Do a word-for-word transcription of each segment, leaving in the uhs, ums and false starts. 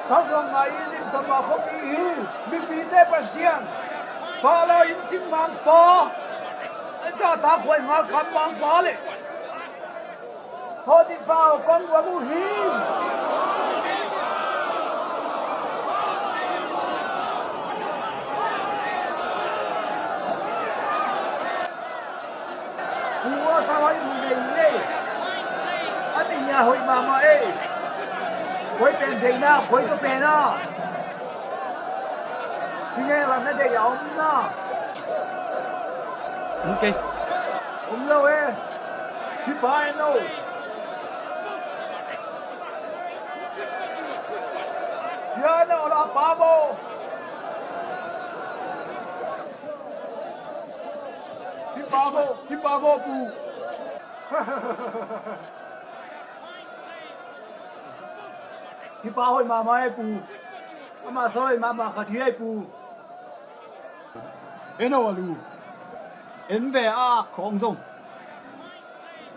Sal suang ngai i limtam a khuapi hi. Mipite Pasian, Faro inn cim mangpa, a zahtakhuai malkam mangpa le Potifar kong guak uh hi. Pu aw, sa hoih mu nei ei. A tihna hoih mahmah ei. Koi pen deihna, koi zaw pen a. Hi nge lam na deih a om na. Om kei. Om lo e. Hi pa en lo. Hi a na ola pa bo. Hi pa bo, hi pa bo pu. Hi pa hoih mahmah ei pu. Amah sa hoih mahmah khat hi ei pu. En o a lu. En ve a ak khawng zong.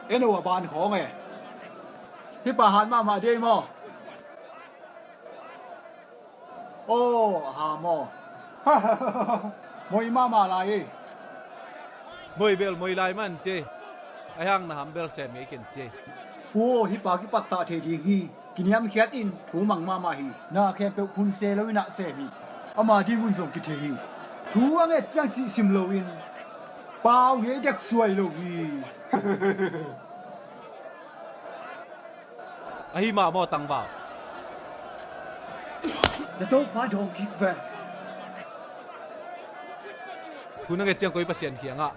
En o a ban khawng e. Hi pa han mahmah dei maw? Aw, a ha maw? Moi mahmah lai ei. Moi bel moi lai man ci. A hang na ham bel sem ngei ken ci. Pu aw, hi pa kipattah thei ding hi. Kiniamkhiat in thu mang mahmah hi. Na khempeuh phun se lo in ah sem hi. Ama ding mun zong kithei hi. Thu a nget ciang cih sim lo in pau ngei dek suai lo hi. Ahi mah maw tangval? Na topa dawng kik ve. Thu na nget ciang koi Pasian kiangah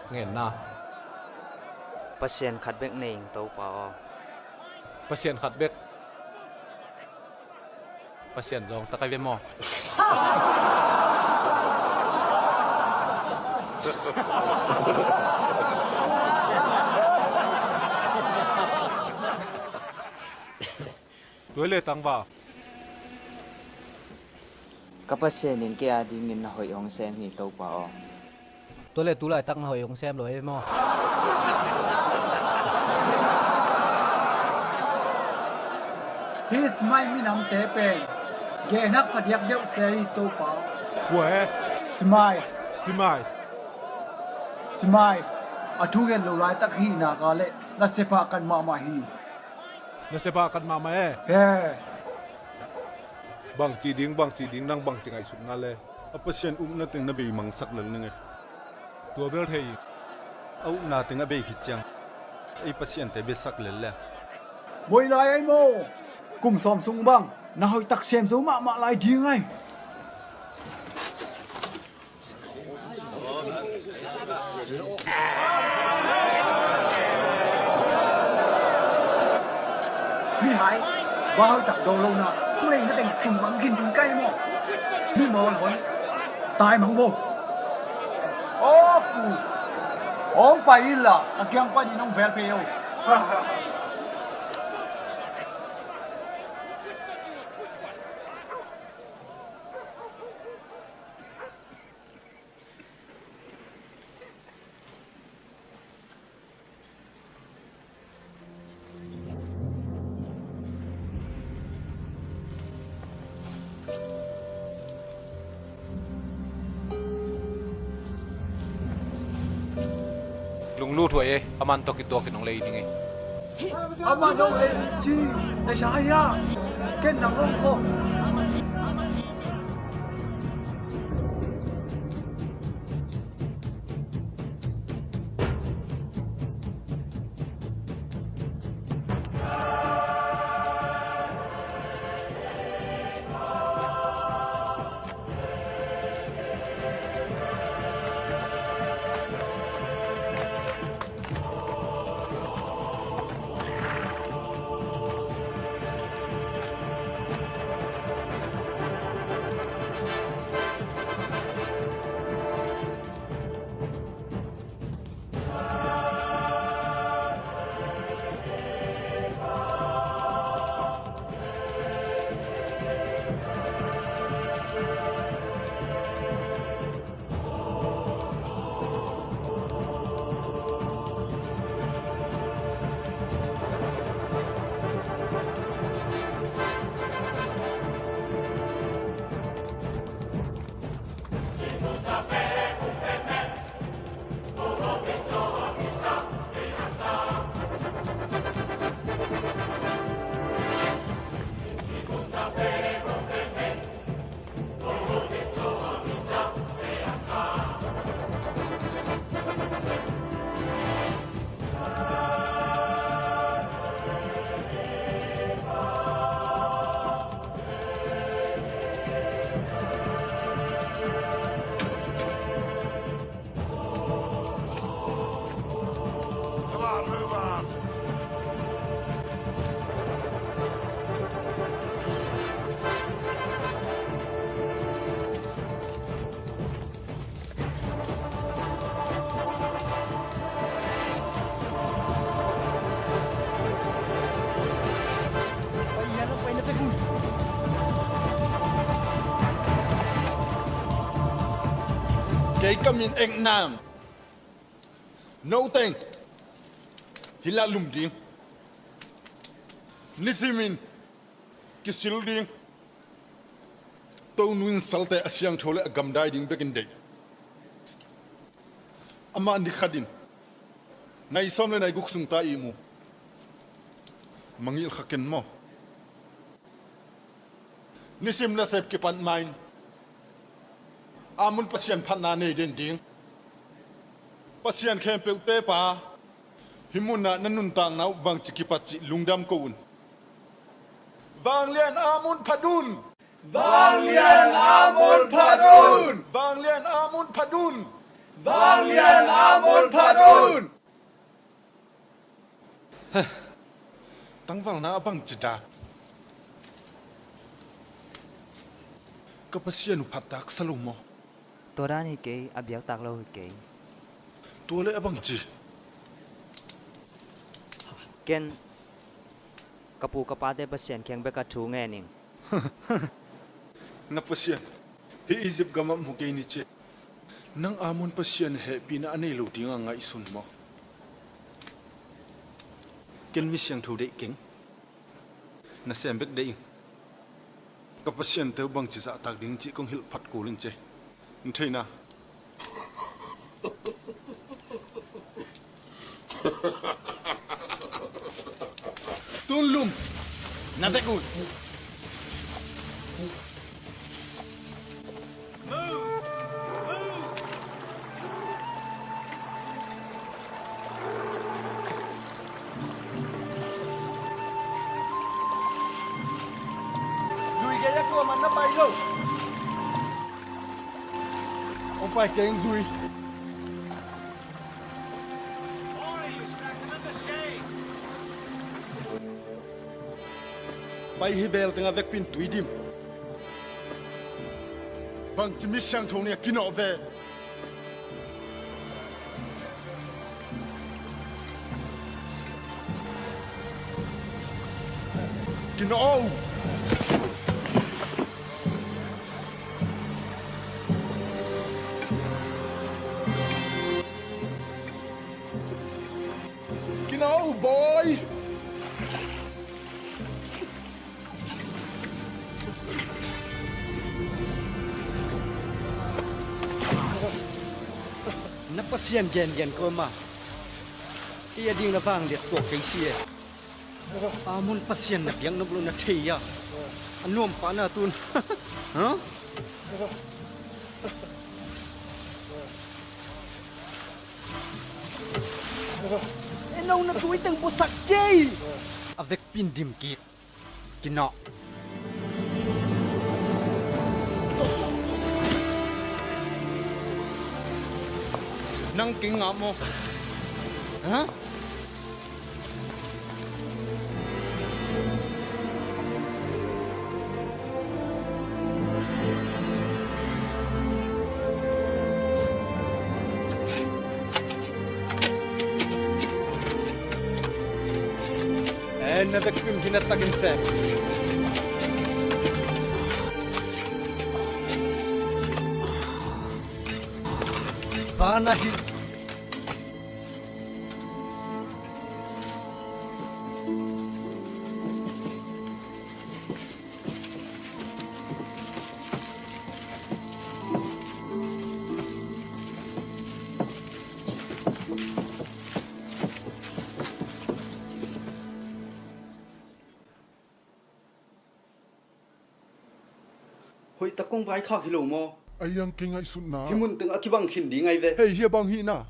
ngenna. Pasian khat bek nei ing topa aw. Pasian khat bek. Pasian zawng tak a ve maw? Tua le tangval. Ka Pasian in kei a dingin na hoih hong sem hi topa aw. Tua le tu laitak na hoih hong sem lo hi maw? Hih Smai minamte pen gehnak phadiak deuh se hi topa. Kua he? Smai. Smai. Smai. A thungen lo laitak hi nak a le na sepah kan mahmah hi. Na sepah kan mahmah e. He. Bangci ding, bangci ding, nang bangci ngaihsutna le? A Pasian upna teng na bei mangsak lel ning e. Tua bel thei. A upna teng a bei khit ciang ei Pasiante biasak lel le. Moi lai ei maw? Kum sawm sung bang na hoih tak sem zo mahmah lai ding ai. Mihai, va hoih tak daw lo na, tung lei na teng sum mang khin ding kai maw? Mi mawl hon tai mang bo. Aw pu, hong pai inla a kiang panin hong vel phei o. Lunglut huai e, aman tawh kituakin hong lei ding e. Aman hong lei ding ci, na sa hia? Ken nang hong khawm. Kei ka min Eknam. Noteng hih lah lum ding. Nisimin kisil ding. Tonu in salte a siangtho le a gamdai ding bekin deih. Amah ni khatin nai sawm le nai guk sung ta i mu. Mangilh kha ken maw? Nisim nasep kipat ma-in a mun Pasian phatna nei den ding. Pasian khempeuhte pa, hih munah na nuntakna uh bangci kipat cih lungdam ko un. Vanglian a mun phat un. Vanglian a mun phat un. Vanglian a mun phat un. Vanglian a mun phat un. Tangvalna a bangci dan. Ka Pasian uh phattak sa lo maw? Tua dan hi kei, a biaktak lo hi kei. Tua le a bangci. Ken ka pu ka pate Pasian kiang bek a thu ngen ing. Na Pasian hih Egypt gamah mu kei ni ci. Nang a mun Pasian hehpihna a nei lo dinga ngaihsun maw? Ken mi siangtho deih keng. Nasem bek deih ing. Ka Pasian teu bangci zahtak ding cih kong hilh phat kul in ci. N theihna. Tun lum na vek un. Lui gei a tua man na pai lo. Hong pai keng zui. Pai hi bel tengah vekpi in tui dim. Bangci mi siangtho nih a kinawh ve. Kinawh o. Kinawh o bawi. Na Pasian gengen ko ma. Kei a ding na vangliat tuak kei si e. A mun Pasian na biak nop lo na thei a. A nuam pah na tun. Ha? E no na tui teng busak cei. A vekpi in dim kik. Kinawh. Nang kingah maw? Ha? Eh, na vekpi in hi na takin se. Bana hi. Hoih tak kong vaikhak hi lo maw? A iang kei ngaihsutna. Hih mun teng a kibang khin ding ai ve. Hei, hia bang hihna?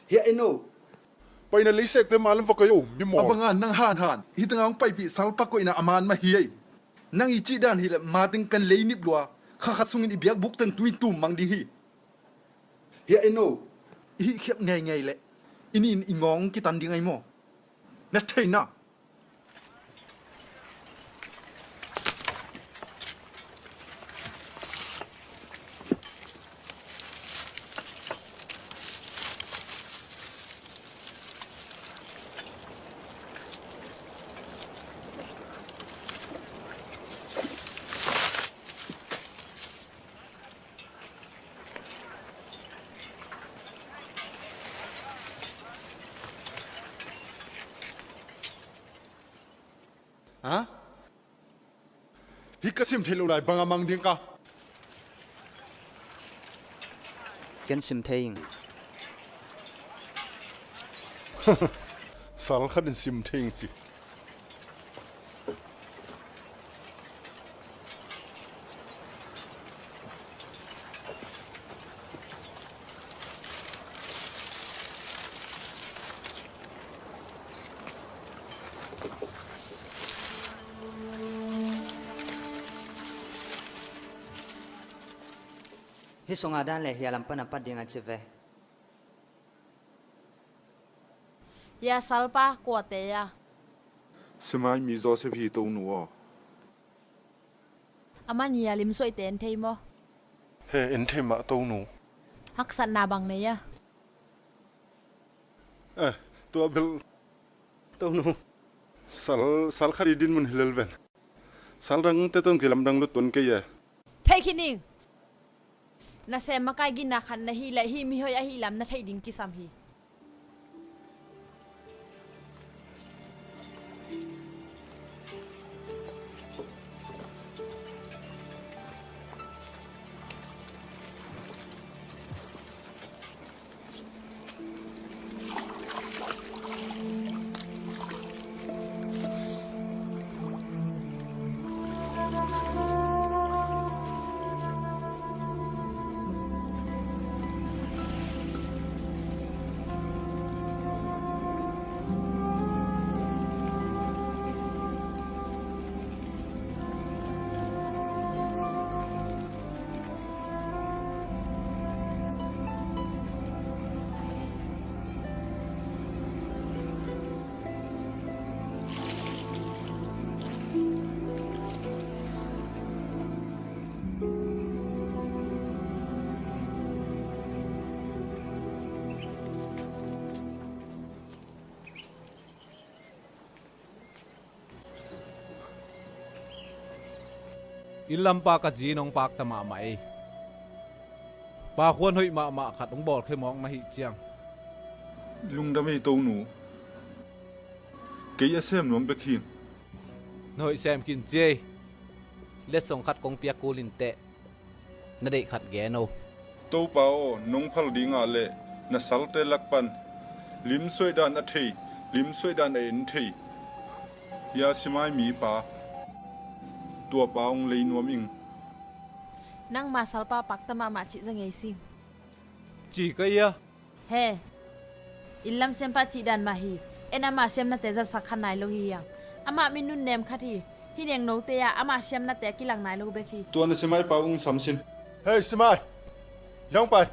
Hia en o. Paina leisekte malam va koi o, mi mawl. A banga nang hanhan hih tengah hong paipih salpa koihna a man mah hi ei. Nang i cih dan hileh mateng pen lei nip lua, kha khat sungin i biakbuk teng tui tum mang ding hi. Hia en o. I hih khiap ngeingei leh I nih in i ngawng kitan ding ahi maw? Na theihna. Ha? Hih ka sim theih loh lai bang a mang ding ka? Ken sim thei ing. Sal khat in sim thei ing ci. Hih sungah dan le hia lam pan a pat ding a ci ve. Hia salpa kuate a? Simai mi Joseph hi Tonu aw. Aman hia limsuaite en thei maw? He, en thei mah Tonu. Haksatna bang nei a? Eh, tua bel Tonu. Sal, sal khat i dinmun hi lel ven. Sal dangte tawh kilamdang lut tuan kei e. Thei khin ing. Nasem makai gina khat na hih leh hih mihoih ahih lam na theih ding kisam hi. Inn lampa ka zi in hong pakta mahmah ei. Pakhuan hoih mahmah khat hong bawlkhia mawk na hih ciang. Lungdam ei Tonu. Kei a sem nuam bek hi. Na hoih sem khin ci ei. Letsong khat kong piak kul in teh. Na deih khat gen o. Topa aw, nong phal dingah le na salte lak pan limsuaih dan a thei, limsuaih dan a en thei. Hia Simai mipa, tuapa hong lei nuam ing. Nangma salpa pakta mahmah cih za ngei sing. Ci ka ia. He, inn lam siampa cih dan mah hi. En ama siamnate zatsak kha nai lo hi hiang. Amah mi nunnem khat hi. Hih neng note ah ama siamnate a kilang nai lo bek hi. Tua na Simai pa ung sam sin. Hei Simai, yang pai.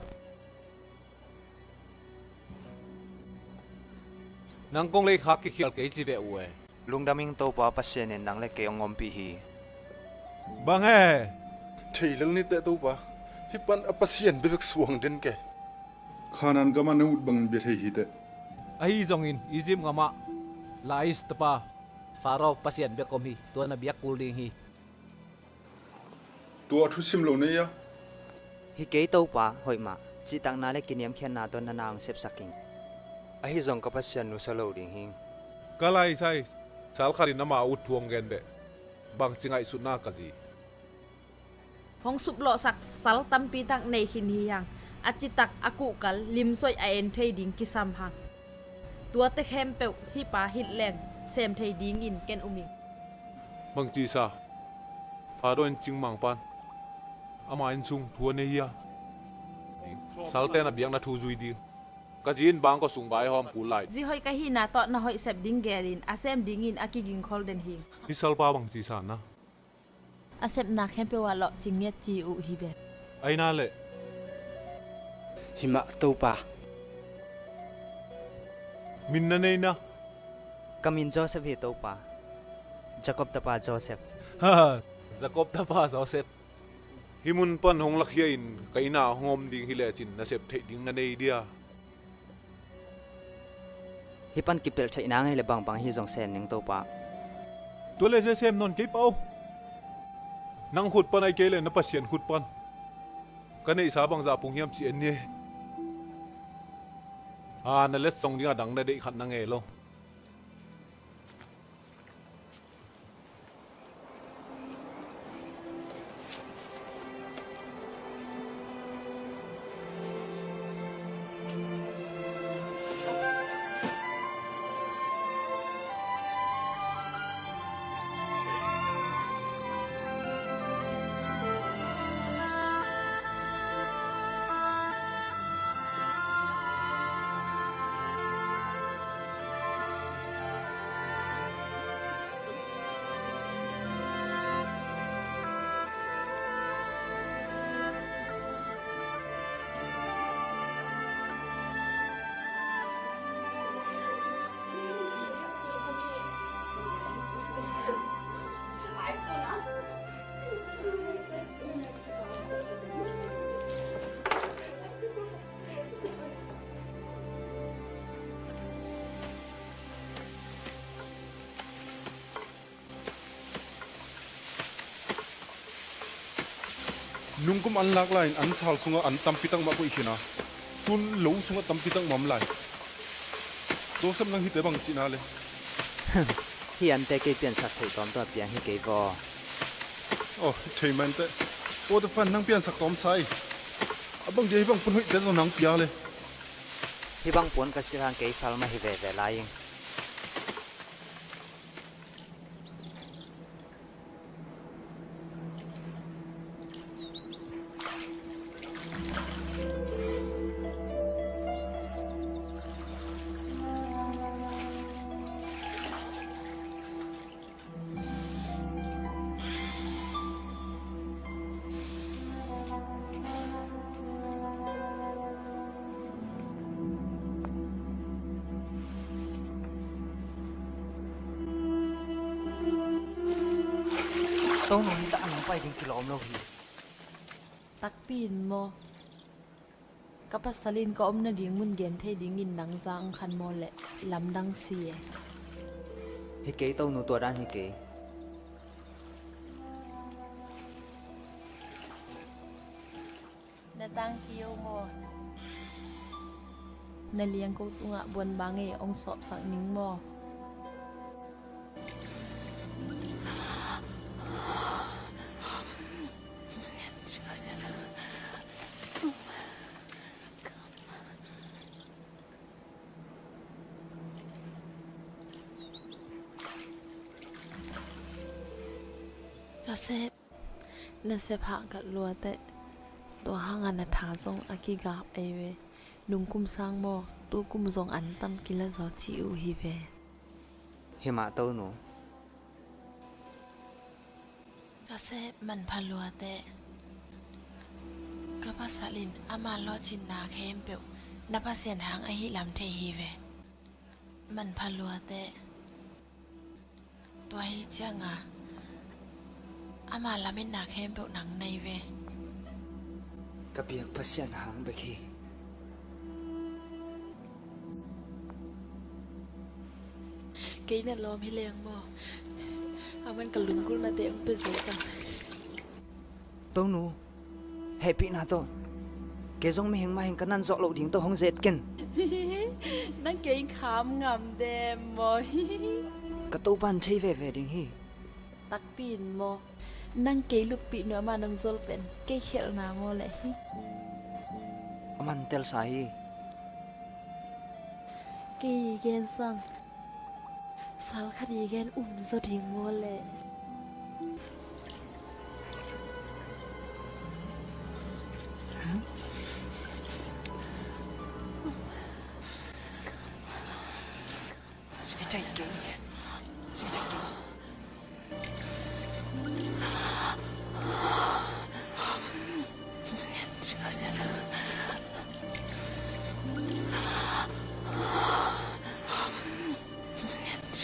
Nang kong lei khak kikhial kei ci ve uh e. Lungdam ing Topa Pasian in nang le kei hong ompih hi. Bang e? Thei lel ni teh Topa. Hih pan a pasian bebek suang den ke. Khanan gamah na ut bangin bia thei hi teh. Ahi zongin Egypt gamah Lais tapa Pharaoh pasian bek om hi. Tua na biak kul ding hi. Tua thusim lo nei a. Hi kei Topa, hoih mah. Cihtakna le kiniamkhiatna tawh na na hong sepsak ing. Ahi zong ka Pasian nusia lo ding hing. Ka laisai sal khat in ama ut thu hong gen beh. Bangci ngaihsutna ka zi. Hong suplawhsak sal tampi tak nei khin hi hang. A citak a kuhkal limsuaih a en thei ding kisam hang. Tuate khempeuh hih pa hilh leng sem thei dingin ken um ing. Bangci sa Pharaoh in cingmang pan ama inn sung thu a nei hia? Salte na biakna thu zui ding. Ka zi in bangkua sung vai hawm kul lai. Zi hoih ka hihna tawh na hoih sep ding gelin a sem dingin a kigingkhol den hing. Hih salpa bangci sa na? A sepna khempeuh ah lawhcing ngiat ci uh hi ben. Aina le. Himah Topa. Min na nei na? Ka min Joseph hi, Topa. Jacob tapa Joseph. Ha, Jacob tapa Joseph. Hih mun pan hong lakhia in ka inn ah hong om ding hi lecin nasep theih ding na nei dia? Hih pan kipelh theih nang hi le bangbang hi zong sem ning, Topa. Tua le zia sem nawn kei pah o. Nang khut pan ahih kei le na Pasian khut pan ka neihsa bangzah pung hiam ci en ni. A, na letsong ding a dang na deih khat na ngei lo. Nungkum an lak lai-in an sal sungah an tampi tak mah koih khin a, tun lo sungah tampi tak mah om lai. Joseph, nang hihte bang cihna le? Hih ante kei piansak theih tawm tawh a piang hi kei vaw. Aw, thei man teh. Aw, Tafan, nang piansak tawm sa hi. A bang dia hih bang pun hoihte zong nang pia le? Hih bang puan ka silh hang kei sal mah hi veve lai ing. Tonu, hih tak a nong pai ding kilawm lo hi. Takpi in maw? Ka pasal in ka om nading mun gen thei dingin nang za ang khan maw le? Lamdang si e. Hi kei Tonu, tua dan hi kei. Na tangki o maw? Na liangko tungah buan bang e, ong sawpsak ning maw? Joseph. Na sep hah kat lua teh. Tua hangah na tha zong a kigap ei ve. Nungkum sang maw, tukum zong an tam kila zaw ci uh hi ve. Hi mah Tonu. Joseph, manpha lua teh. Ka pasal in ama lawhcinna khempeuh na Pasian hang ahi lam thei hi ve. Manpha lua teh. Tua hi cianga ama lametna khempeuh nang nei ve. Ka biak Pasian hang bek hi. Kei na lawm hi leng maw? Aman ka lunggulhnate hong pia zo tang. Tonu, hehpihna tawh kei zong mihing mah hing ka nan zawh loh ding tawh hong zet ken. Nang kei kham ngam dem maw? Ka Topa in thei veve ding hi. Takpi in maw? Nang kei luppih nuam a nong zol pen kei khelhna maw leh hi. Aman telsa hi. Kei gen sang. Sal khat i gen um zaw ding maw leh? Hi thei kei. Hi thei kei.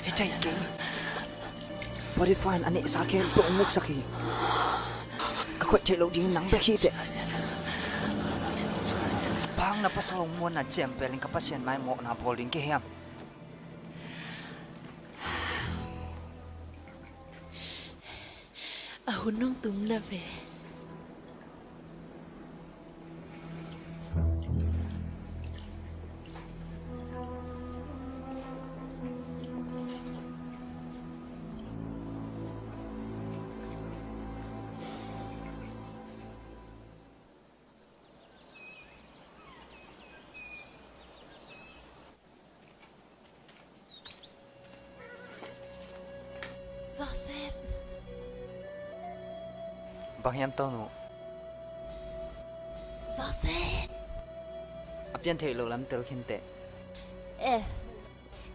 Hi thei kei. Potiphar in a neihsa khempeuh hong muksak hi. Ka khoih theih loh dingin nang bek hi teh. Bang na pasal hong muanna ciampelin ka Pasian mai mawhna bawl ding ka hiam? A hun hong tum na ve. Joseph. Bang hiam Tonu? Joseph. A pian theih loh lam tel khin teh. Eh,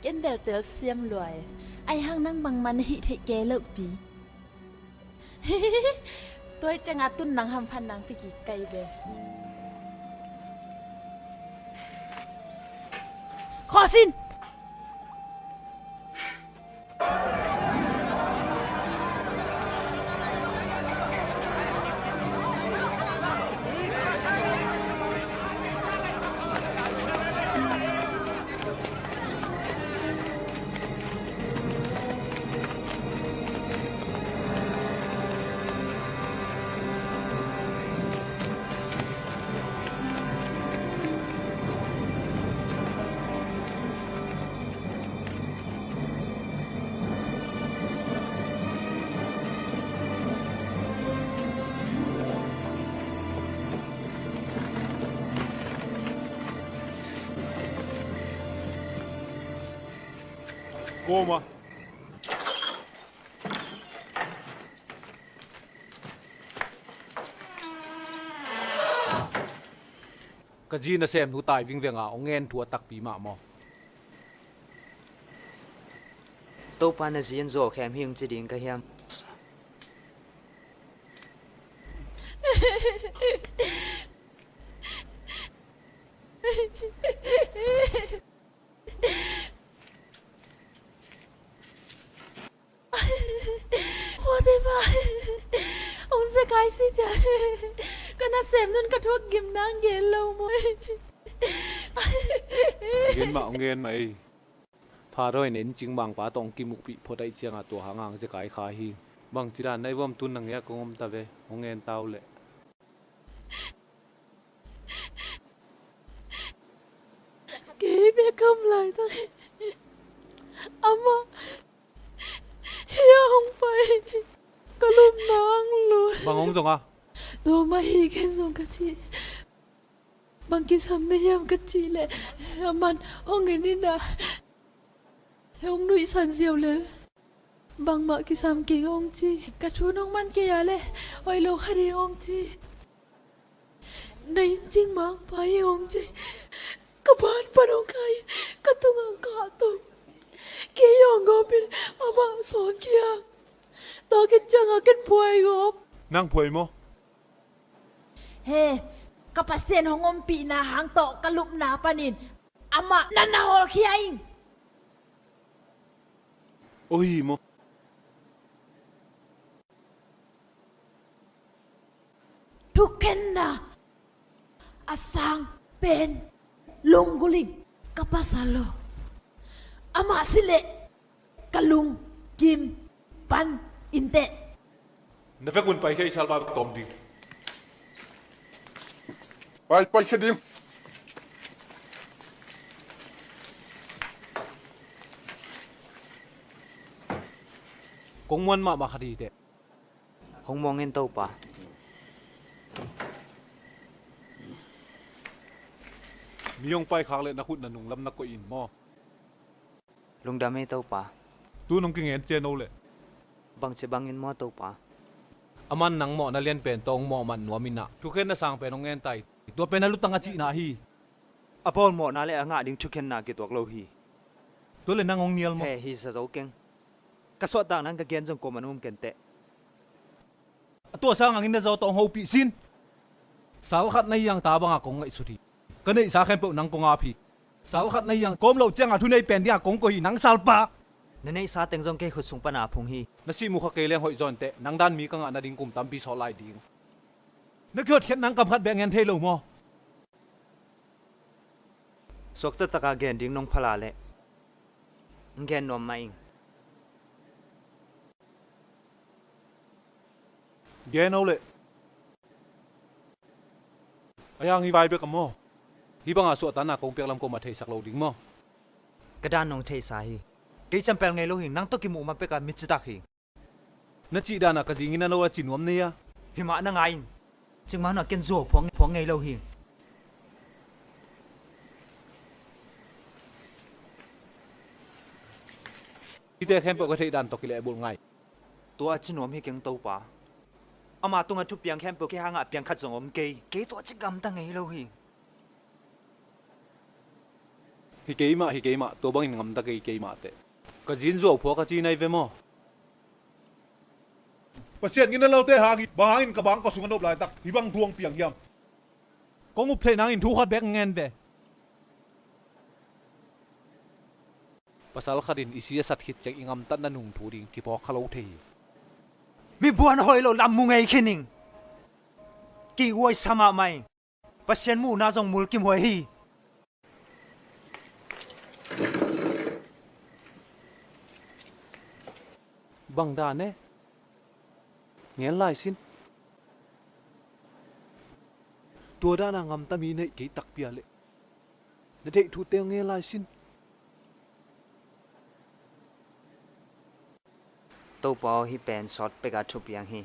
ken bel tel siam lua e. Ahi hang nang bangmah na hih theih kei loh pi. Tua ciangin tun nang hamphat nang pi kik kai ve. Khawlsin! Koma. Ka zi nasemnu tai vingveng a hong ngen thu a takpi mah maw? Topa na zi in zawhkhem hi hong ci ding ka hiam? Khua te pa, hong zekai si ciang ka nasemnu in ka thuak gim nang gen lo maw? Hong gen mah, hong gen mah ei. Pharaoh in en cingmangpa tawh hong kimukpih phot ahih ciangin tua hang hong zekai kha hi. Bangci dan na hi vuam, tun nang hiah kong om ta ve, hong ngen ta uh leh. Kei bek kam laitak amah hiah hong pai, ka lupna hong lut. Bang hong zong a? Tua mah hi, ken zong ka ci. Bang kisam na hiam ka cih leh, aman hong en in ah, hong nuihsan ziau lel. Bangmah kisam keng hong ci. Ka thu nong man kei a leh hoih lo kha ding hong ci. Na inn cingmangpa hi hong ci. Ka ban pan hong kai, ka tungah hong kahto. Kei hong gawp in amah sawn khia. Tua khit ciangin ken phuai gawp. Nang phuai maw? He, ka Pasian hong ompihna hang tawh ka lupna panin amah na na hawlkhia ing. Aw hi maw? Thukhenna a sang pen lunggulh ing, ka pasal aw. Amah si leh ka lungkim pan inteh. Na vekun paikhia, i salpa bek tawm ding. Pai, paikhia ding. Kong muan mahmah khat hi teh. Hong muang in Topa. Mi hong paikhak leh na khut na nunglam na koih in maw? Lungdam ei Topa. Tu-in hong kingen cian o leh. Bangci bangin maw Topa? Aman nang mawhna lianpen tawh hong mawhman nuam in ah, thukhenna sang pen hong ngen ta hi. Tua pen a lutang a cihna hi. A pawl mawhna leh a ngah ding thukhenna kituak lo hi. Tua leh nang hong nial maw? He, hi sa zo keng. Ka suahtakna in ka gen zong kuamah nung om ken teh. A tuahsa hangin na zaw tawh hong hopih sin. Sal khat na hi hang ta banga kong ngaihsut hi. Ka neihsa khempeuh nang kong ap hi. Sal khat na hi hang kawm loh cianga thunei pen dinga kong koih hi, nang salpa. Na neihsa teng zong kei khut sung pana phung hi. Na sih mu kha kei leng hoih zaw inteh, nang dan mi ka ngah nading kum tampi sawt lai ding. Na kihotkhiat nang kam khat bek ngen thei lo maw? Suakta taka gen ding nong phala leh, ng gen nuam mah ing. Gen o leh. A yang hi vai bek a maw? Hih banga suahtakna kong piak lam ko mah theisak lo ding maw? Ka dan nong theisa hi. Kei campel ngei lo hi, nang tawh kimuh ma peka mi citak hi. Na cih dana ka zingin a no a ci nuam nei a. Hi mah na ngai in. Cikmah na ken zuau phuang, phuang ngei lo hi. Hihte khempeuh ka theih dan tawh kilehbulh ngai. Tua a ci nuam hi keng Topa. Ama tungah thupiang khempeuh kei hangah piang khat zong om kei. Kei tua ci gamta ngei lo hi. Hi kei mah, hi kei mah, tua bangin ngamta kei, kei mah teh. Ka zin zuau phuak a ci nai ve maw? Pasian gina lote hangin, bang hangin ka bang ka sung a nop laitak hih bang thu hong piang hiam? Kong up theih nangin thu khat bek ngen ve. Pasal khatin i si a sat khit ciang i ngamtatna nung thu ding kiphawk kha lo thei hi. Mi buan hoih lo lam mu ngei khin ing. Kihuai sa mahmah ing. Pasian muhna zong mulkimhuai hi. Bang dan e? Ngen lai sin. Tua dana ngamta mi neih kei takpi a leh na deih thute ngen lai sin. Topa aw, hih pen sawt peka thupiang hi.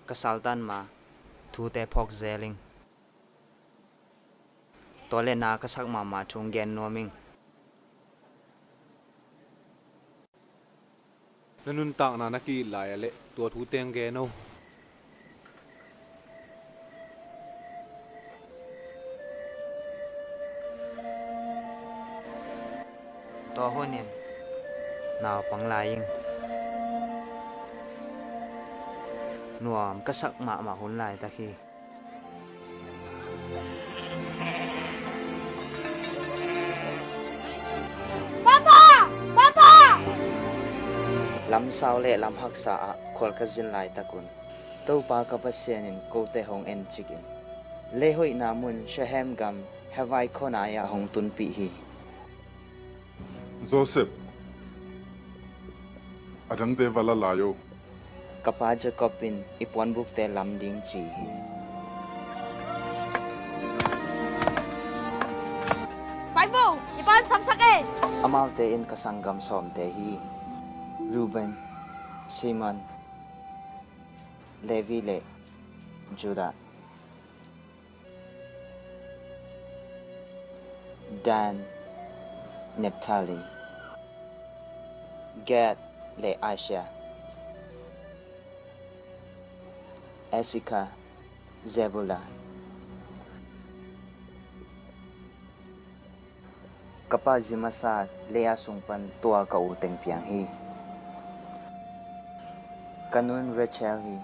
Ka saltan ma thute phawk zel ing. Tua le na ka sak mahmah thu gen nuam ing. Na nuntakna na ki-it lai a leh tua thu teng gen o. Tua hunin naupang lai ing. Nuam ka sak mahmah hun laitak hi. Papa! Papa! Lamsau le lamhaksa ah khual ka zin laitakun Topa ka Pasian in kote hong encik in leihoihna mun Shehem gam Hevai khuanai ah hong tunpih hi. Joseph, a dangte va la lai o. Ka pa Jacob in i puanbukte lam ding ci hi. Pai vo, i pa in samsak e. Amaute in ka sanggam sawmte hi. Reuben, Simeon, Levi le Judah. Dan, Naphtali, Gad le Asher, Issachar, Zebulun. Ka pa zi masa Leah sung pan tua ka u teng piang hi. Ka nun Rachel hi.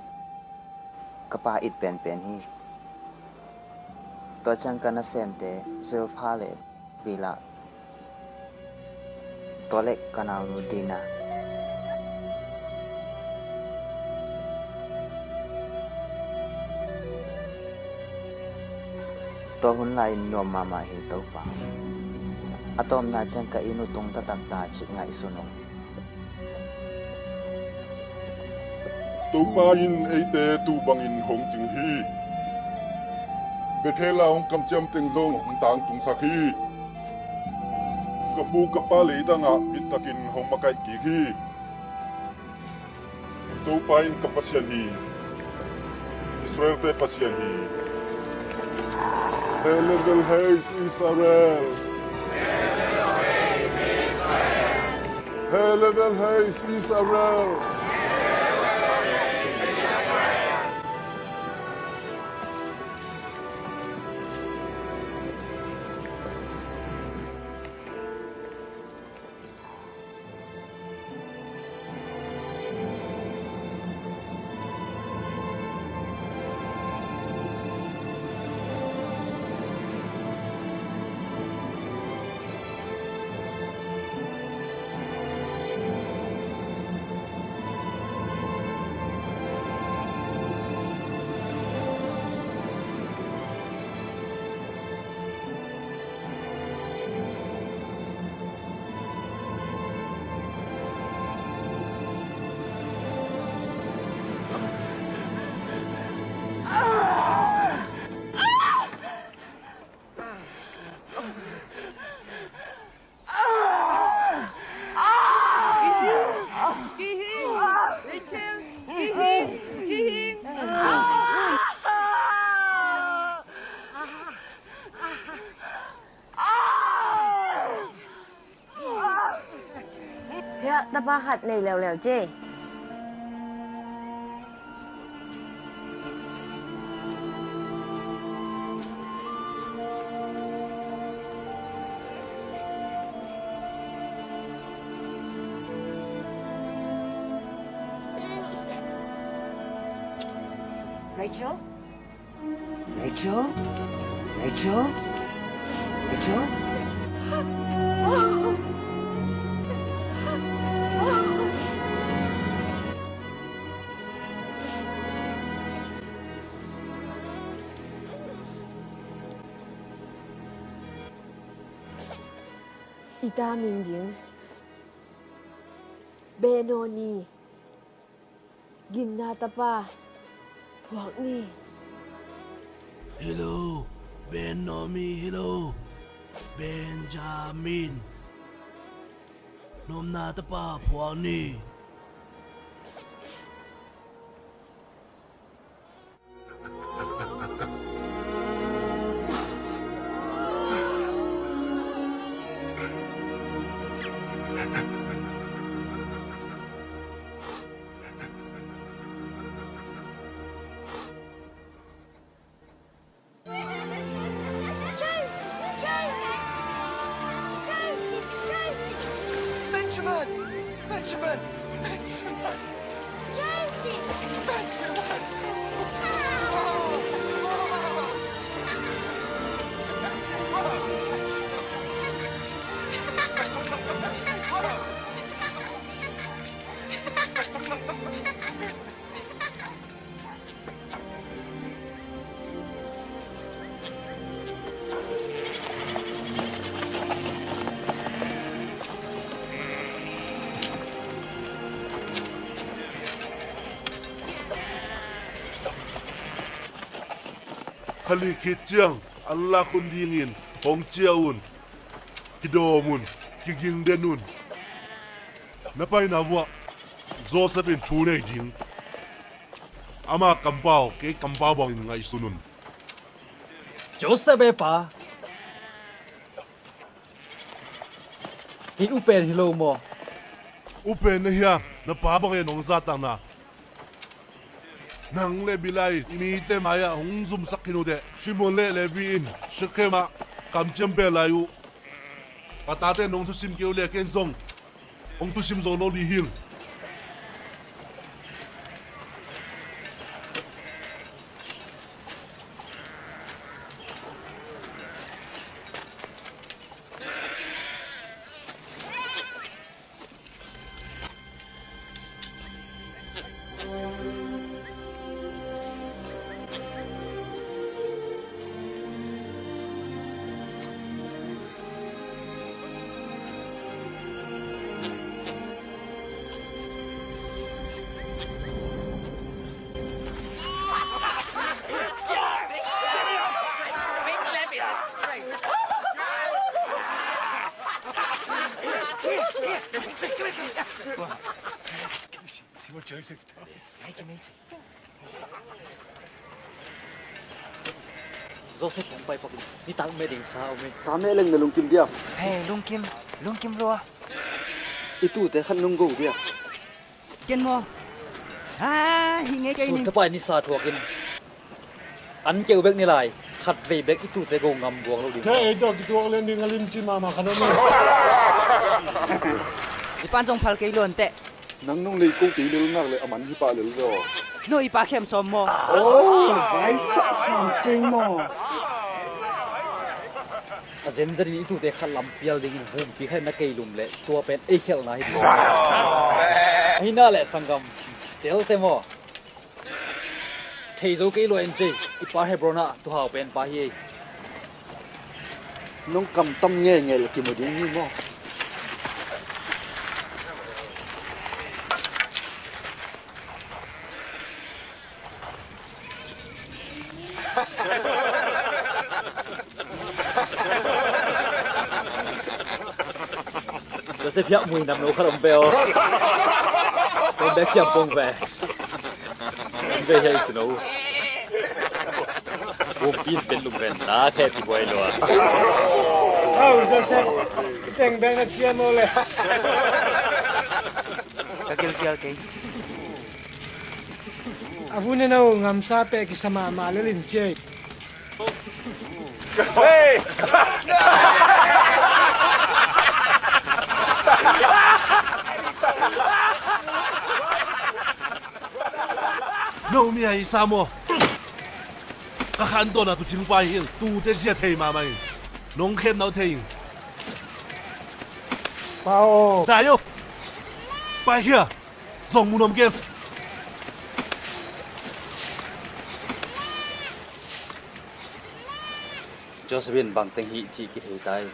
Ka pa it penpen hi. Tua ciang ka nasemte Zilpah le Bilhah. Tua le ka naunu Dinah. Tua hun lai-in nuam mahmah hi Topa. A tawpna ciang ka inn uh tung taktak ta cih ngaihsun uh. Topa in eite tuu bangin hong cing hi. Bethel ah hong kamciam teng zong hong tangtungsak hi. Ka pu ka pa leitangah bittakin hong makaih kik hi. Topa in ka Pasian hi. Israelte Pasian hi. Hel Evel Hei Israel. Hel Evel Hei Israel. Tapa khat nei leuleu ci. Rachel? Rachel? Rachel? Rachel? I ta min ding Benoni. Gimna tapa phuak ni. Hi lo, Benoni hi lo, Benjamin. Nopna tapa phuak ni. Joseph! Joseph! Joseph! Joseph! Benjamin! Benjamin! Benjamin! Joseph! Benjamin! Kha li khit ciang an lak hun dingin hong ciah un, kidawm un, kiging den un. Na paina vuah Joseph in thu nei ding. Ama kampau kei kampau bangin ngaihsun un. Joseph e pa, kei upen hi lo maw? Upen na hia? Na pa bangin hong zahtakna. Nang le Bilha in mite mai-ah hong zumsak khin uh teh, Simeon le Levi in Shekhem ah kamciam pia lai uh. Ka tate nong thusim kei uh le ken zong hong thusim zo lo ding hing. Joseph hong pai pak in, nitak meh ding sa om e. Sa meh leng na lungkim dia? Hei, lungkim, lungkim lua. I tute khat nong go dia? Ken maw? Ha, hi ngei kei ni. Sun tapa in i sa thuak in. An keu bek ni lai, khat vei bek i tute go ngam buang lo ding. Hei, ei tawh kituak len ding a limci mahmah khat om e. I pan zong phal kei luan teh. Nang nong lei ko kei lel nak le a man hi pah lel ve aw. No i pa khem sawm maw? Oh, vai sah sam cei maw? A zenzen in i tute khat lam pial dingin humpi khat in na kei lum le tua pen ei khelhna hi ding. Ahi na le sanggam telte maw? Thei zo kei lua in cei, i pa Hebron ah tuhau pen pa hi ei. Nong kamtam ngeingei le kimu ding hi maw? Joseph hiah mui nam lo khat om ve aw. Tua bek ciam pong ve. Om ve hiah i tino. Pumpi in pen lungren ta khe ti buai lo a. Au, Joseph, i teng bek na ciam aw le. Ka kilkial kei. A vun en o, ngamsa peh kisa mahmah lel in ciai. No mi ai sa maw? Ka khan tawna tu cingpai hi. Tute zia thei mahmah in nong khem nau thei in. Pau. Dai o. Pai hia. Zong mu nuam keng. Joseph in bangteng hih cih kithei ta hi.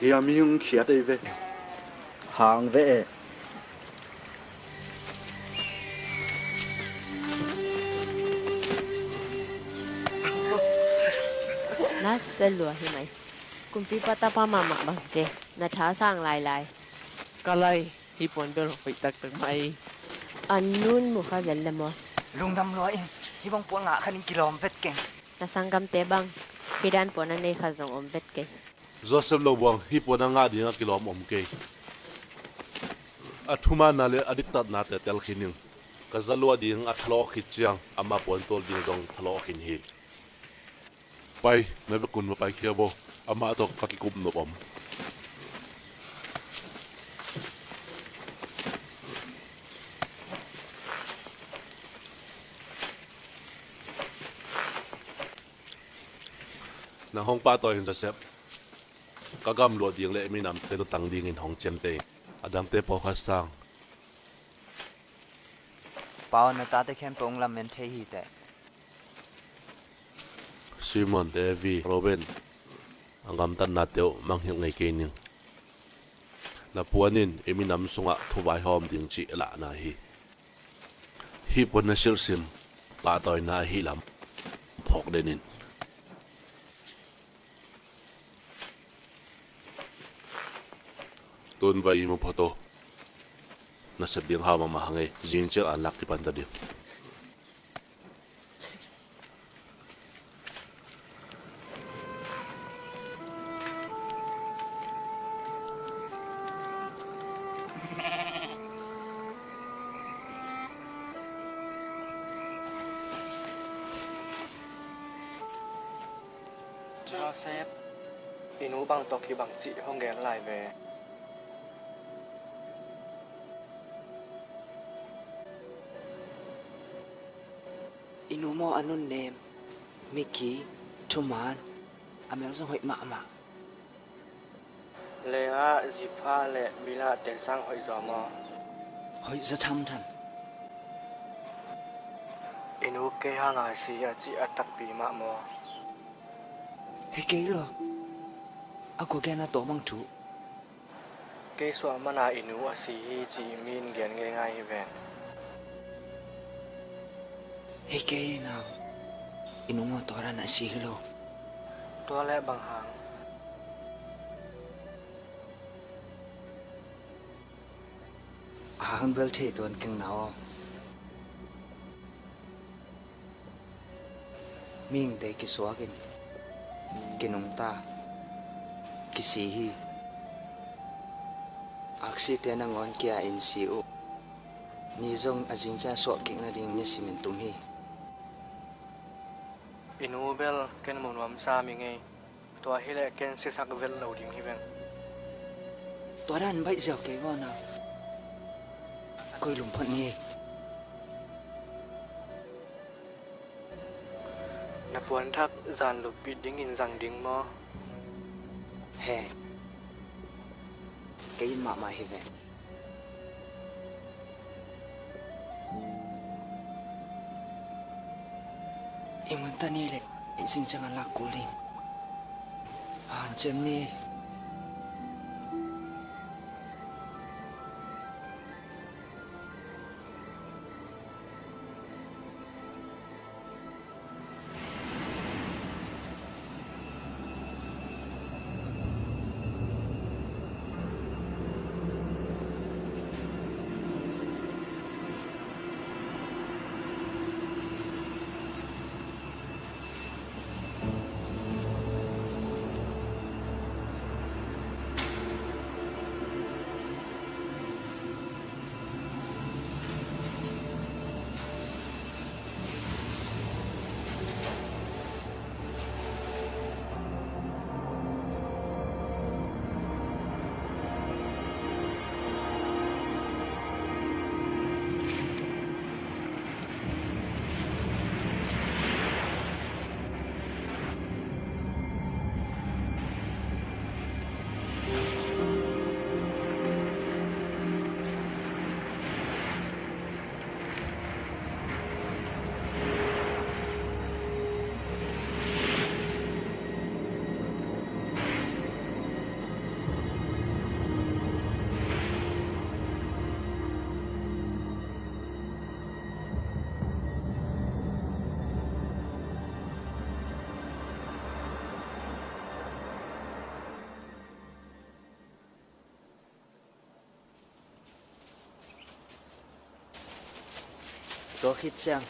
Hia mi hong khiat ei ve. Hang ve eh. Na se lua hi mai. Kumpipa tapa mahmah bang ce. Na tha sang lailai. Ka lai, hih puan bel hoih taktak mah ei. A nun mu kha zel le maw? Lungdam lua in, hih bang puan ngah khat in kilawm vet keng. Na sanggamte bang, hih dan puan a nei khat zong om vet kei. Joseph lo buang, hih puan a ngah ding a kilawm om kei. A thumanna le a diktatnate tel khin ing. Ka za luah ding a thalawh khit ciang, amah puan tual ding zong thalawh khin hi. Pai, na vekun va paikhia bo. Amah tawh ka kikup nop om. Nang hong pahtawi in, Joseph. Ka gam luah ding le minamte lutang dingin hong ciamteh. A dangte pawlkhat sang. Pau, na tate khempeuh hong lamen thei hi teh. Simon, Levi, Reuben, a gamtatnate uh mangngilh ngei kei ning. Na puan in i minam sungah thuvaihawm ding cih lahna hi. Hih puan na silhsim pahtawina ahih lam phawk den in. Tun vai i mu phot uh. Na sep ding hau mahmah hang ei, zing ciang an lak kipan ta ding. Joseph, i nu bang tawh kibang cih hong gen lai ve. I nu maw a nunnem, miki, thuman, a mel zong hoih mahmah. Leah, Zilpah le Bilhah te sang hoih zaw maw? Hoih zaw thamtham. I nu kei hanga si a cih a takpi mah maw? Hi kei lo. A kua gen a tawh bang thu. Kei suah mana i nu a si hi ci-in mi in gen ngeingai hi ven. Hi kei nau. I nu maw tua dan a si hi lo. Tua leh bang hang? A hang bel thei tuan keng nau aw. Mihingte kisuakin kinungta, kisi hi. Aksite nangawn kia in si uh. Ni zong a zingcia suah kik nading ni simin tum hi. I nu bel ken mu nuamsa mi ngei. Tua hileh ken sisak vel lo ding hi veng. Tua dan baih ziau kei vaw na. Koi lum phot ni. Na puanthak zan luppih dingin zang ding maw? He. Kei in mahmah hi veng. I ngunta ni le i zingciang a lak kul ding. Hanciam ni. Tua khit ciang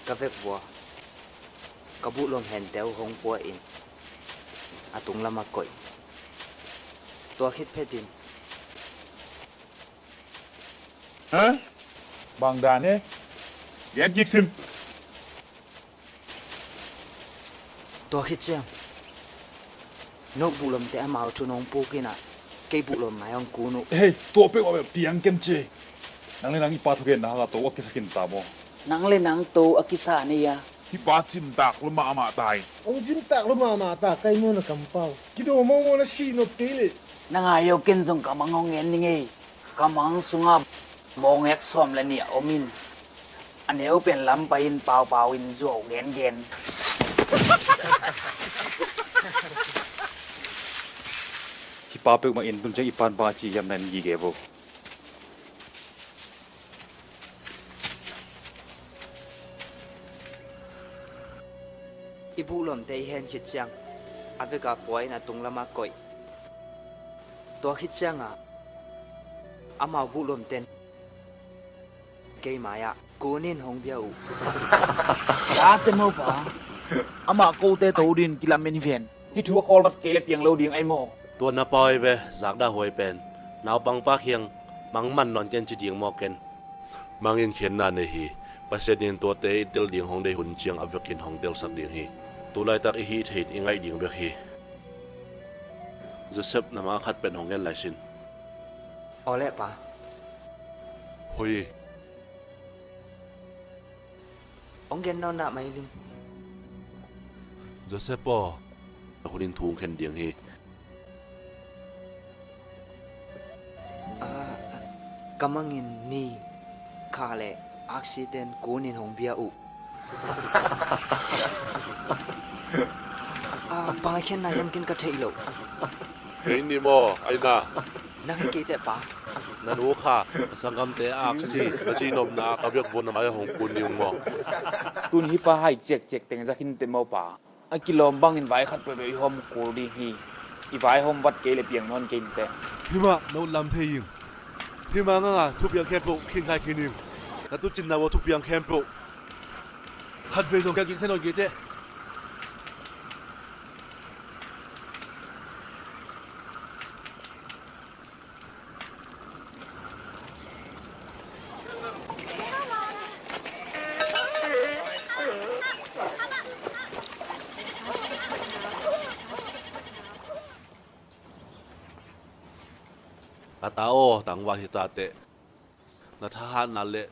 ka vekvua, ka buhlom hente uh hong pua in a tunglam ah koih. Tua khit phetin. Ha? Bang dan he? Gen kik sin. Tua khit ciang, no buhlomte amau thu nong puk in ah, kei buhlom mai hong kun uh. Hei, tua peuhmah piang ken ci. Nang le nang i pa thugenna hangah to a kisa khin ta maw? Nang le nang to a kisa nei a. Hih pa cimtak lua mahmah ta in. Hong cimtak lua mahmah ta, kai maw na kampau. Kido mawmaw na sih nop kei leh. Na ngai uh, ken zong ka mang hong ngen ning ei. Ka mang sungah bawngek sawm le nih a om in, a neu pen lam pai in paupau in zuau gengen. Hih pa peuhmah in tun ciang i pan bang a ci hiam na en gige vo. I buhlomte i hen khit ciang a vek a pua in a tunglam ah koih. Tua khit ciangah amau buhlomten kei mai-ah kun in hong bia uh. Zate mopa, amah kote to ding kilamen hi ven. Hih thu a khawl vat kei le piang lo ding ai maw? Tua na pau ai ve, zakdah huai pen naupangpa khiang mang man nawn ken ci ding maw ken? Mang in khiatna nei hi. Pasian in tuate i tel ding hong deih hun ciang a vekin hong telsak ding hi. Tulaitak i hih theih in i ngaih ding bek hi. Joseph, na mang a khat pen hong ngen lai sin. Aw le pa. Hoi. Hong gen nawn nah mai ling. Joseph aw, a hun in thu hong khen ding hi. Ah, ka mang in ni, kha le aksiten kun in hong bia uh. Ah, bang a khenna hiam ken ka theih lo. Kei ni maw, ai na? Nang hi kei teh pa. Na nu kha, a sanggamte aksi, na cihnopna ah ka vekvua na mai hong kun ding maw? Tun hih pa hai ciakciak teng zak hin teh maw pa. A kilawm bangin vai khat peuhpeuh i hawm kul ding hi. I vaihawm vat kei le piang nawn kei in teh. Himah na ut lam thei ing. Himah nganga thupiang khempeuh khinkhai khin ing. Na tucinna uh a thupiang khempeuh khatvei zong kiangkik thei nawn kei teh. Ka ta aw, tangval hi ta teh. Na thahatna le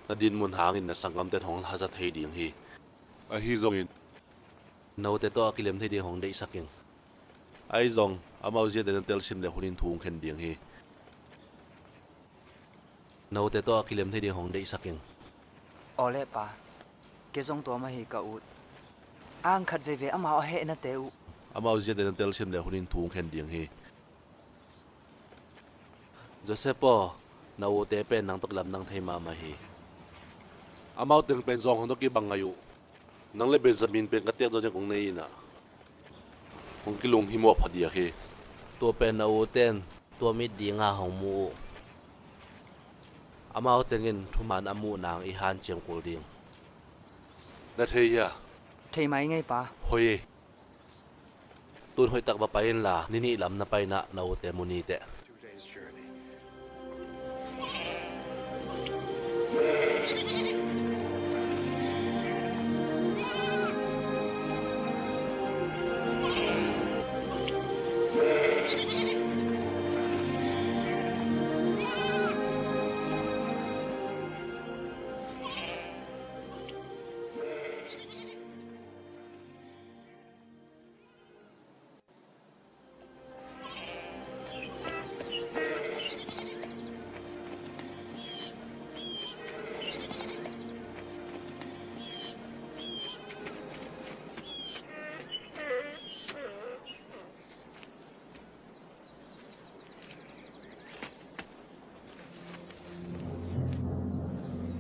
na dinmun hangin na sanggamte in hong haza thei ding hi. Ahi zongin na ute tawh a kilem thei ding hong deihsak ing. Ahi zong amau ziate na telsim le hun in thu hong khen ding hi. Na ute tawh a kilem thei ding hong deihsak ing. Aw le pa, kei zong tua mah hi ka ut. A ang khat veivei amau a hehnate uh. Amau ziate na telsim le hun in thu hong khen ding hi. Joseph aw, na ute pen nang tawh kilamdang thei mahmah hi. Amau teng pen zawng hong tawh kibang ngai uh. Nang le Benjamin pen ka tek dawnin kong nei in ah, kong kilunghimawh phadiak hi. Tua pen na ute in tua mit dinga hong mu uh. Amau tengin thuman a muh nang i hanciam kul ding. Na thei hia? Thei mai ngei pa. Hoi. Tun hoihtak va pai inla, ni nih lam na paina na ute mu ni teh.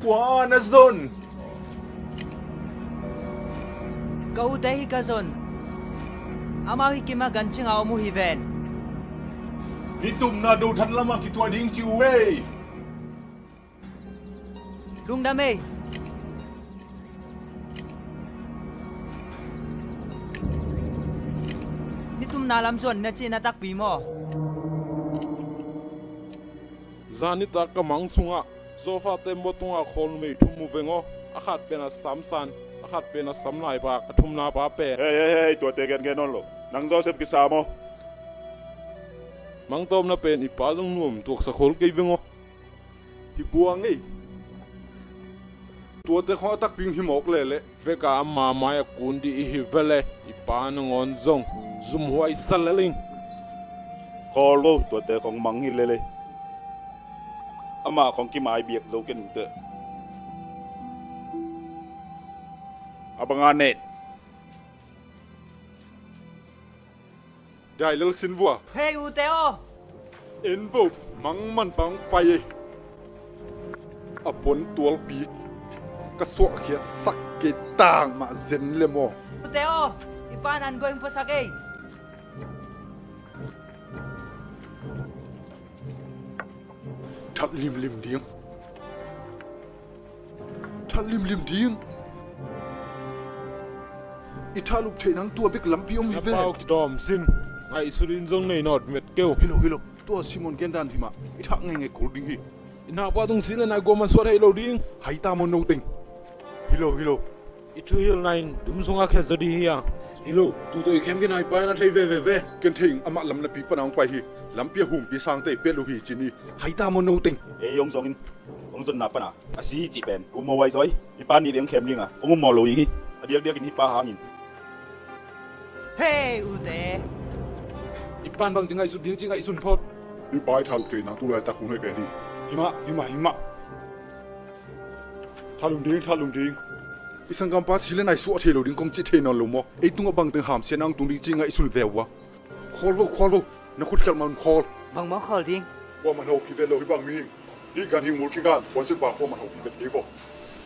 Kua na zon? Ka ute hi ka zon. Amau hi kimah gancingah om uh hi ven. Nitupna dothak lamah kituah ding ci uh ei. Lungdam ei. Nitumna lam zuan na cihna takpi maw? Zan nitak ka mang sungah Zofate maw tungah khawl numei thum mu veng aw. A khat pen a Samsan, a khat pen a Samlaipa, a thumna pa pen. Hei, hei, hei, tuate gen gen nawn lo. Nang Joseph kisa maw? Mangtawpna pen i pa zong nuam tuaksa khol kei veng aw. Hi buang ei. Tuate khong a takpi hi mawk lele. Veka ama mai a kun dih i hi vele. I pa nangawn zong zumhuai sa lel ing. Khawl lo, tuate khong mang hi lele. Amah khong kimai biak zo ken ute. A banga nen. Dai lel sin vua. Hei ute aw. En vo, mang man pang pai ei. A pon tualpi ka suahkhiat sak kei tang mah zen le maw? Ute aw, i pan an going pasak ei. That limlim ding. That limlim ding. I thah lup theih nang tua bek lampi om hi ve. Na pau kidawm sin. Ngaihsut in zong nei nawt vet keu. Hi lo, hi lo. Tua Simon gendan himah i thah ngeingei kul ding hi. I nahpa tung si le nai guam man suat hei lo ding. Hai ta maw no teng. Hi lo, hi lo. I thuhilhna in dum sungah khet zaw ding hi a. Hi lo, tu tawh i khem kei nai pa in a thei veve ve. Ken thei ing, amah lam napi pana hong pai hi. Lampi a humpi sangte i pet lo hi ci ni. Hai ta maw no teng. Ei hong zong in, hong zonna pana a si hi cih pen um maw ai zaw i. I pa nih ding khem ding a hong um maw lo ding hi. A diakdiak in hi pa hangin. Hei ute. I pan bang ci ngaihsut ding ci ngaihsun phot. I pa i thaluk thei nang tu lai tak hun hei pen hi. Himah, himah, himah. Thalum ding, thalum ding. I sanggampa si le nai suah thei lo ding kong cih thei nawn lo maw? Ei tungah bangteng hamsiatna hong tung ding ci ngaihsun ve uh a. Khawl vo, khawl vo. Na khut khelh man khawl. Bangmah khawl ding. Kuaman hopi vet lo hi bang mihing. Hih gan hing mul kigan puansilpa kuaman hopi vet kei vo.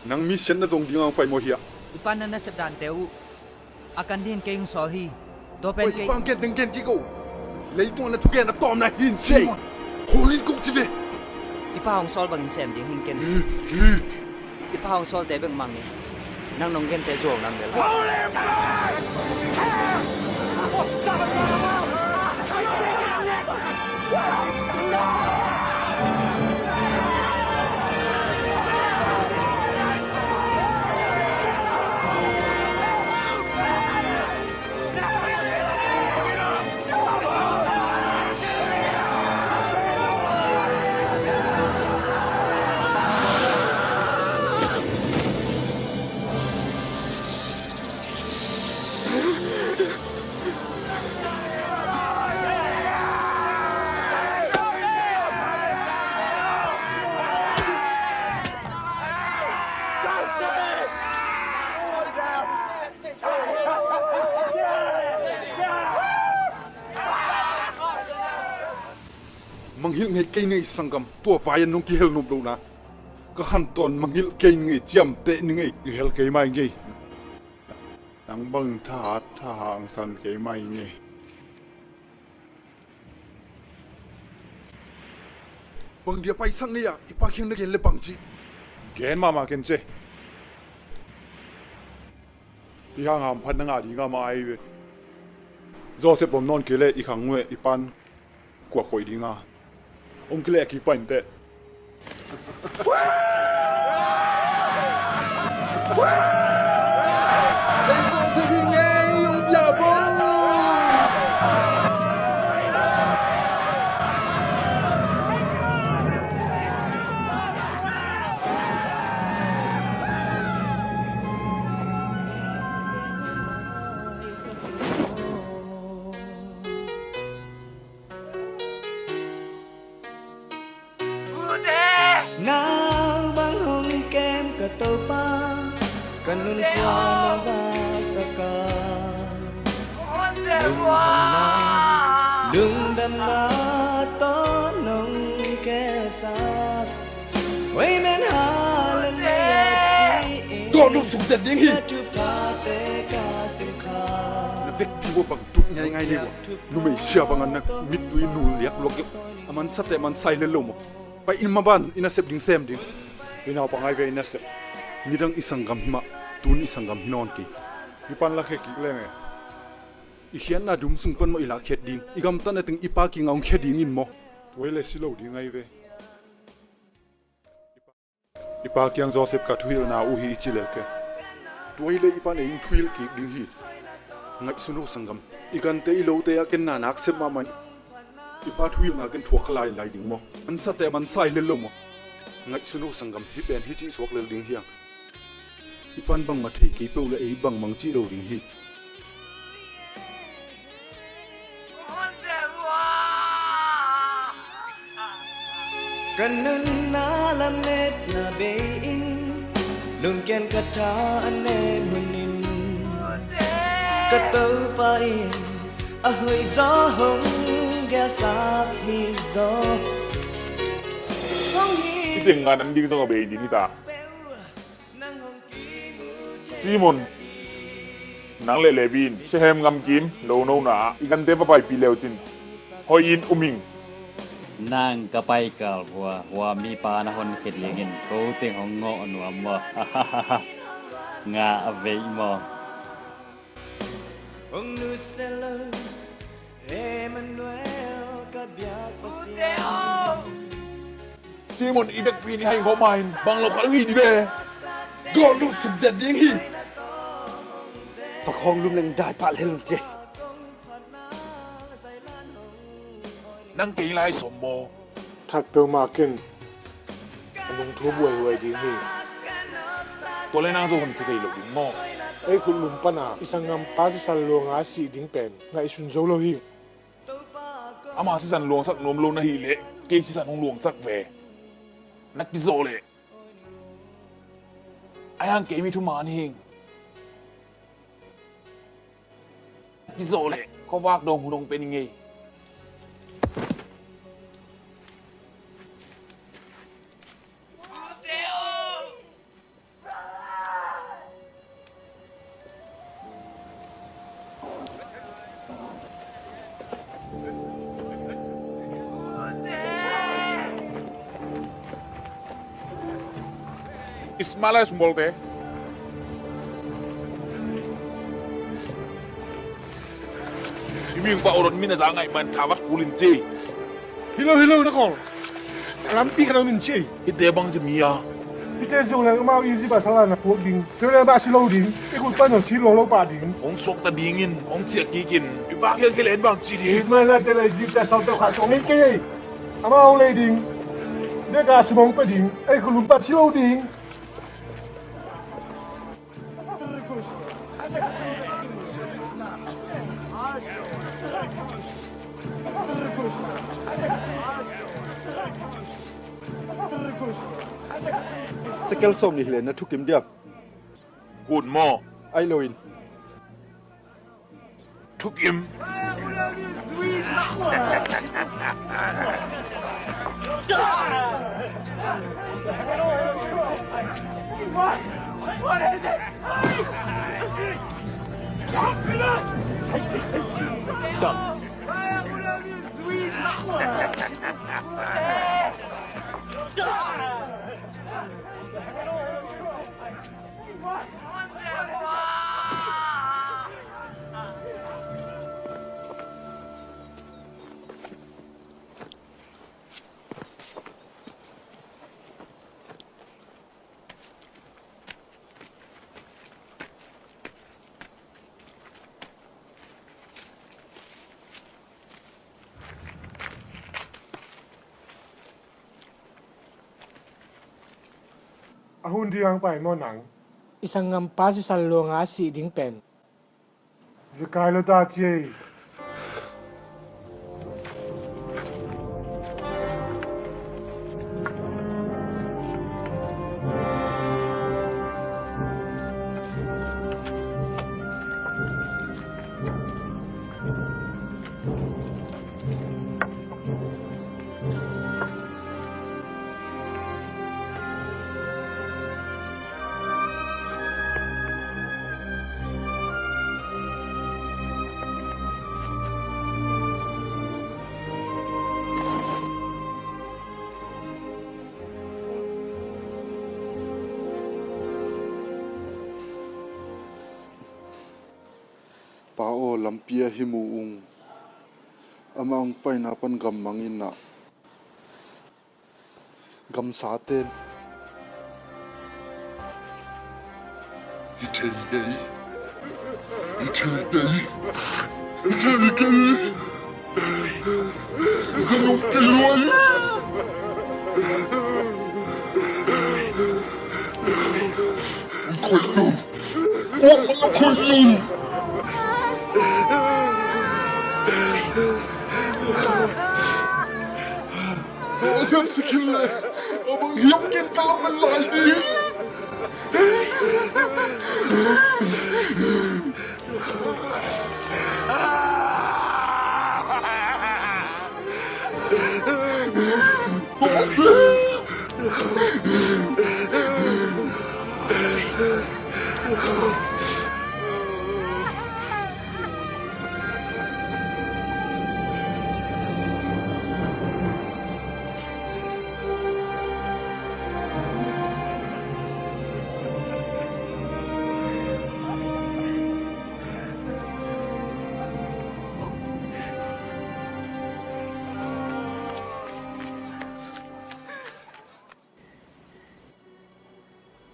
Nang mi siatna zong ding ang pai maw hiah? I pan na nasep dante uh. A kan din kei hong sawl hi. Tua pen kei. Oi, i pa hong gen teng gen kik o. Leitung a na thugen a tawmna hin sei. Simon, khawl in kong ci ve. I pa hong sawl bangin sem ding hing ken. I pa hong sawlte bek mang in. Nang nong gente zuau nam bel. Mangngilh ngei kei ning ei sanggam, tua vai-ah nong kihel nop lohna. Ka khantawn mangngilh kei ning ei, ciamteh ning ei. I hel kei mai ngei. Nang bang thahat thahat hangsan kei mai ngei. Bang dia paisak nei-ah i pa kiang na gen le bang ci? Gen mahmah ken ce. I hang hamphat na ngah dinga mah ahi ve. Joseph om nawn kei leh i khang uh eh, i pan kuak hoih dinga. Ong kileh kik pah inteh. Kei Joseph hi ngei, ong bia vo. Ute! Nau bang hong kem ka Topa, ka nun Ute! Kuang a vak sak a. Ute! Lungdamna tawh nong kehsak. Amen, hallelujah. Tua nop suk zet ding hi. Na vekpi vua bang tut ngaingai nei vua. Numei sia bangin na mittui nul liak luak hi. A mansate mansai lel lo maw? Pai in maban i nasep ding sem ding. I naupa ngai ve i nasep. Nidang i sanggam hi mah, tun i sanggam hi nawn kei. Hih pan lakhia kik leng e. I khiatna dum sung pan maw i lakkhiat ding? I gamtatna teng i pa kiangah hong khia ding in maw? Tua hi leh si lo ding ahi ve. I pa kiang Joseph ka thuhilhna uh hi i ci lel kei. Tua hi leh i pan ei hong thuhilh kik ding hi. Ngaihsun o sanggam. I gante i lote ah ken na nak sep mahmah in. I pa thuhilhna ken thuak kha lailai ding maw? Mansate mansa hi lel lo maw? Ngaihsun o sanggam, hih pen hi cih suak lel ding hi hang. I pan bangmah thei kei peuh leh ei bangmah cih lo ding hi. Ka nunna lametna bei-in lungkian ka tha a nen hunin ka Topa in a hoih zaw hong gelsak hi zaw. Hong hi. I teng ngan an ding zong a bei ding hi ta. Simon, nang le Levi in Shekhem gamkim lonona ah i gante va paipih le uh cin, hoih in um ing. Nang ka pai kal hua, hua mipa na honkhia dingin ko teng hong ngawh nuam maw? Ngah a veih maw? Hong nusia lo, Emmanuel ka biak Pasian. Simon, i vekpi in i hai khawm mahin bang lo khat hong hi dih ve. Gawh lup suk zet ding hi. Fakhawng lum leng dai pah lel ci. Nang kei lai sawm maw? That peuhmah ken a nungthu buaihuai ding hi. Tua le nang zong honkhia thei lo ding maw? Ei khutlum pana i sanggampa sisan luanga a sih ding pen ngaihsun zo lo hi. Ama sisan luangsak nuam lo na hih leh kei sisan hong luangsak ve. Na kizawh leh. Ahi hang kei mi thuman hi ing. Na kizawh leh khuavak dawng hun hong pia ning ei. Ismail a sumbolte. I mihing pa Oron min a za ngaih man thavat kul in ci. Hi lo, hi lo, na kawl. A lampi khat om in ci. Hihte bang ci mi a? Hihte zong leng amau Egypt a sal a na puak ding. Tua leh amah si lo ding. I khut pan zong si luang lo pah ding. Hong suakta dingin hong ciah kik in. I pa kiang kilen bang ci ding. Ismail nate le Egypt a salte khat suak ngei kei ei. Amah hong lei ding. Dek a sim hong pia ding. Ei khutlum pan si lo ding. Sekel sawm nih hi leh na thukim diam? Kut maw? Ai lo in. Thukim. A hun ding hong pai maw nang? I sanggampa sisan luanga a sih ding pen. Zekai lo ta ci ei. Pa aw, lampi ah hih mu ung. Amah hong paina pan gammang in ah, gamsa ten. Hi thei kei. Hi thei kei. Hi thei kei. Ka lung kiluai. Hong khoih lo. Kuamah na khoih lo. Joseph si khin le, a bang hiam ken ka lam na lai ding.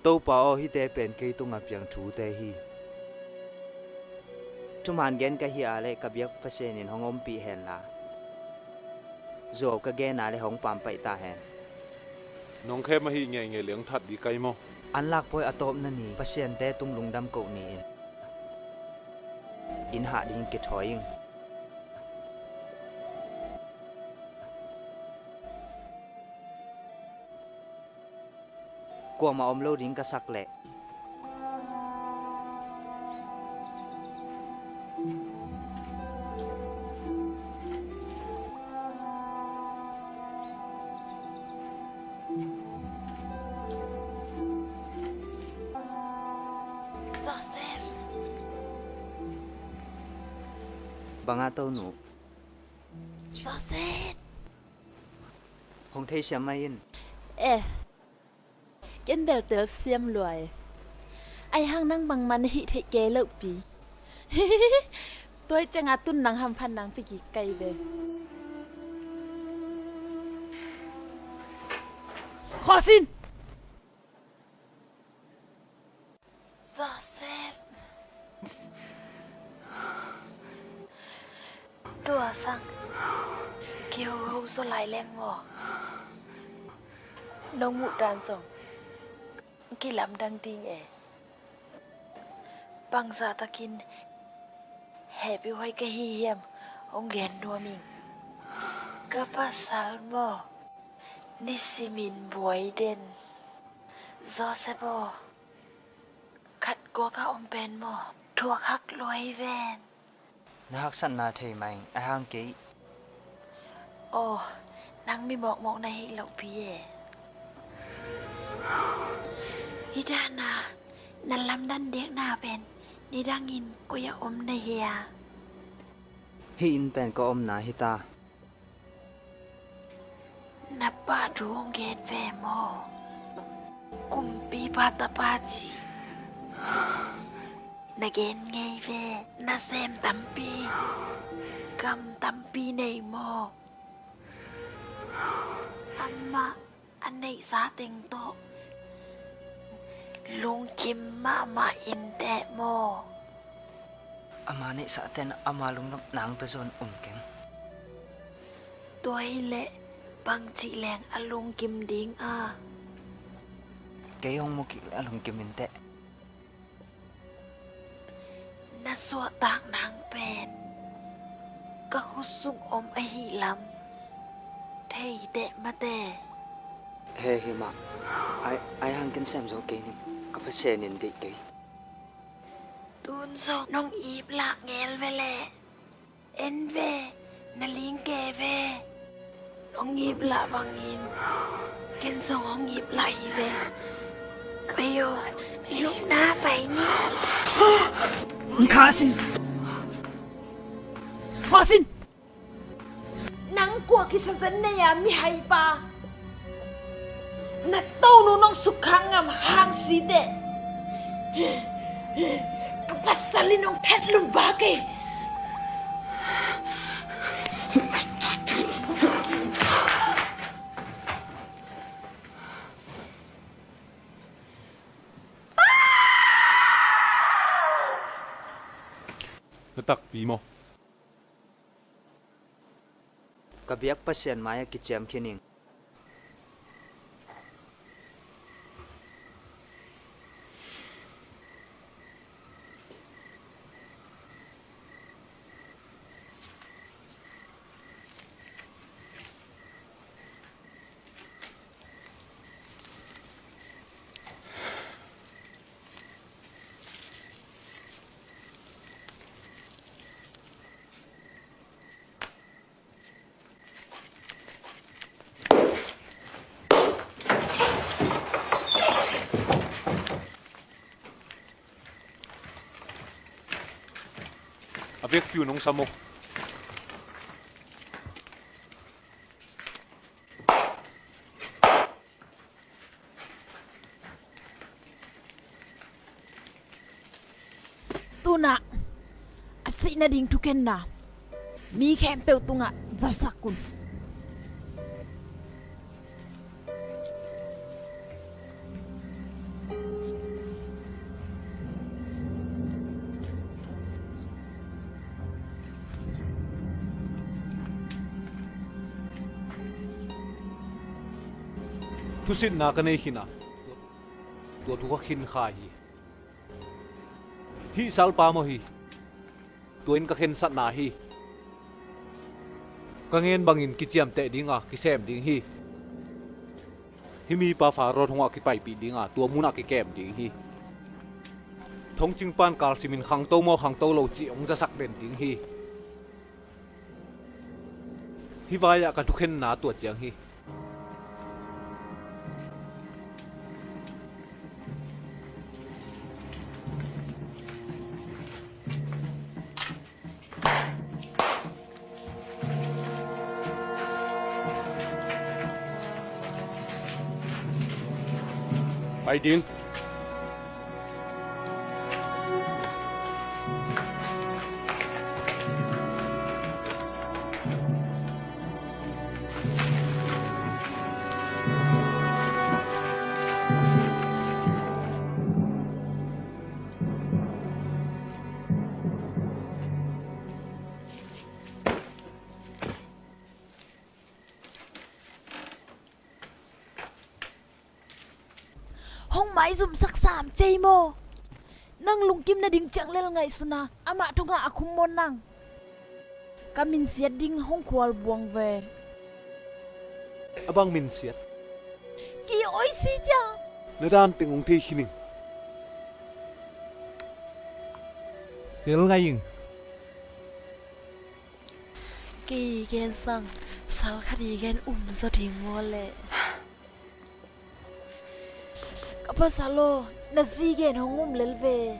Topa aw, hihte pen kei tungah piang thute hi. Thuman gen ka hih a leh ka biak Pasian in hong ompih henla, zuau ka gen a leh hong pampaih ta hen. Nong khem ahih ngeingei leh hong that ding ka hi maw? An lakpawi a tawpna ni, pasiante tung lungdam koh ni-in inn hah dingin kithawi ing. Kuamah om lo ding ka sak leh. Joseph. Bang a, Tonu? Joseph. Hong theisiam mai in. Eh. Ken bel telsiam lua e. Ahi hang nang bangmah na hih theih kei lo pi. Tua ciangin tun nang hamphat nang pi kik ka hi ve. Kholsin! Joseph. Tua sang kihoho zaw lai leng maw? Nong muh dan zong kilamdang ding e. Bangzah takin hehpihhuai ka hi hiam, hong gen nuam ing. Ka pasal maw, nisimin buai den. Joseph aw, khat guak a om pen maw, thuak hak lua hi ven. Na haksatna thei mah ing, ahi hang kei. Aw, nang mi mawkmawk na hi lo pi e. Hih dan a na lamdang dekna pen nidangin koi ah om na hia? Hih inn pen ka omna hi ta. Na pa thu hong gen ve maw? Kumpipa tapa cih na gen ngei ve. Nasem tampi, gam tampi nei maw? Amah a neihsa teng tawh lungkim mahmah inteh maw? Ama neihsa ten ama lungnop nang pia zong um keng. Tua hileh bangci leng a lungkim ding a? Kei hong mu kik leh a lungkim inteh. Na suahtak nang pen ka khut sung om ahih lam thei teh mate. He hi mah. Ai, ai hang ken sem zo kei ning, ka Pasian in deih kei. Tun zong nong ip lah ngel ve leh. En ve, na ling ke ve. Nong ip lah bangin ken zong hong ip lah hi ve. Pai aw, lupna pai ni. Kha sin. Kha sin. Nang kua kisa zen nei a mihaipa. Na tonu nong sukkhak ngam hang si teh. Ka A sal in hong thetlum vak e. Na takpi maw? Ka biak Pasian mai-ah kiciam khin ing. A vekpi un hong sam aw. Tu-in ah a sih nading thukhenna mi khempeuh tungah zasak un. Thusitna ka nei khin a, tua thu ka khin kha hi. Hih salpa maw hi? Tua in ka khensatna hi. Ka ngen bangin kiciamteh dinga kisem ding hi. Hih mipa Faro thongah kipaipih dinga tua munah kikem ding hi. Thongcing pan kalsimin khangto maw khangto lo cih hong zasak den ding hi. Hih vai-ah ka thukhenna tua ciang hi. Pai ding. Hong maizumsak sam cei maw? Nang lungkim nading ciang lel ngaihsun a, amah thongah a khum maw nang? Ka minsiat ding hong khual buang ve. A bang minsiat? Ki oisi cia. Na dan teng hong thei khin ing. Lel ngai ing. Kei gen sang, sal khat i gen um zaw ding maw le? Ka pasal aw, na zi gen hong um lel ve.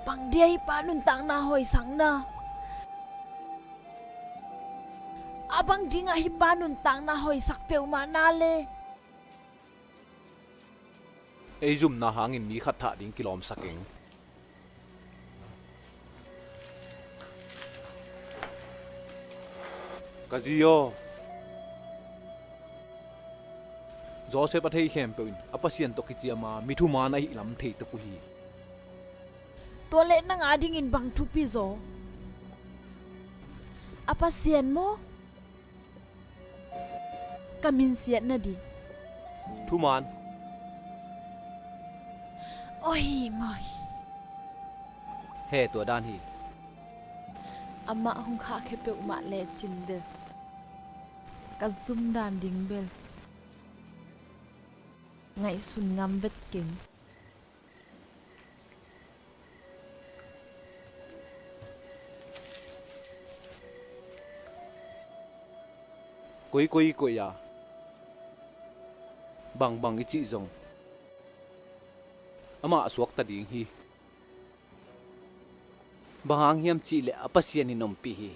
Bang dia hih pa nuntakna hoihsak na? A bang dingah hih pa nuntakna hoihsak peuhmah na le? Ei zumna hangin mi khat thah ding kilawmsak ing. Ka zi aw, Josef a thei khempeuh in a Pasian tawh kiciam a mi thuman ahih lam thei tuk uh hi. Tua leh nang adingin bang thupi zaw? A Pasian maw? Ka minsiat nading thuman. Aw hi maw hi. He, tua dan hi. Amah hong khahkhia peuhmah lecin bel ka zum dan ding bel ngaihsun ngam vet keng. Koikoi i koih a, bangbang i cih zong amah a suakta ding hi. Bang hang hiam cihleh a Pasian in ompih hi.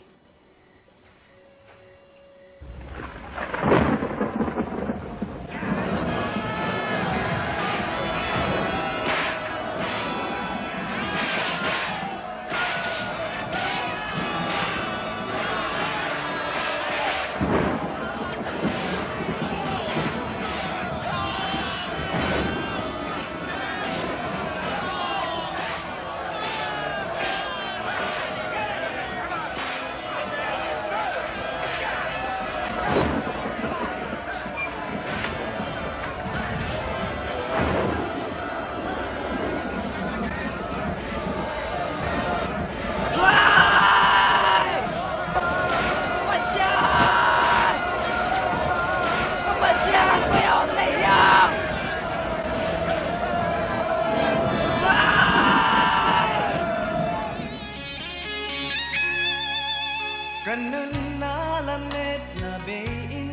Nunna lametna bei-in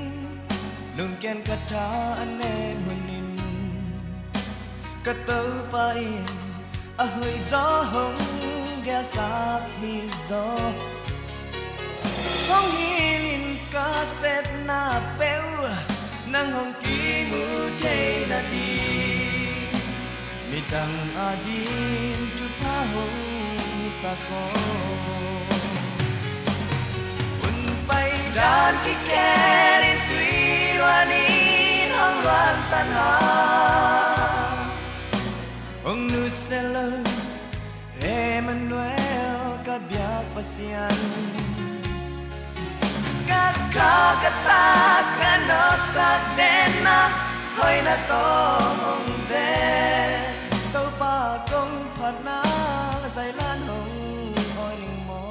lungkian ka tha a nen hunin ka Topa in a hoih zaw hong gelsak hi zaw. Hong hilhin ka sepna peuh nang hong kimu thei nading midang ading thupha hong hisak aw. Un paidan kikhel in tui luanin hong luansan hang hong nusia lo Emmanuel ka biak Pasian. Ka kha ka tak ka nopsak denna hoihna tawh hong zen. Topa kong phatna zailan hong awi ning maw.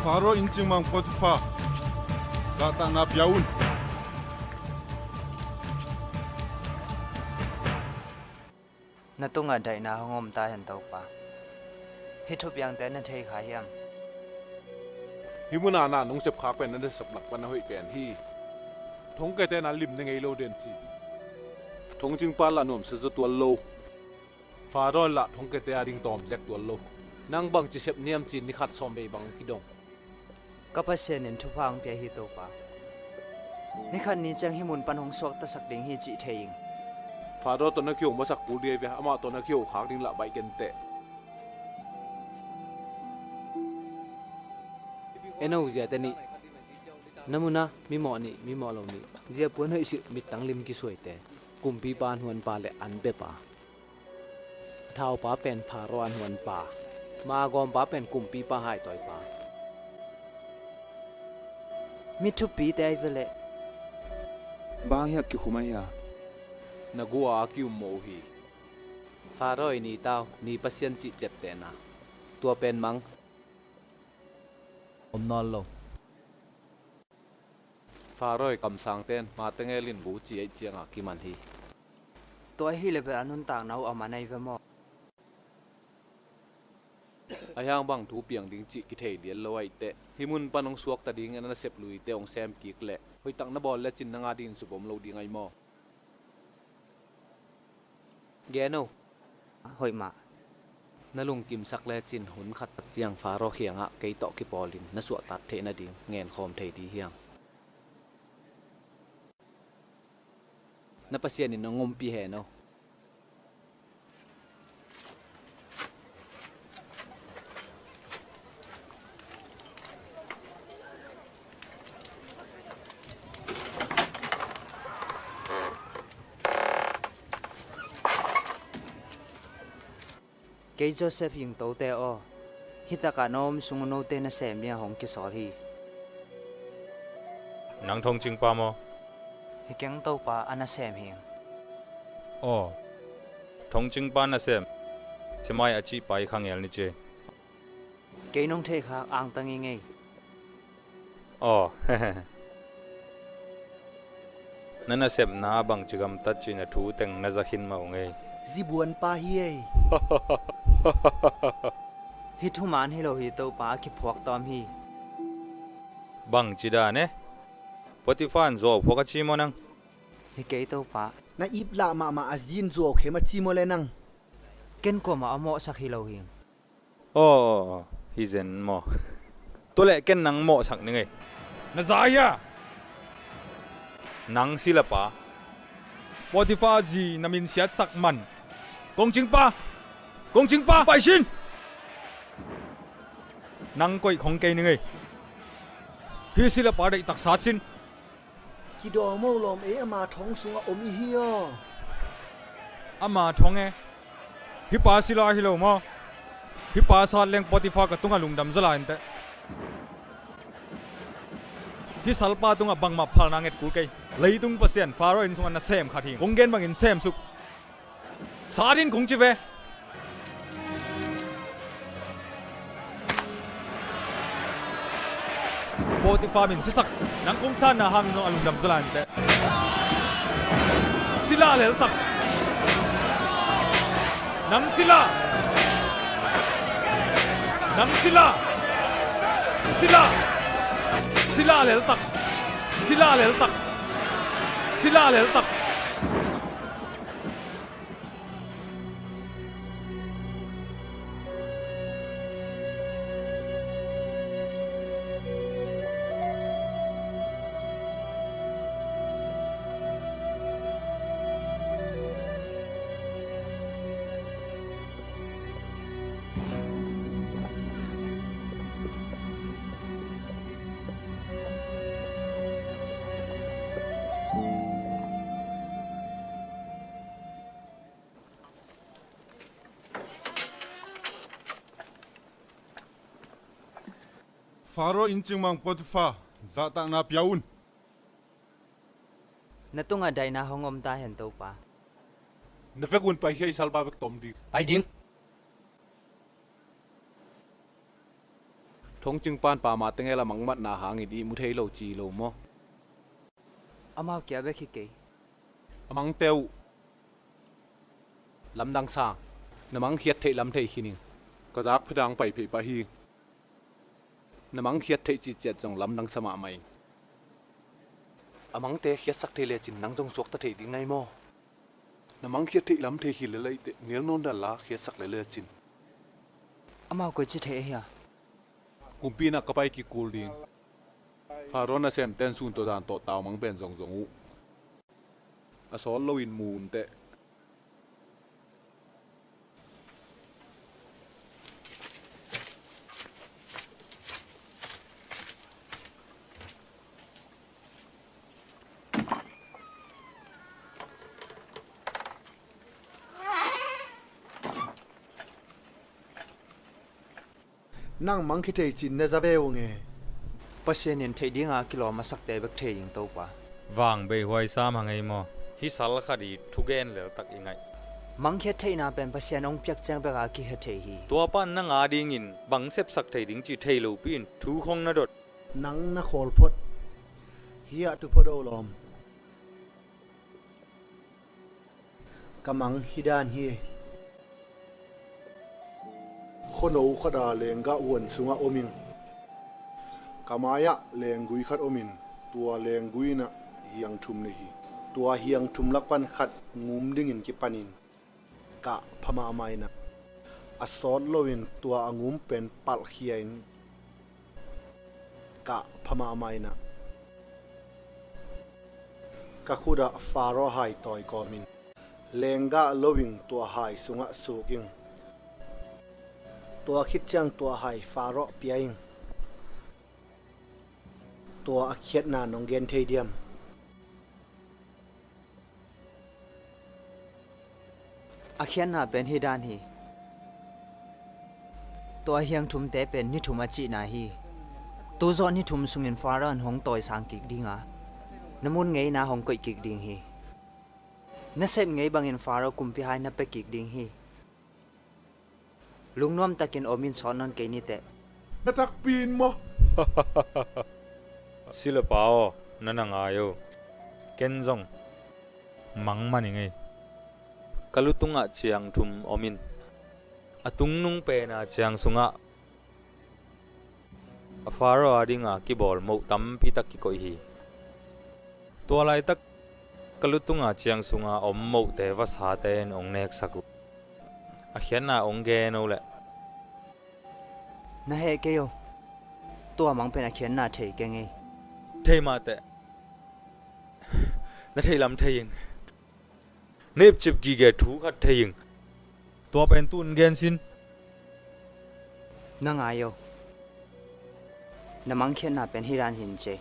Faro inncingmang Potifar, zahtakna pia un. Na tungah daihna hong om ta hen, Topa. Hih thupiangte na thei kha hiam? Hih munah na nong sepkhak pen na nasep lak pan a hoih pen hi. Thongkiate na lim na ngei lo den ci. Thongcingpa lah nuamsa zaw tuan lo. Faro lah thongkiate ading tawm zek tuan lo. Nang bangci sep niam ci-in ni khat sawm vei bang kidong. Ka Pasian in thupha hong pia hi, Topa. Ni khat ni ciang hih mun pan hong suaktasak ding hi cih thei ing. Faro tawh na kihong masak kul ding hi ve, amah tawh na kiho khak ding lah baih kenteh. En aw, ziate nih. Na munah mimawh nih, mimawh lo nih. Ziapuan hoih silh mittang lim kisuaite kumpipa an huanpa le an bepa. A thaupa pen Faro an huanpa, ma a gawmpa pen kumpipa haitawipa. Mi thupite ai veleh. Bang hiah kikhum ahi a? Na gua a kiummawh uh hi. Faro i ni tau, ni pasian cih ceptehna. Tua pen mang om nawn lo. Faro i kamsangte in mate ngelin bu ci aih cianga kiman hi. Tua ahi le bel a nuntakna uh a man ahi ve maw? Ahi hang bang thu piang ding cih kithei lian lo aih teh, hih mun pan hong suakta dingin a nasep luite hong sem kik leh hoihtak na bawl lecin nang a dingin sum om lo ding ahi maw? Gen o. Hoih mah. Na lungkimsak lecin hun khat tak ciang Faro kiangah kei tawh kipawlin na suahtak theih nading ngenkhawm thei dih hiang. Na Pasian in nang ompih hen o. Kei Joseph hingtote aw, hih takah na om sung uh note nasem dingah hong kisawl hi. Nang thongcingpa maw? Hi keng, Topa, a nasem hing. Aw, thongcingpa nasem, Semai a cihpa i khangel ni ci. Kei nong theihkhak angtang i ngei. Aw. Na nasepna ah bangci gamtat cih na thu teng na za khin mah uh ngei. Zibuanpa hi ei. Hih thuman hi lo hi, Topa, a kiphuak tawm hi. Bangci dan e? Potiphar in zuau phuak a ci maw nang? Hi kei, Topa. Na iplah mahmah a zi in zuau khem a ci maw le nang? Ken kuamah a mawhsak hi lo hi. Aw, aw, aw, hi zen maw? Tua leh ken nang mawhsak ning ei. Na za hia? Nang silapa, Potiphar zi na min siatsak man. Kongcingpa! Kongcingpa! Paisin! Nang koih khong kei ning ei. Hih silapa deihtak sat sin. Kidawm o lawm ei, ama thong sungah om i hi aw. Ama thong e? Hih pa sila hi lo maw? Hih pa sat leng Potiphar ka tungah lungdam zaw lai inteh. Hih salpa tungah bangmah phalna nget kul kei. Leitung Pasian Pharaoh inn sungah nasem khat hi. Kong gen bangin semsuk. Sat in kong ci ve. Potiphar min siasak. Nang kong satna hangin zong a lungdam zaw lai inteh. Sila leltak. Nang sila. Nang sila. Sila. Sila leltak. Sila leltak. Sila leltak. Pharaoh inn cingmang Potiphar, zahtakna pia un. Na tungah daihna hong om ta hen, Topa. Na vekun paikhia, i salpa bek tom ding. Pai ding. Thongcingpa'n pamah tengel a mangmatna hangin ihmu thei lo ci lo maw? Amau kia bek hi kei. A mangte uh. Lamdang sang. Na mangkhiat theih lam thei khin ing. Ka zakphe dang pai phei pah hi. Na mangkhiat theih cih ciat zong lamdang sa mahmah ing. A mangte khiatsak thei lecin nang zong suakta thei ding nai maw? Na mangkhiat theih lam thei khin lel ahih teh nial nawn dan la khiatsak lel lecin. Amau koici thei ahi a? Kumpi innah ka pai kik kul ding. Pharaoh nasemte'n sun tawh dan tawh taumang pen zongzong uh. A sawt loin mu un teh. Nang mangkhia thei cin na za ve ung e. Pasian in theih dinga kilawm a sakte bek thei ding, Topa. Vangbei huai sam hang ei maw? Hih sal khat i thugen leltak i ngaih. Mangkhiat theihna pen Pasian hong piak ciang beka kikhia thei hi. Tua pan nang adingin bang sepsak thei ding cih thei lopi in thu khong na dot. Nang na khawl phot. Hih ah tu phot o lawm. Ka mang hih dan hi. Khuano khat a lenggah huan sungah om ing. Ka mai-ah lenggui khat omin, tua lenggui innah hiang thum nei hi. Tua hiang thum lak pan khat ngum dingin kipanin kah pha mahmah innah, a sawt loin tua a ngum pen palhkhia in kah pha mahmah innah, ka khutah Pharaoh hai tawi kawmin lenggah lo ing, tua hai sungah suk ing. Tua khit ciang tua hai Pharaoh pia ing. Tua a khiatna nong gen thei diam? A khiatna pen hih dan hi. Tua hiang thumte pen ni thum a cihna hi. Tuzawh ni thum sungin Pharaoh in hong tawisang kik dinga, na mun ngeina hong koih kik ding hi. Na sep ngei bangin Pharaoh kumpihai na pia kik ding hi. Lungnuam takin om in sawt nawn kei ni teh. Na takpi in maw? Silapa aw, na na ngai o. Ken zong mang man i ngei. Ka lu tungah ciang thum om in, a tungnung pena ciang sungah Faro a dinga kibawl moh tampi tak kikoih hi. Tua laitak ka lutunga ciang sunga om mohte vasate in hong neksak uh. A khiatna hong gen o leh. Na heh kei o. Tua mang pen a khiatna thei keng ei. Thei mah teh. Na theih lam thei ing. Na ipcip gige thu khat thei ing. Tua pen tu-in gen sin. Na ngai o. Na mangkhiatna pen hi dan hin cei.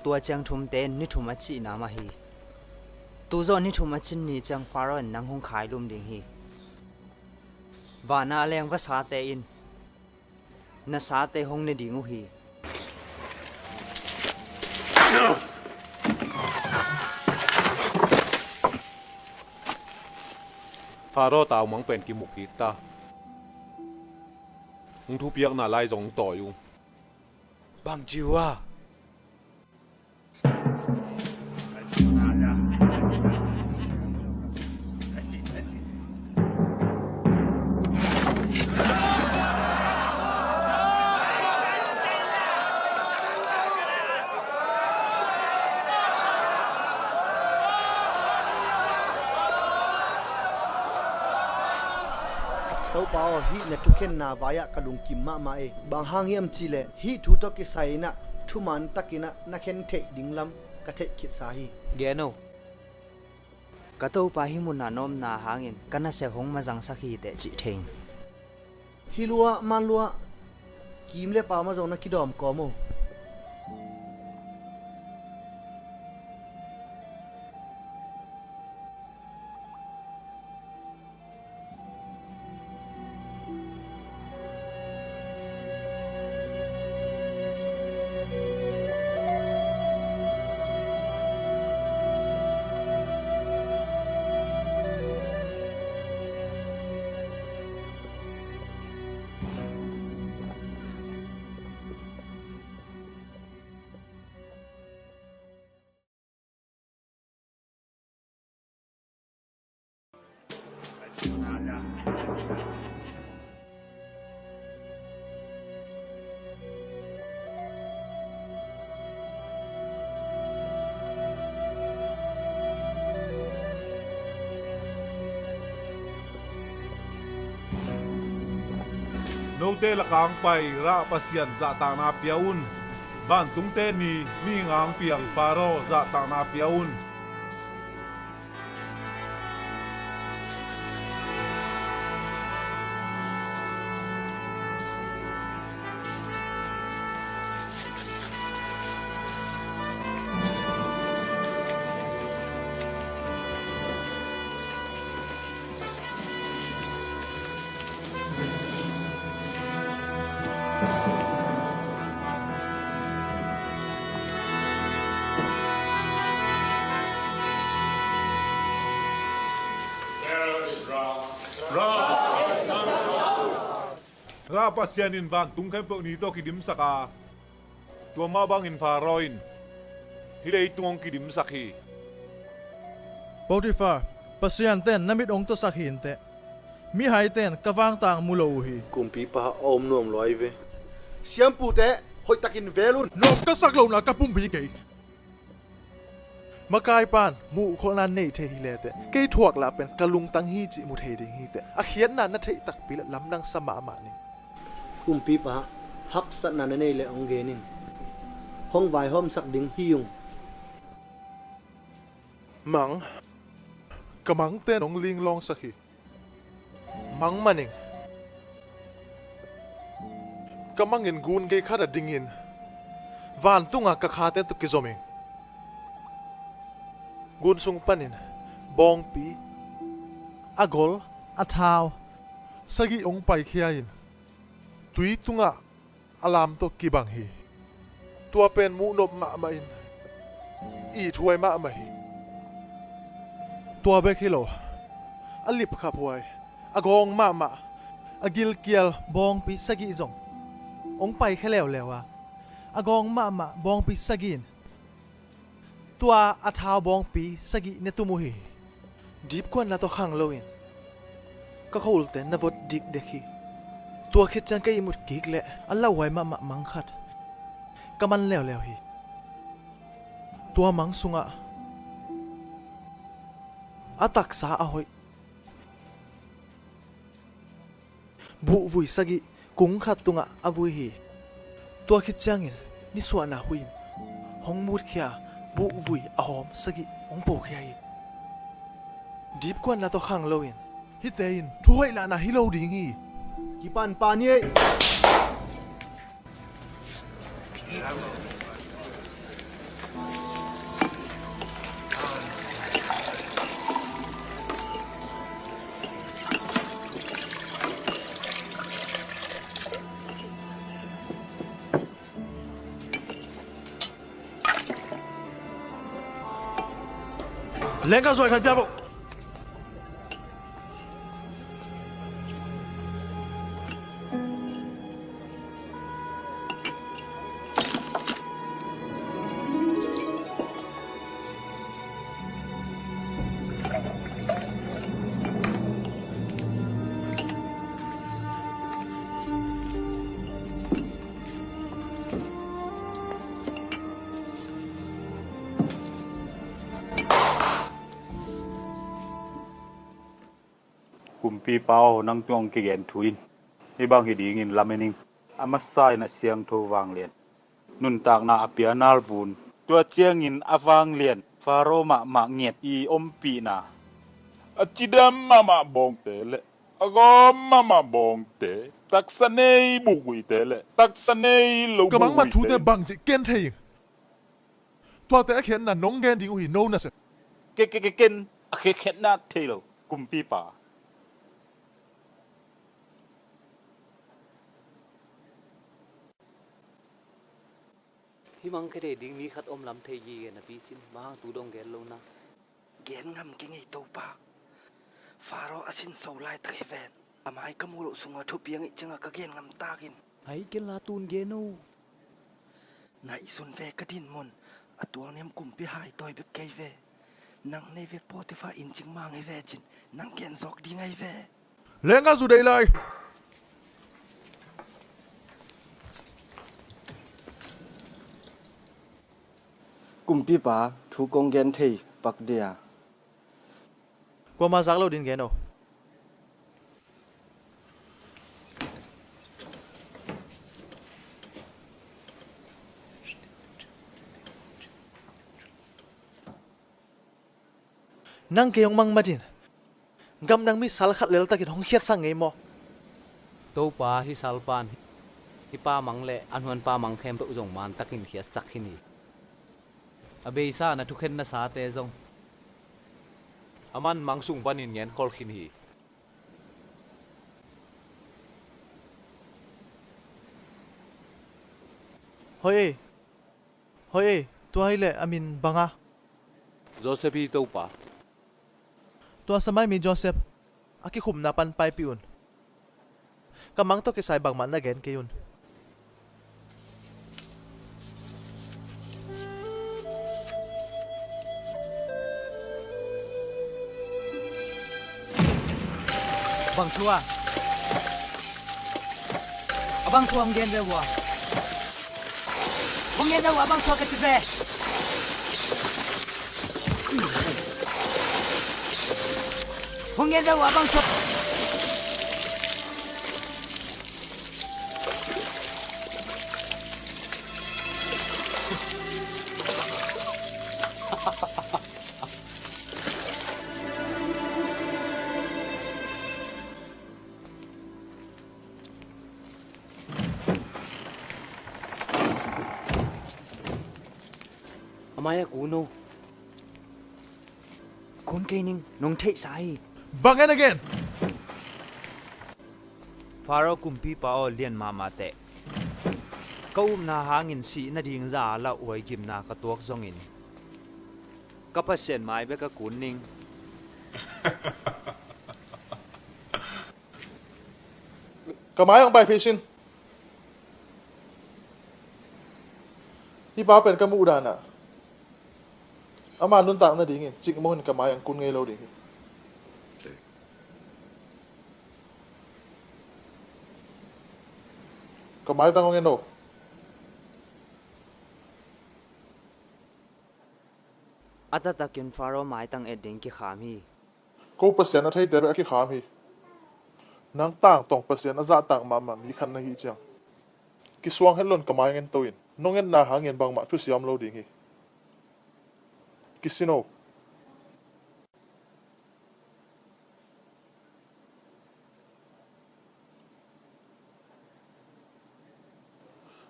Tua ciang thumte in ni thum a cihna mah hi. Tuzawh ni thum a cin ni ciang Faro in nang hong khailum ding hi. Vana a leng vasate in na sate hong ne ding uh hi. Faro taumang pen kimu kik ta. Hong thupiakna lai zong tawi uh. Bang ci uh a? Topa aw, hih na thukhenna vai-ah ka lungkim mahmah ei. Bang hang hiam cihleh hih thu tawh kisai-in ah thuman takin ah na khen theih ding lam ka theih khitsa hi. Gen o. Ka Topa hih munah na omna hangin ka nasep hong mazangsak hi teh cih thei ing. Hih luah man luah kim le pau mah zong na kidawm kawm o. Note lakah hong pai rah Pasian zahtakna pia un. Vantungte ni, mihing a hong piang Faro zahtakna pia un. Rah Pasian in vantung khempeuh ni tawh kidimsak a, tua mah bangin Faro in hih leitung hong kidimsak hi. Potifar, Pasian ten na mit hong tuasak hi inteh. Mihai ten ka vangtang mu lo uh hi. Kumpipa a om nuam luai ve. Siampute, hoihtakin vel un. Nuam ka sak lohna ka pumpi kei. Makaipan muhkholhna nei thei hi leteh, kei thuak lah pen ka lungtang hi cih mu thei ding hiteh. A khiatna na theih takpi leh lamdang sa mahmah ning. Kumpipa, haksatna na nei leh hong gen in. Hong vaihawmsak ding hi ung. Mang, ka mangten hong linglawngsak hi. Mang man ing. Ka mangin gun gei khat a dingin vantungah ka khate tawh kizom ing. Gun sung panin bawngpi, a gol, a thau sagih hong paikhia in tui tungah a lam tawh kibang hi. Tua pen muhnop mahmah in ithuai mahmah hi. Tua bek hi lo, a lipkhaphuai, a gawng mahmah, a gilkial bawngpi sagih zong hong paikhia leuleu a, a gawng mahmah bawngpi sagih in tua a thau bawngpi sagih ne tum uh hi. Dipkuatna tawh khang loin ka kholte na vot dikdek hi. Tua khit ciang ka ihmut kik leh a lauhuai mahmah mang khat ka man leuleu hi. Tua mang sungah a taksa a hoih buhvui sagih kung khat tungah a vui hi. Tua khit ciangin nisuahna huih in hong mutkhia buhvui a hawm sagih hong pokhia hi. Dipkuatna tawh khang loin hihte in thuhoih lahna hi lo ding hi. Kipan pan hi. Lengka zuai khan pia vo. Kumpipa aw, nang tungah kigen thu in hih bang hi dingin lamen ing. A masa in a siangtho vanglian nuntakna a pia nalvun, tua ciangin a vanglian Faro mahmah ngiat i ompihna, a cidam mahmah bawngte le a gawm mahmah bawngte, taksa nei buhhuite le taksa nei lo buhhuite. Ka bangmah thute bang cih ken thei ing. Tuate a khiatna nong gen ding uh hi, no nasep. Ke, ke, ke, ken a khiatkhiatna thei lo, kumpipa. Hih mang khia thei ding mi khat om lam thei gige napi cin, bang hang tu dong gen lo na. Gen ngam kei ngei, Topa. Faro a sinso laitak hi ven. A mai ka muh loh sungah thupiang ih ciangah ka gen ngam takin. Ai, ken la tun gen o. Ngaihsun ve ka din mun. A tualniam kumpi hai tawi bek kei ve. Nang nei ve Potifa inn cingmang hi ve cin. Nang gen zawk ding ai ve. Lengka zu deih lai. Kumpipa, thu kong gen thei pak dia. Kuama zak lo din gen o. Nang kei hong mangmat in, gamdang mi sal khat leltakin hong khiatsak ngei maw? Topa, hih salpan hih pa mang le a hnuanpa mang khempeuh zong mantakin khiatsak khin hi. A beisa na thukhenna sate zong aman mang sung panin ngenkhol khin hi. Hoih ei, hoih ei, tua hileh a min bang a? Joseph hi, Topa. Tua samaimi Joseph a kikhumna pan paipih un. Ka mang tawh kisai bangmah na gen kei un. Bang thu a? A bang thu a hong gen ve ua? Hong gen ve ua, a bang thu a ka ci ve? Hong gen ve ua, a bang thu a? A mai-ah kun o. Kun kei ning, nong theihsa hi. Bang en again? Faro kumpipa aw, lian mahmah teh. Ka upna hangin sih nading za a lauhuai gimna ka tuak zongin ka Pasian mai bek a kun ning. Ka mai hong pai phei sin. Hih pa pen ka muh dan ah ama nuntak nadingin cikmah in ka mai hong kun ngei lo ding hi. Ka maitang hong en o. A taktakin Faro maitang et ding kikham hi. Ko Pasian a theite bek a kikham hi. Nang tangtong Pasian a zahtak mahmah mi khat na hih ciang, kisuang het loin ka mai ngen to in. Nong etna hangin bangmah thusia om lo ding hi. Kisin o.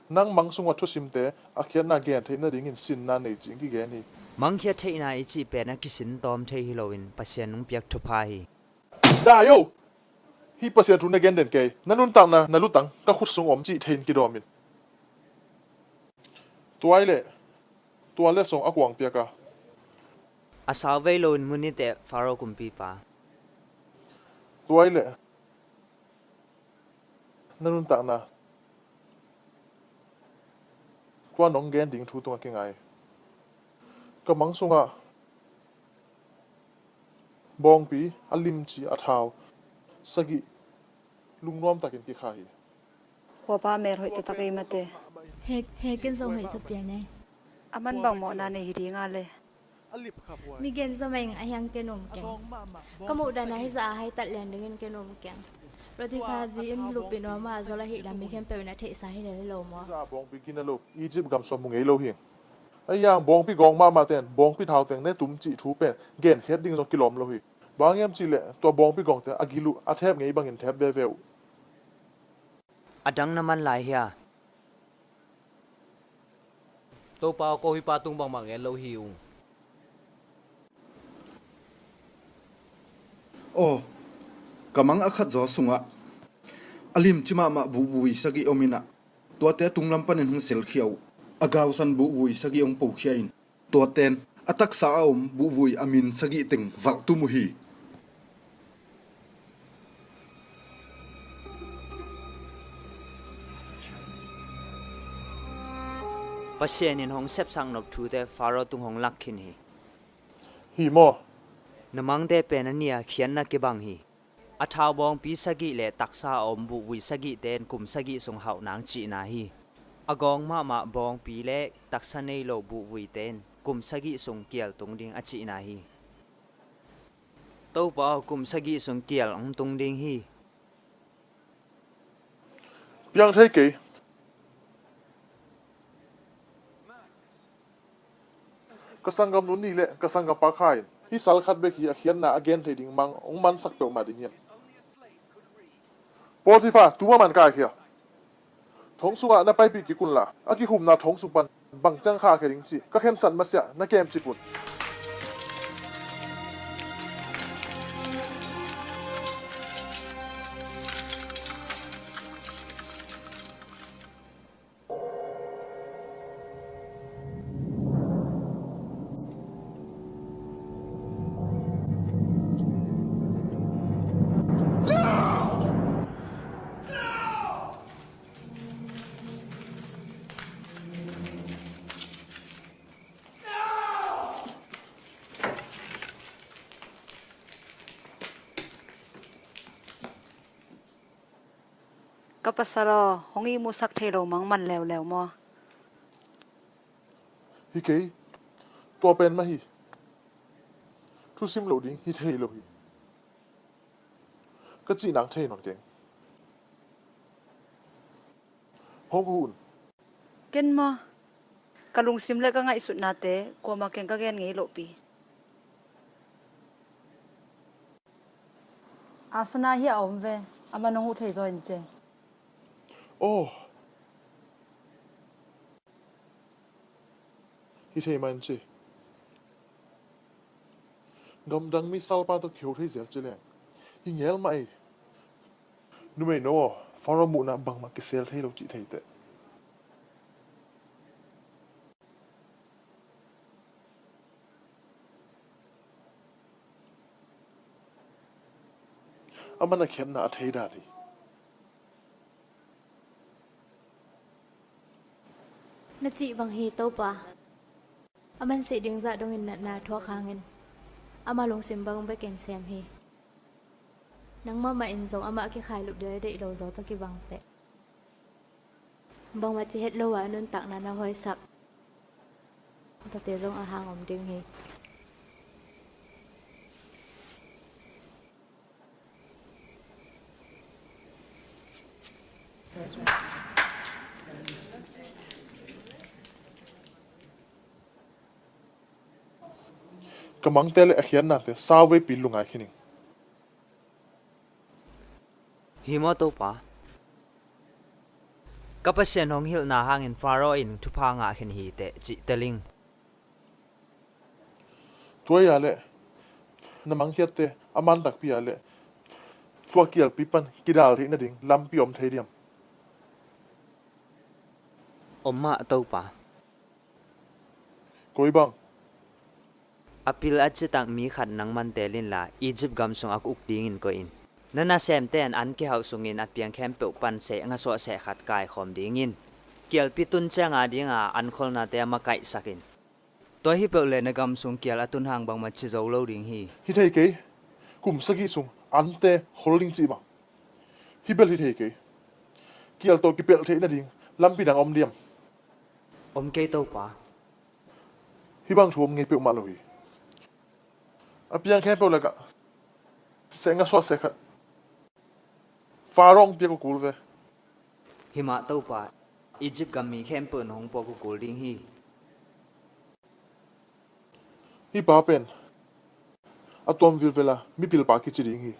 Nang mang sungah thusimte a khiatna gen theih nadingin sinna nei cih kigen hi. Mangkhiat theihna i cih pen a kisin tawm thei hi loin Pasian nungpiak thupha hi. Dai o! Hih Pasian thu na gen den kei. Na nuntakna, na lutang ka khut sung om cih theiin kidawm in. Tuai leh tua le song a kuang piak a, a sau vei loin mun i teh Faro kumpipa. Tuai leh na nuntakna, kua nong gen ding thu tungah kingai. Ka mang sungah bawngpi, a limci, a thau sagih lungnuam takin kikha hi. Kuapa mel hoih taktak ei mate. He, he ken zong hoih sa pian ei. A man bang mawhna nei hi ding a le. Mi gen zomeng a hiang ken um keng. Ka muh dan a hi zah a haitat lian dingin ken um keng. Potifa zi in lupi nuam a zol ahih lam mi khempeuh in a theihsa hi lel lo maw? Zah bawngpi gina lo, Egypt gam sua mu ngei lo hi. A hiang bawngpi gawng mahmah ten bawngpi thau teng ne tum cih thu pen genkhiat ding zong kilawm lo hi. Bang hiam cih leh tua bawngpi gawngte a gil uh a thep ngei bangin thep veve uh. A dang na man lai hia? Topa aw, ko hih pa tung bangmah ngen lo hi ung. Aw, ka mang a khat zaw sungah a limci mahmah buhvui sagih om inah, tuate a tunglam panin hong selkhia uh. A gausan buhvui sagih hong pokhia in, tuaten a taksa a om buhvui a min sagih teng valh tum uh hi. Pasian in hong sepsak nop thute Faro tung hong lak khin hi. Hi maw? Na mangte pen a nih a khiatna kibang hi. A thau bawngpi sagih le taksa a om buhvui sagihte in kum sagih sung hauh nang cihna hi. A gawng mahmah bawngpi le taksa nei lo buhvuite in kum sagih sung kial tung ding a cihna hi. Topa aw, kum sagih sung kial hong tung ding hi. Piang thei kei. Ka sanggamnu nih le ka sanggampa kha in hih sal khat bek hi a khiatna a gen thei ding mang hong mansak peuhmah ding hiam? Potifa, tuma man kaikhia. Thong sungah na paipih kik unla, a kikhumna thong sung pan bang ciang khahkhia ding cih ka khensat masiah na kemcip un. Ka pasal aw, hong ihmusak thei lo mang man leuleu maw? Hi kei, tua pen mah hi. Thusim lo ding hi thei lo hi. Ka cih nang thei nawn keng. Hong huh un. Ken maw? Ka lungsim le ka ngaihsutnate kuamah keng ka gen ngei lohpi. Asana hi a om ve, a man hong huh thei zaw in ce. Aw. Hi thei mah in ci. Gamdang mi salpa tawh kiho thei zel ci leng hi ngel mah ei. Numei no aw, Faro muhna bangmah kisel thei lo cih thei teh. A man a khiatna a thei dan hi. Na cih bang hi, Topa. A man sih ding zah dongin natna a thuak hangin ama lungsim bang bekin sem hi. Nangmah mah in zong amah a kikhailup ding a deih lo zaw tawh kibang teh. Bangmah ci het lo a nuntakna na hoihsak. Tate zong a hang om ding hi. Ka mangte le a khiatnate sauveipi lungngai khin ing. Hi maw Topa? Ka Pasian hong hilhna hangin Faro in thupha ngah khin hi teh cih tel ing. Tua hi a leh na mangkhiatte a man takpi a leh tua kialpi pan kidal theih nading lampi om thei diam? Om mah Topa. Koi bang? A pil a citak mi khat nang man tel inla Egypt gam sung a uk dingin koih in. Na nasemte in an kihauh sungin a piang khempeuh pan seh ngasuah seh khat kaikhawm dingin kialpi tun ciang a dinga an kholnate a makaihsak in. Tua hi peuh le na gam sung kial a tun hang bangmah ci zo lo ding hi. Hi thei kei. Kum sagih sung ante khol ding cih bang hi bel hi thei kei. Kial tawh kipelh theih nading lampi dang om diam? Om kei Topa. Hih bang thu om ngei peuhmah lo hi. A piang khempeuh lakah seh ngasuah seh khat Faro hong piak uh kul ve. Hi mah Topa, Egypt gam mi khempeuh in hong puak uh kul ding hi. Hih pa pen a tuam vilvela mipilpa kici ding hi.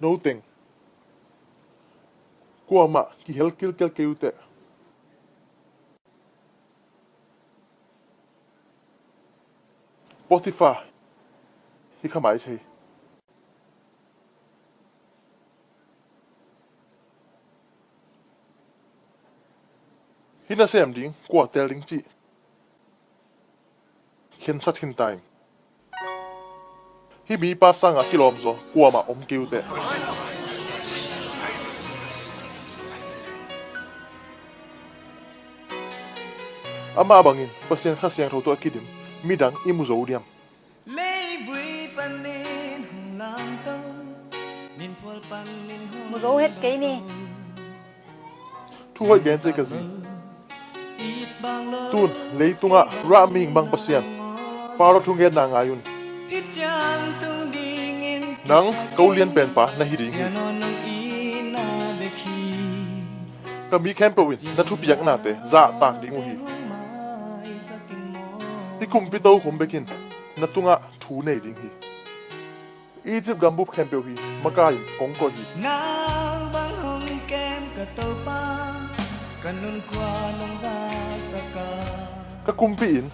No teng kuamah kihel kilkel kei uh teh. Potifar hi kha mai thei. Hih nasem ding kua tel ding cih khensat khin ta in. Hih mipa sangah kilawm zaw kuamah om kei uh teh. Amah bangin Pasian Kha Siangtho tawh a kidim midang i mu zo diam? Leivui panin hong lamto, ninphual panin hong mu zo het kei ni. Thu hoih gen cei ka zi. Tun leitungah rah mihing bang Pasian Faro thungetna ngai un. Nang ko lian penpa na hi ding hi. Ka mi khempeuh in na thupiaknate zahtak ding uh hi. Hih kumpi tokhom bekin na tungah thu nei ding hi. Egypt gambup khempeuh hi makai in kong koih hi. Nau bang hong kem ka Topa, ka nunkhua nong vak sak a. Ka kumpi in,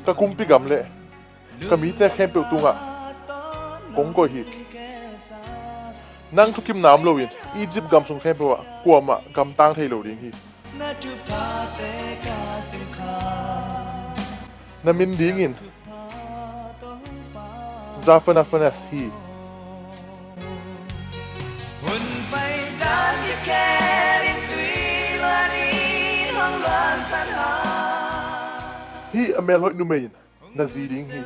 ka kumpi gam le ka mite khempeuh tungah kong koih hi. Nang thukimna om loin Egypt gam sung khempeuh ah kuamah gamtang thei lo ding hi. Na min dingin Zaphanaphanes hi. Hih a melhoih numei in na zi ding hi.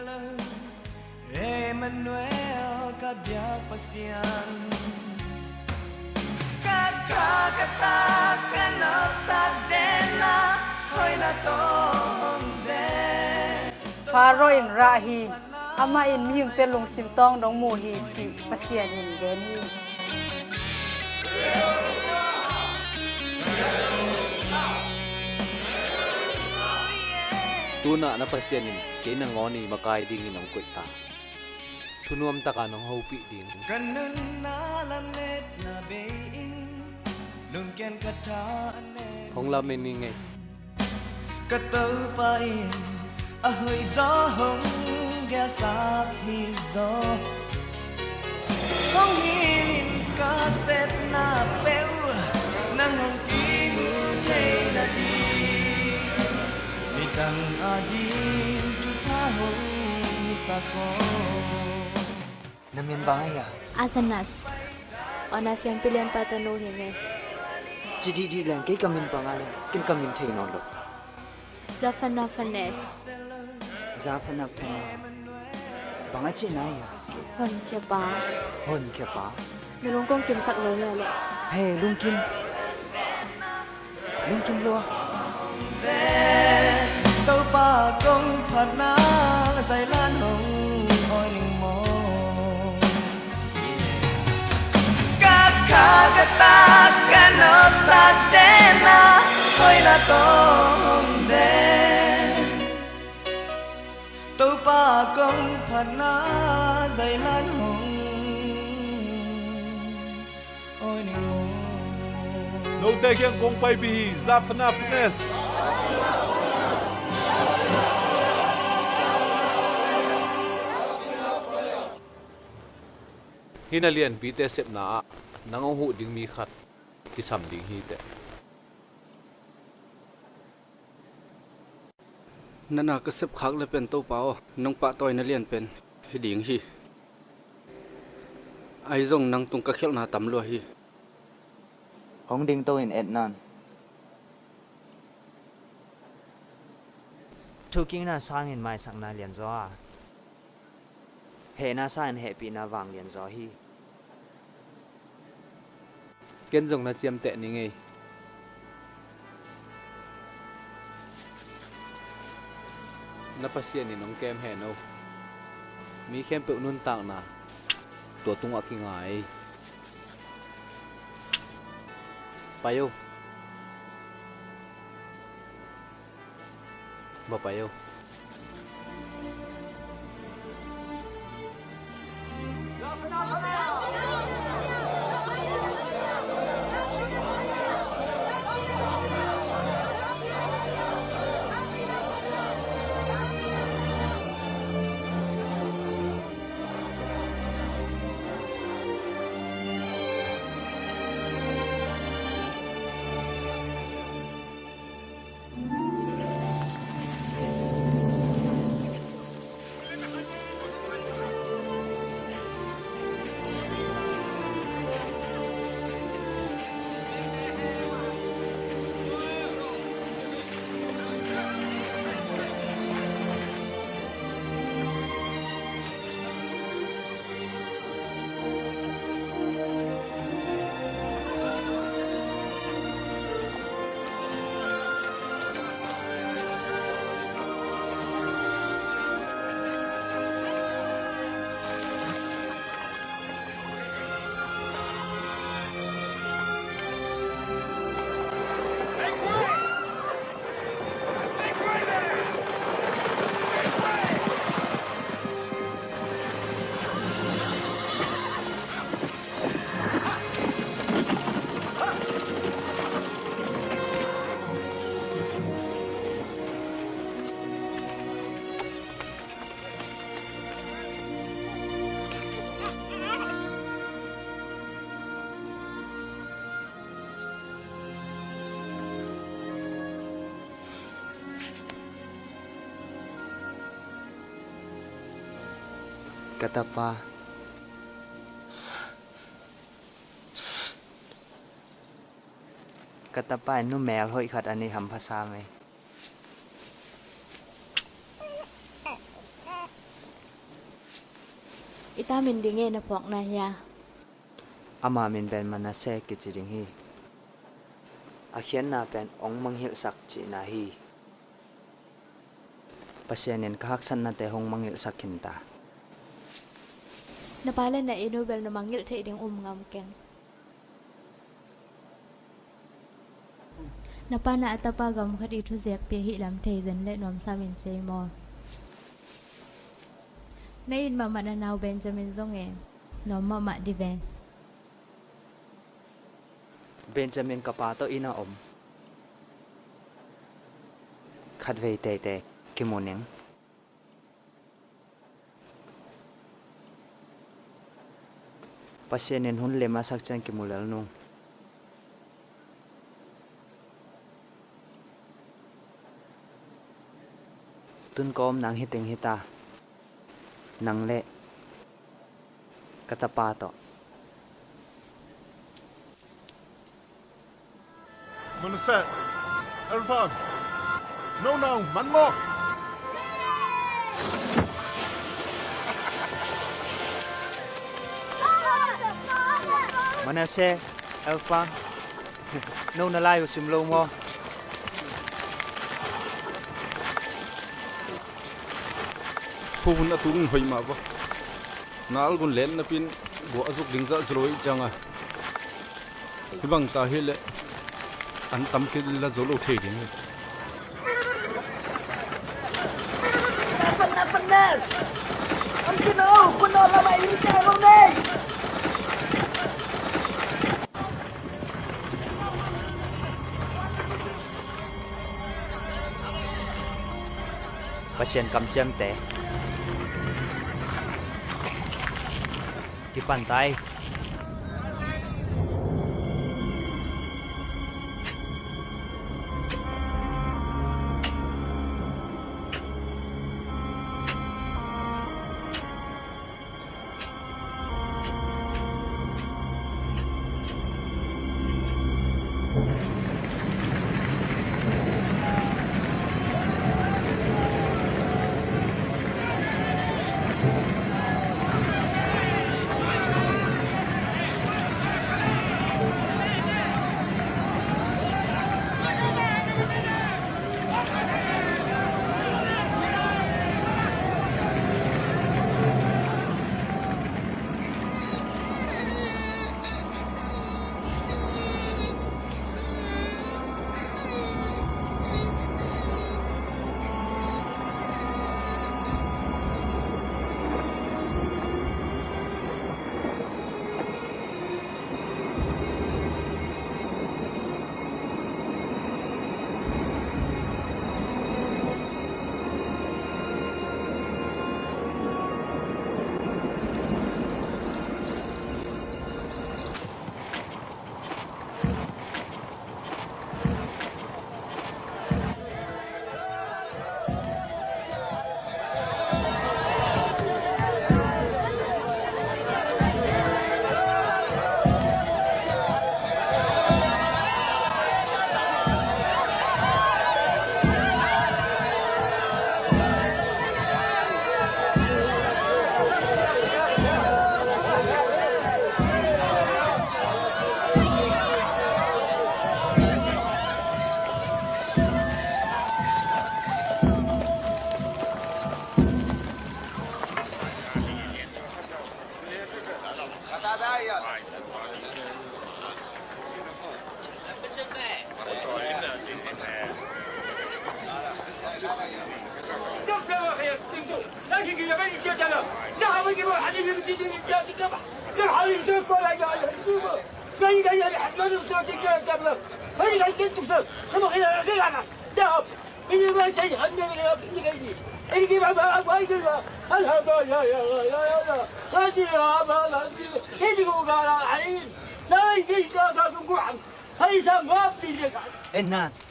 Emmanuel ka biak Pasian, ka kha ka tak ka nopsak denna hoihna tawh hong zen. Faro in rah hi, amah in mihingte lungsim tawng dong mu hi cih Pasian in gen hi. Tunah na Pasian in kei nangawn i makai dingin hong koih ta. Thunuam taka nong hopih ding. Ka nunna lametna bei-in lungkian ka tha a nem. Hong lamen ning ei. Ka Topa in a hoih zaw hong gelsak hi zaw. Kong hilh in ka sepna peuh nang hong kimu thei nading. Midang ading thupha hong hisak aw. Na min bang ahi a? Azanas. Ona siampi lianpa tanu hi nge. Ci dihdih leng kei ka min bang a leng ken ka min thei nawn lo. Zaphanaphanes. Zaphanaphanes. Bang a cihna ahi a? Honkhia pa. Honkhia pa. Lungkong kimsak lo nia le. He, lungkim. Lungkim lua. Topa kong phatna zailan hong awi ning maw. Ka kha ka tak ka nopsak tena hoina tawh hong zen. Topa kong phatna zailan hong awi ning maw. Note kiang kong paipih hi, Zaphnath Fitness. Hih na lianpite sepna ah nang hong huh ding mi khat kisam ding hi teh. Nana ka sepkhak le pen Topa aw, nong pahtawina lian pen hi ding hi. Ahi zong nang tung ka khialhna tam lua hi. Hong dingto in et nan. Thukikna sangin maisakna lianzaw a, hehna sangin hehpihna vang lianzaw hi. Ken zong na ciamteh ni ngei. Na Pasian in hong kem hen o. Mi khempeuh nuntakna tua tungah kingai. Pai o. Ba pai o. Ka tapa. Ka tapa in numei hoih khat a nei hampha sam ei. I ta min ding e na phawkna hia? Ama min pen Manasseh kici ding hi. A khiatna pen hong mangngilhsak cihna hi. Pasian in ka haksatnate hong mangngilhsak khin ta. Na pa le na inu bel na mangngilh theih ding um ngam keng. Na pa na a tapa gam khat i thuziak pi ahih lam thei zen le nuamsa min cei maw? Na it mahmah na nau Benjamin zong e, nuam mahmah di ve. Benjamin ka pa tawh inn a om. Khatvei teitei kimu ning. Pasian in hun lem a sak ciang kimu lel nung. Tun ka om nang hi teng hi ta. Nang le ka tapa tawh. Manasseh, Ephraim, no, no, man maw? Manasseh, Elfa, no na lai uh sim lo maw? Khuahun a tung hoih mah va. Na algun len napin guah a zuk ding zah zu lo ih cianga. Hih bang ta hileh an tam kila zo lo thei ding hi. Pasian kamciamte kipan ta hi.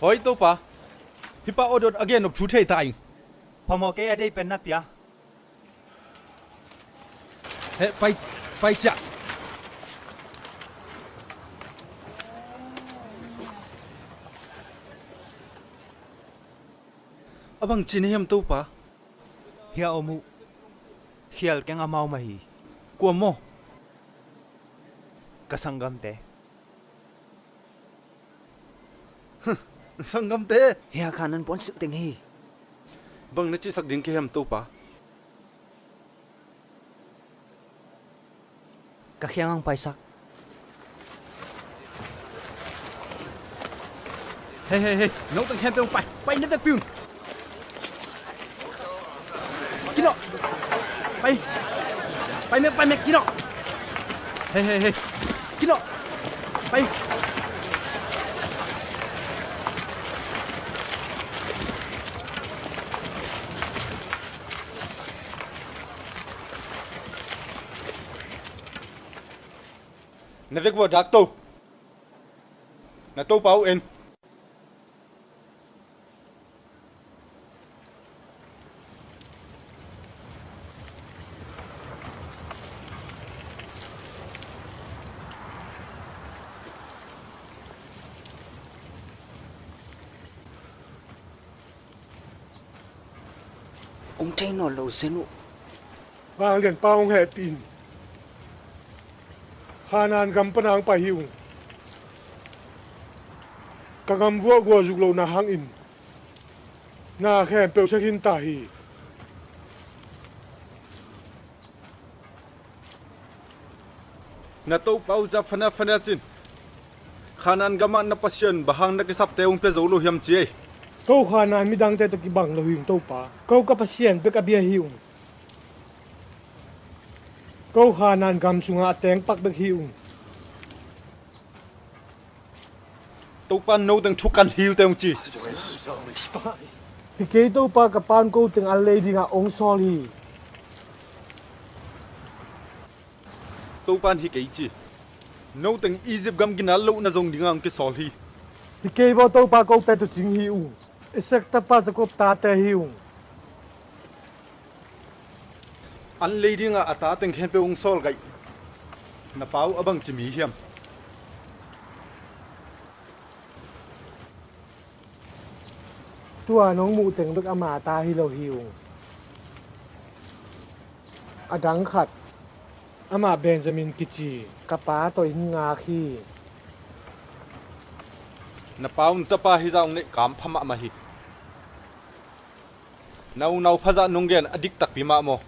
Hoi, Topa. Hih pa awdawt a gen nop thu thei ta ing. Phamawh kei a deih pen na pia. Heh, pai, pai ciah. A bang ci na hiam, Topa? Hih a om uh khial keng amau mah hi. Kua maw? Ka sanggamte. Sanggamte. Hih a khan nan puan silh teng hi. Bang na cihsak ding ka hiam, Topa? Ka khiang ang paisak. Hei, hei, hei, notang khempeuh pai, pai na vekpi un. Kinawh. Pai. Pai mek, pai mek, kinawh. Hei, hei, hei. Kinawh. Pai. Na vekpi uh dak to. Na topa uh en. Kong thei nawn lo zen uh. Vanglianpa hong hehpih in. Kanaan gam pana hong pai hi ung. Ka gam vuahgua zuk lohna hangin na khempeuh sa khin ta hi. Na topa uh zah fana fana cin. Kanaan gamah na Pasian bang hang na kisapte hong pia zo lo hiam ci ei. Ko Kanaan midangte tawh kibang lo hi ung Topa. Ko ka Pasian bek a bia hi ung. Ko Kanaan gam sungah a teng pak bek hi ung. Topa in no teng thukan hi uh teh hong ci. Hi kei Topa, ka Pa in ko teng an lei dingah hong sawl hi. Topa in hi kei ci. No teng Egypt gam ginat lohna zong dingah hong kisawl hi. Hi kei vaw Topa, ko tate tawh cing hi ung. Isak tapa Jakob tate hi ung. An lei dingah a ta teng khempeuh hong sawl gaih. Na pa uh a bangci mi hiam? Tua nong muh teng bek ama ta hi lo hi ung. A dang khat, amah Benjamin kici ka pa tawh in ngak hi. Na pa un tapa hi zah hong neih kampha mahmah hi. Na unau phazah nong gen a dik takpi mah maw?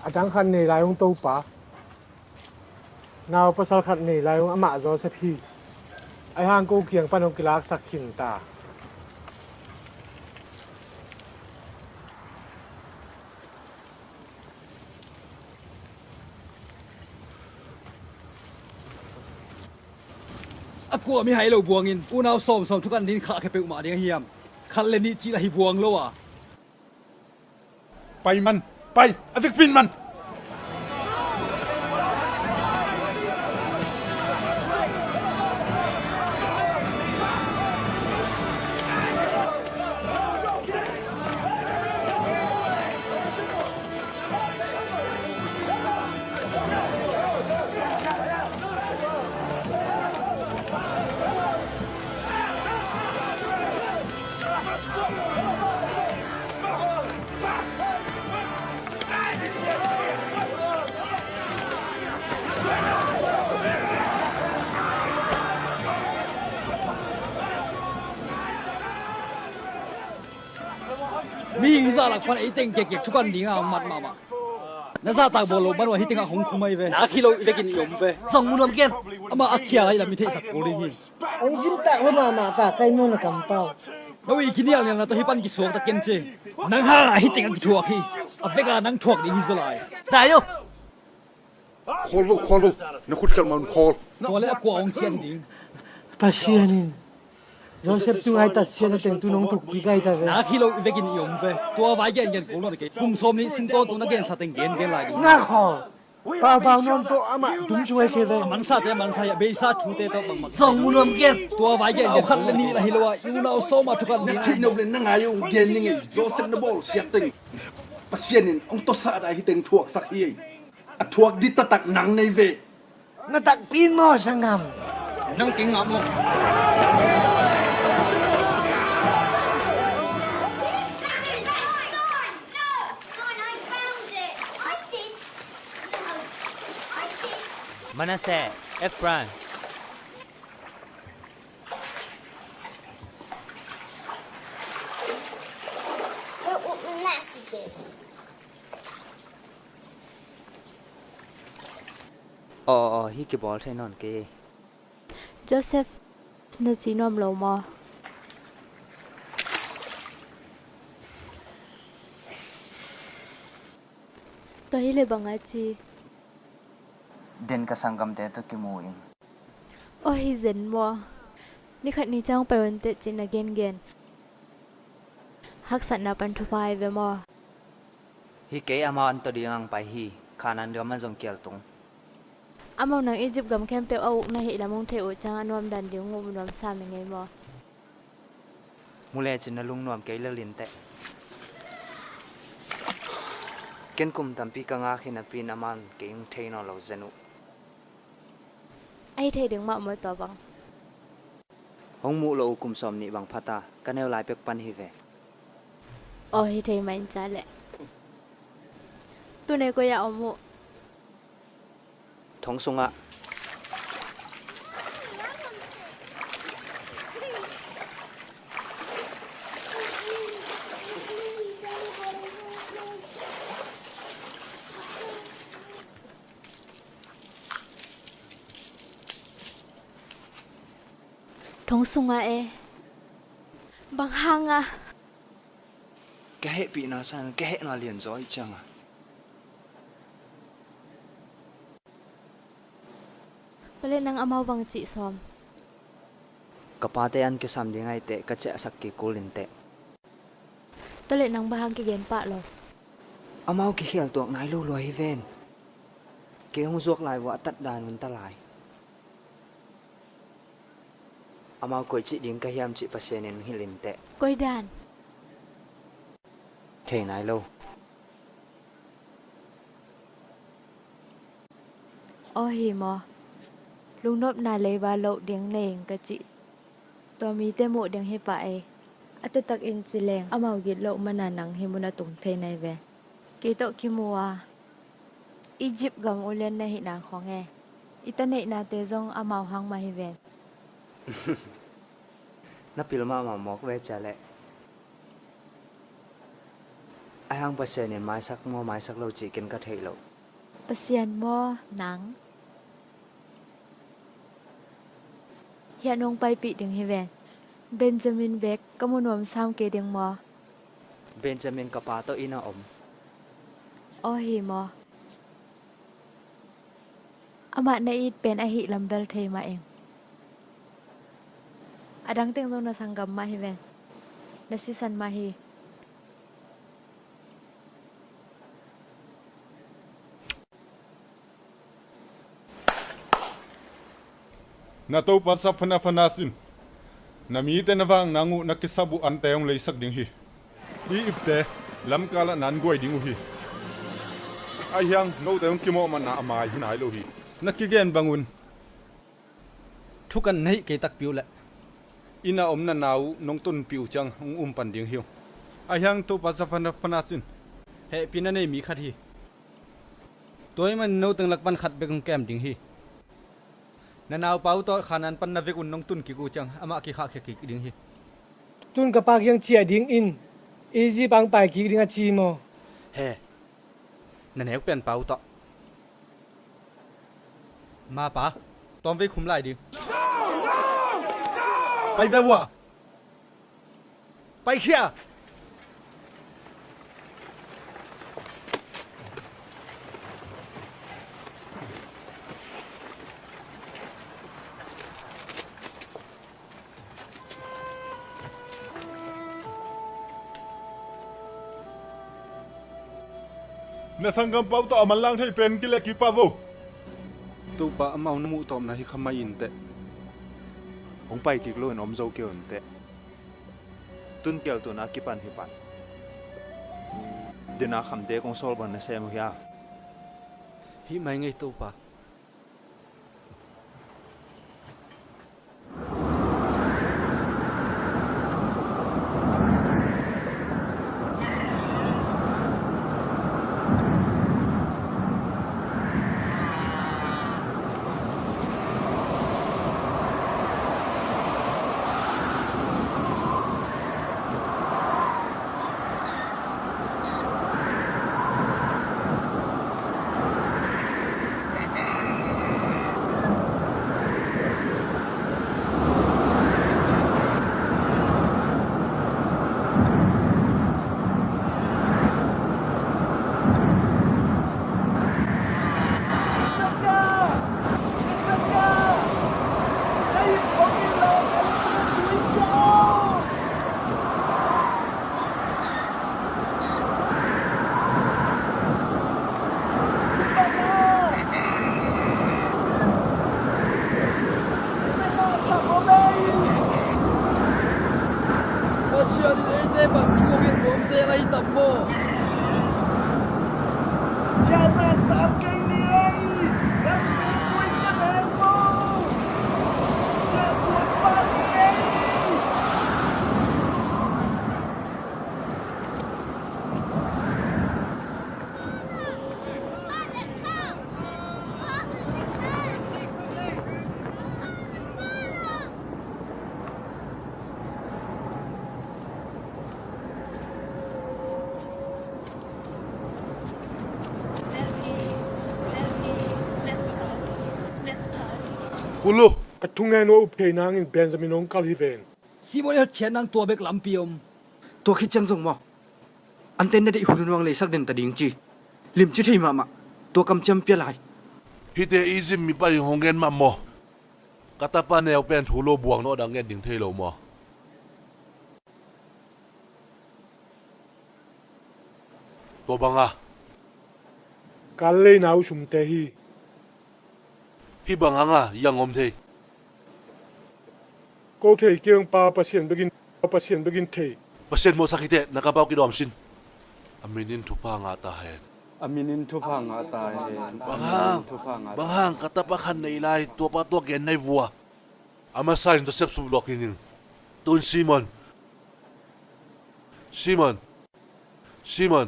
A dang khat nei lai ung Topa. Nau pasal khat nei lai ung, amah Josef hi. Ahi hang ko kiang pan hong kilaksak khin ta. A kua mihai lo buangin unau sawmsawm thukan ding khahkhia peuhmah ding ahi hiam? Khat le nih cih lah hi buang lo a. Pai man, pai, a vekpin man. Mihing zah lak pan ei teng kekkek thukan dingah hong mat mahmah. Na zahtak bawl loh man uh a hih tengah hong khum ahi ve. Na khi lo i vekin i om ve. Zong mu nuam ken. Amah a khial ahi lam i theihsak kul ding hi. Hong zimtak lo mahmah ta, kai maw na kampau. Na ui khi nialnial na tawh hih pan kisuak ta ken ci. Nang hangah hih tengah kithuak hi. A vekah nang thuak ding hi zaw lai. Dai uh. Khawl vo, khawl vo. Na khut khelh mah un khawl. Tua le a kua hong khian ding. Pasian in Josef tungai tatsiatna teng tu nong thuk kik ahi ta ve. Na khi lo i vekin i om ve. Tua vai gengen kul lo na kei. Kum sawm nih sung tawntung na gensa teng gengen lai ding. Na khawl. Pau bau nuam tawh amah dum sung ai khe ve. A mansate a mansa hi a, beisa thute tawh bangmah. Zong mu nuam gen. Tua vai gengen kul lo na kei. Khat le nih lah hi lo a, i unau sawm a thukan ding. Na theih nop le na ngai uh gen ning ei. Josef na bawlsiat teng Pasian in hong tawsah dai hi teng thuaksak hi ei. A thuak ding taktak nang nei ve. Na takpi in maw, sanggam? Nang kei ngah maw? Manasseh, Ephraim. Aw, aw, hih kibawl thei nawn kei. Josef, na ci nuam lo maw? Tua hi leh bang a ci? Den ka sanggamte tawh kimu in. Aw, hi zen maw? Ni khat ni ciang pai un teh ci-in a gengen. Haksatna pan thupha hi ve maw? Hi kei, amau an tawh ding ang pai hi. Kanaan gam ah zong kial tung. Amau nang Egypt gam khempeuh a uk na hih lam hong theih uh ciang a nuamdan ding hong uh nuamsa mengei maw? Mu lecin na lungnuam kei lel in teh. Ken kum tampi ka ngak hi napi in amau in kei hong thei nawn lo zen uh. A hi thei ding mah maw tua bang? Hong muh loh uh kum sawm nih bang pha ta, ka neu lai pek pan hi ve. Aw, hi thei mah in ca leh. Tu nei koi ah om uh? Thong sungah. Thong sungah e. Bang hangah? Ka hehpihna sangin ka hehna lianzaw ahih ciangah. Tua leh nang amau bang cih sawm? Ka pate an kisam ding ahih teh ka ciahsak kik kul in teh. Tua leh nang bang hang kigen pah lo? Amau kikhial tuak nai lo lua hi ven. Kei hong zuak lai vua a tat dan un ta lai. Amau koi cih ding ka hiam cih Pasian in hilh in teh. Koi dan? Thei nai lo. Aw hi maw? Lungnopna leiba loh ding nei ing ka cih tua mite muh ding hi pah ei. A taktak in ci leng amau gitloh mana nang hih mun a tung thei nai ve. Kei tawh kimu a Egypt gam ulian na hihna khong e. I ta neihnate zong amau hang mah hi ven. Na pil mahmah mawk ve cia leh. Ahi hang Pasian in maisak maw maisak lo cih ken ka theih loh. Pasian maw nang? Hiah nong paipih ding hi ven. Benjamin bek ka mu nuam sam kei ding maw? Benjamin ka pa tawh inn a om. Aw hi maw? Amah na it pen ahih lam bel thei mah ing. A dang teng zong na sanggam mah hi ven. Na sisan mah hi. Na topa Safana Fanas in na mite na vak nang uh na kisap uh ante hong leisak ding hi. I ipte lamkal ah nan guai ding uh hi. Ahi hang note hong kimawh matna a mai hi nai lo hi. Na kigen bangun thukan na hih kei takpi uh leh inn a om na nau uh nong tunpih uh ciang hong um pan ding hi uh. Ahi hang topa Safana Fanas in hehpihna nei mi khat hi. Tua ahih manin no teng lak pan khat bek hong kem ding hi. Na naupa uh tawh Khanaan pan na vek un nong tun kik uh ciang amah kikhahkhia kik ding hi. Tun ka pa kiang ciah ding in Egypt ah hong pai kik ding a ci maw? He, na neu pen pa uh tawh. Mapa, tawmvei khum lai ding. Pai ve ua. Paikhia. Na sanggampa uh tawh a manlang thei pen kileh kik pah vo. Topa, amau na muh tawpna hi kha mai inteh. Hong pai kik loin om zo kei unteh. Tun kial tun a kipan hi pan. Dena khamte kong sawl bang na sem uh hia? Hih mai ngei Topa. Pasian in eite bang thu hong gen nuam zel ahi tam maw? Bia zan tam kei ni ei. Kan te tuin kan heng po. Bia suak pan ni ei. Kul uh. Ka thungen uh a up thei nangin Benjamin hong kal hi ven. Simon i hotkhiat nang tua bek lampi om. Tua khit ciang zong maw, anten na deih hun hun hong leisak den ta ding ci. Limci thei mahmah. Tua kamciam pia lai. Hihte Egypt mipa in hong gen mah maw? Ka tapa neu pen thu lo buang nawh dang gen ding thei lo maw? Tua banga kal leina uh sumte hi. Hih bang hanga iang om thei? Ko thei keng pa, Pasian bekin, Pasian bekin thei. Pasian mawhsak hiteh, na ka pau kidawm sin. A min in thupha ngah ta hen. A min in thupha ngah ta hen. Bang hang? Bang hang ka tapa khan nei lai, tuapa tua gen nai vua. A masa in Joseph suplawh khin ing. Tun Simon. Simon. Simon.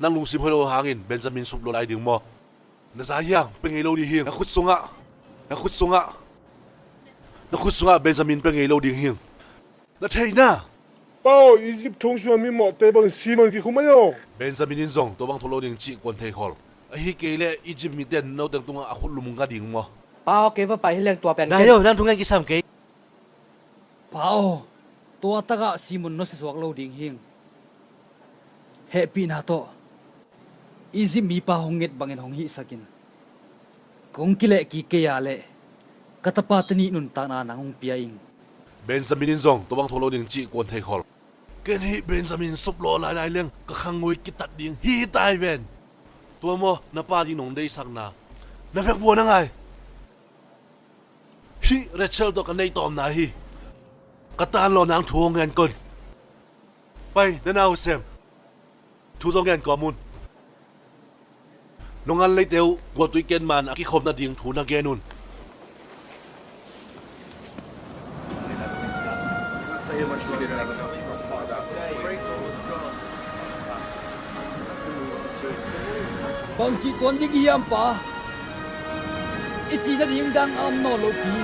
Nang lungsim hoih lo hangin Benjamin suplawh lai ding maw? Na za hiang, pia ngei lo ding hing. Na khut sungah. Na khut sungah. Na khut sungah Benjamin pia ngei lo ding hing. Na theihna. Pa aw, Egypt thong sungah mi mawhte bang Simon kikhum ahi aw. Benjamin in zong tua bang thok lo ding cih kuan thei khol. Ahi kei leh Egypt mite in no teng tungah a khut lum nga ding maw? Pa aw, kei va pai hi leng tua pen. Dai aw, nang thungen kisam kei. Pa aw, tua takah Simon nusia suak lo ding hing. Hehpihna tawh Egypt mipa hong nget bangin hong hihsakin. Kong kilehkik kei a leh ka tapate nih nuntakna nang hong pia ing. Benjamin in zong tua bang thok lo ding cih kuan thei khol. Ken hih Benjamin suplawh lailai leng ka khangngui kitat ding hi tai ven. Tua maw na pa ding nong deihsakna? Na vekvua na ngai. Hih Rachel tawh ka neih tawmna hi. Ka tanlawh nang thu hong ngen kon. Pai, na nau sem. Thu zong ngen kawm un. Nong an leite uh guatui ken man a kikhop nading thu na gen un. Bangci tuan ding hiam pa? I cih nading dang a om nawn lo pi.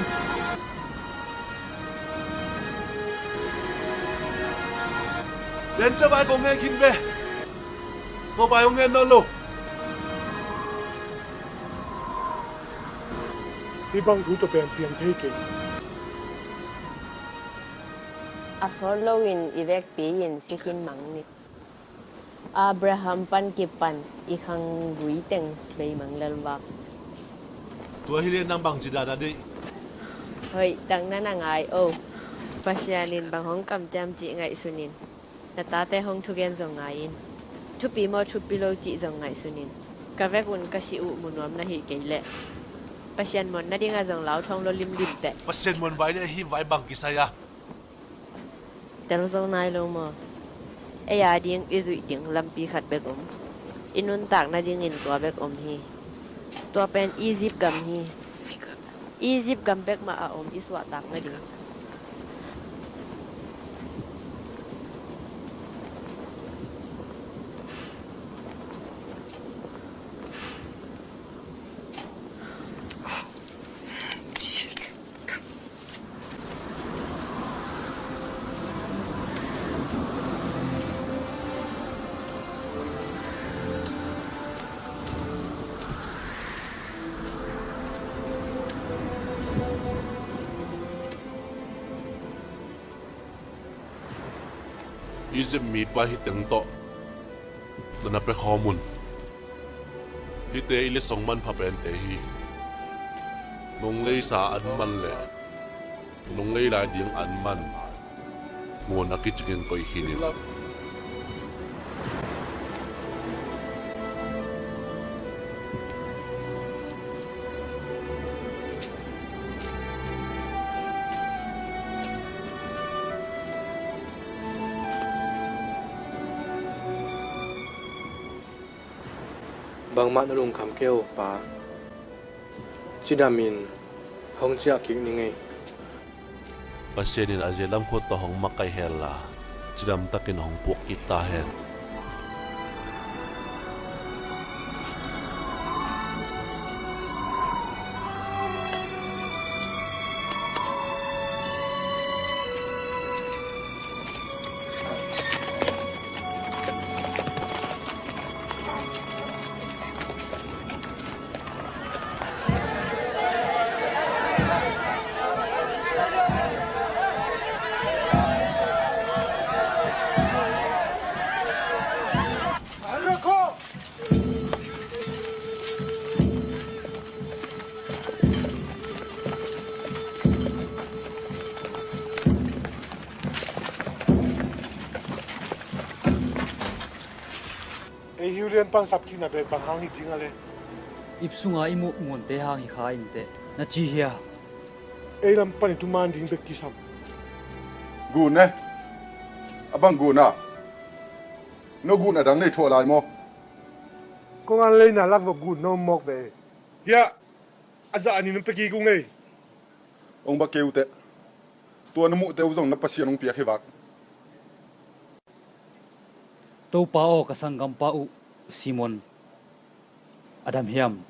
Den tawh vai kong ngen khin ve. Tua vai hong ngen nawn lo. Hih bang thu tawh pen piang thei kei. A sawt loin i vekpi in si khin mang ni. Abraham pan kipan i khanggui teng beimang lelvak. Tua hileh nang bangci dan a deih? Hoih tak na na ngai o. Pasian in bang hong kamciam cih ngaihsun in. Na tate hong thugen zong ngai in. Thupi maw thupi lo cih zong ngaihsun in. Ka vek un ka si uh mu nuam na hih kei leh Pasian muan nadingah zong lau thawng lo limlim teh. Pasian muan vai le hih vai bang kisai a? Tel zo nai lo maw? Ei a ding i zuih ding lampi khat bek om. I nuntak nadingin tua bek om hi. Tua pen Egypt gam hi. Egypt gam bek mah a om i suahtak nading. Egypt mipa hih teng tawh na na pia khawm un. Hihte i letsong manpha pente hi. Nong leisa an man le nong lei lai ding an man muan a kicingin koih khin in. Bangmah na lungkham kei o, pa. Cidamin hong ciah kik ning ei. Pasian in a zia lamkhut tawh hong makaih hela, cidamtakin hong puak kik ta hen. Ei hi uh lianpan sap khin a bek bang hang hi ding a le? Ip sunga i muh ngunte hang hi kha inteh, na ci hia? Ei lam pan i thuman ding bek kisam. Gun e. A bang gun a? No gun a dang nei thuah lai maw? Kong an leina lak vok gun no mawk ve. Hiah a zah ni nung pia kik ung ei. Ong ba kei uh teh. Tua na muhte uh zong na Pasian ong piak hi vak. Topa aw, ka sanggampa uh Simon a dam hiam?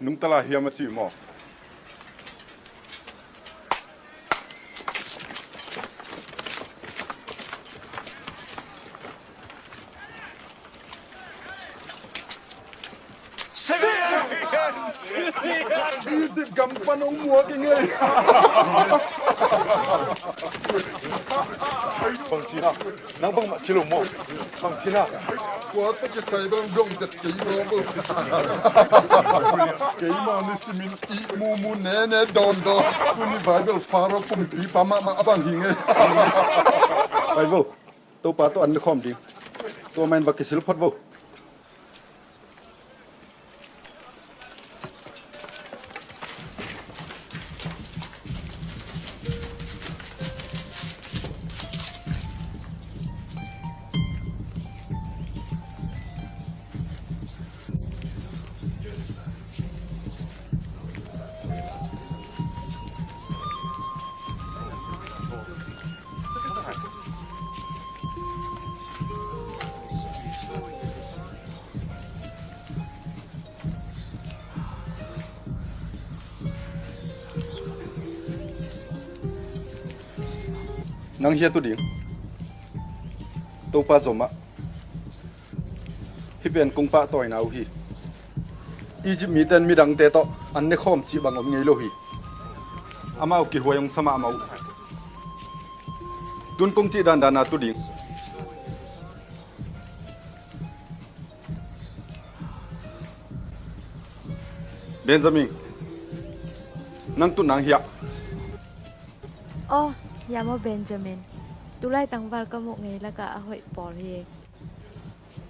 Nungta lai hiam a ci maw? Egypt gam pan ong muak i ngei. Bang cina, nang bangmah ci lo maw? Bang cina. Tua tawh kisai bang dong tet kei zaw bo. Keimah ni simin i mumu nene dawn dawn. Tuni Bible Pharaoh kumpipa mahmah a bang hi ngei. Pai vo. Topa tawh an ne khawm ding. Tua mahin va kisil phot vo. Nang hiat uh ding. Topa zomah. Hih pen kong pahtawina uh hi. Egypt mite in midangte tawh an ne khawm cih bang om ngei lo hi. Amau kihuai hong sa mahmah uh. Tun kong cih dandan a tu ding. Benjamin, nang tun nang hiah. Aw, hiam aw Benjamin. Tulai tangval ka muh ngei lakah a hoih pawl hi.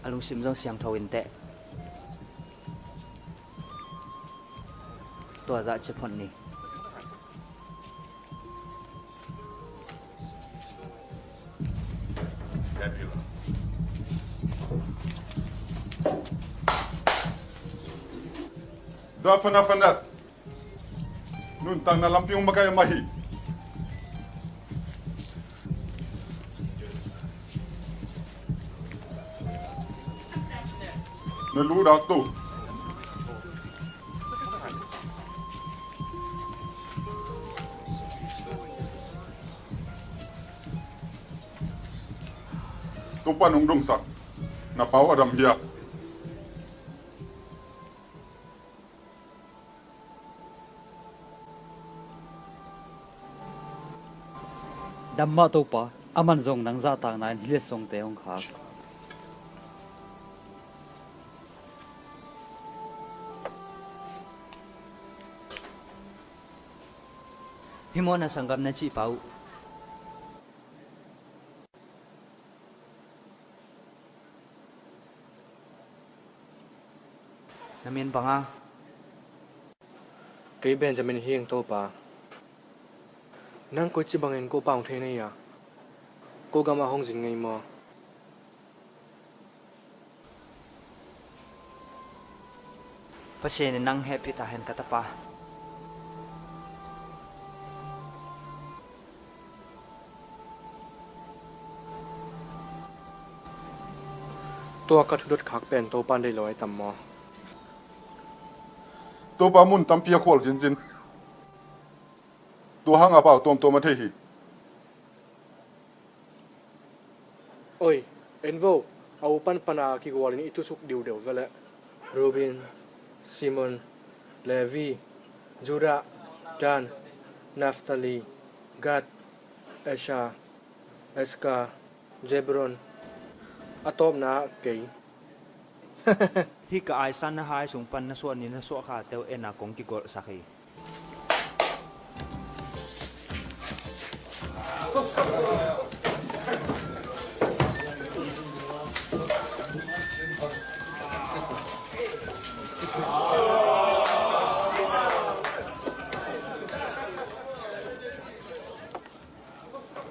A lungsim zong siangtho inteh. Tua zah cia phot ni. Za fana fanas. Nuntakna lampi hong makaih mah hi. Na lu dak to. Topa nong dongsak na pau a dam hia? Dam mah Topa, aman zong nang zahtakna in hih letsongte hong khak. Hih maw na sanggam na cihpa uh? Na min bang a? Kei Benjamin hi ing Topa. Nang koici bangin ko pa hong thei na hia? Ko gamah hong zin ngei maw? Pasian in nang hehpih ta hen ka tapa. Tua ka thudot khak pen Topa in deih lo a i tam maw? Topa mun tampi a khual zinzin. Tua hang a pau tuamtuam a thei hi. Oi, en vo, a u panpana kigualin i tusuk diudeu veleh. Reuben, Simeon, Levi, Judah, Dan, Naphtali, Gad, Asher, Issachar, Zebulun, a tawpna ah kei. Hih ka aisan na hai sung pan na suah ni na suah khate uh en a kong kigolhsak hi.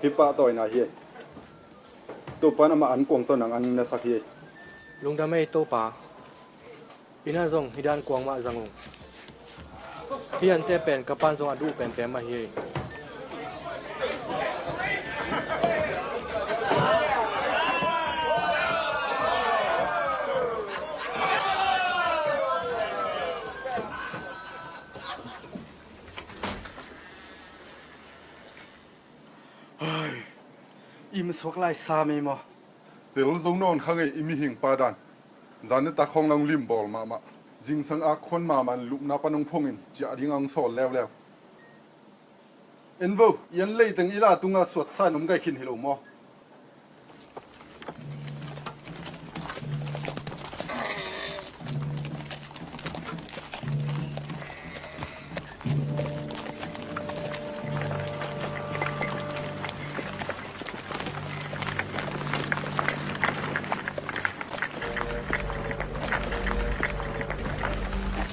Hih pahtawina hi ei. Topa in amah ankuang tawh nang an na sak hi ei. Lungdam ei Topa. Inn ah zong hih dan kuang mah zang ung. Hih ante pen ka pa'n zong a duh penpen mah hi ei. Ai, i misuak lai sam ei maw? Tel zo nawn kha ngei i mihing pa dan. Zan nitak khawng lang limbawl mahmah. Zingsang a khuan mahmah in lupna pan hong phongin ciah ding a hong sawl leuleu. En vo, i an leiteng i la tungah suatsa in om gai khin hi lo maw?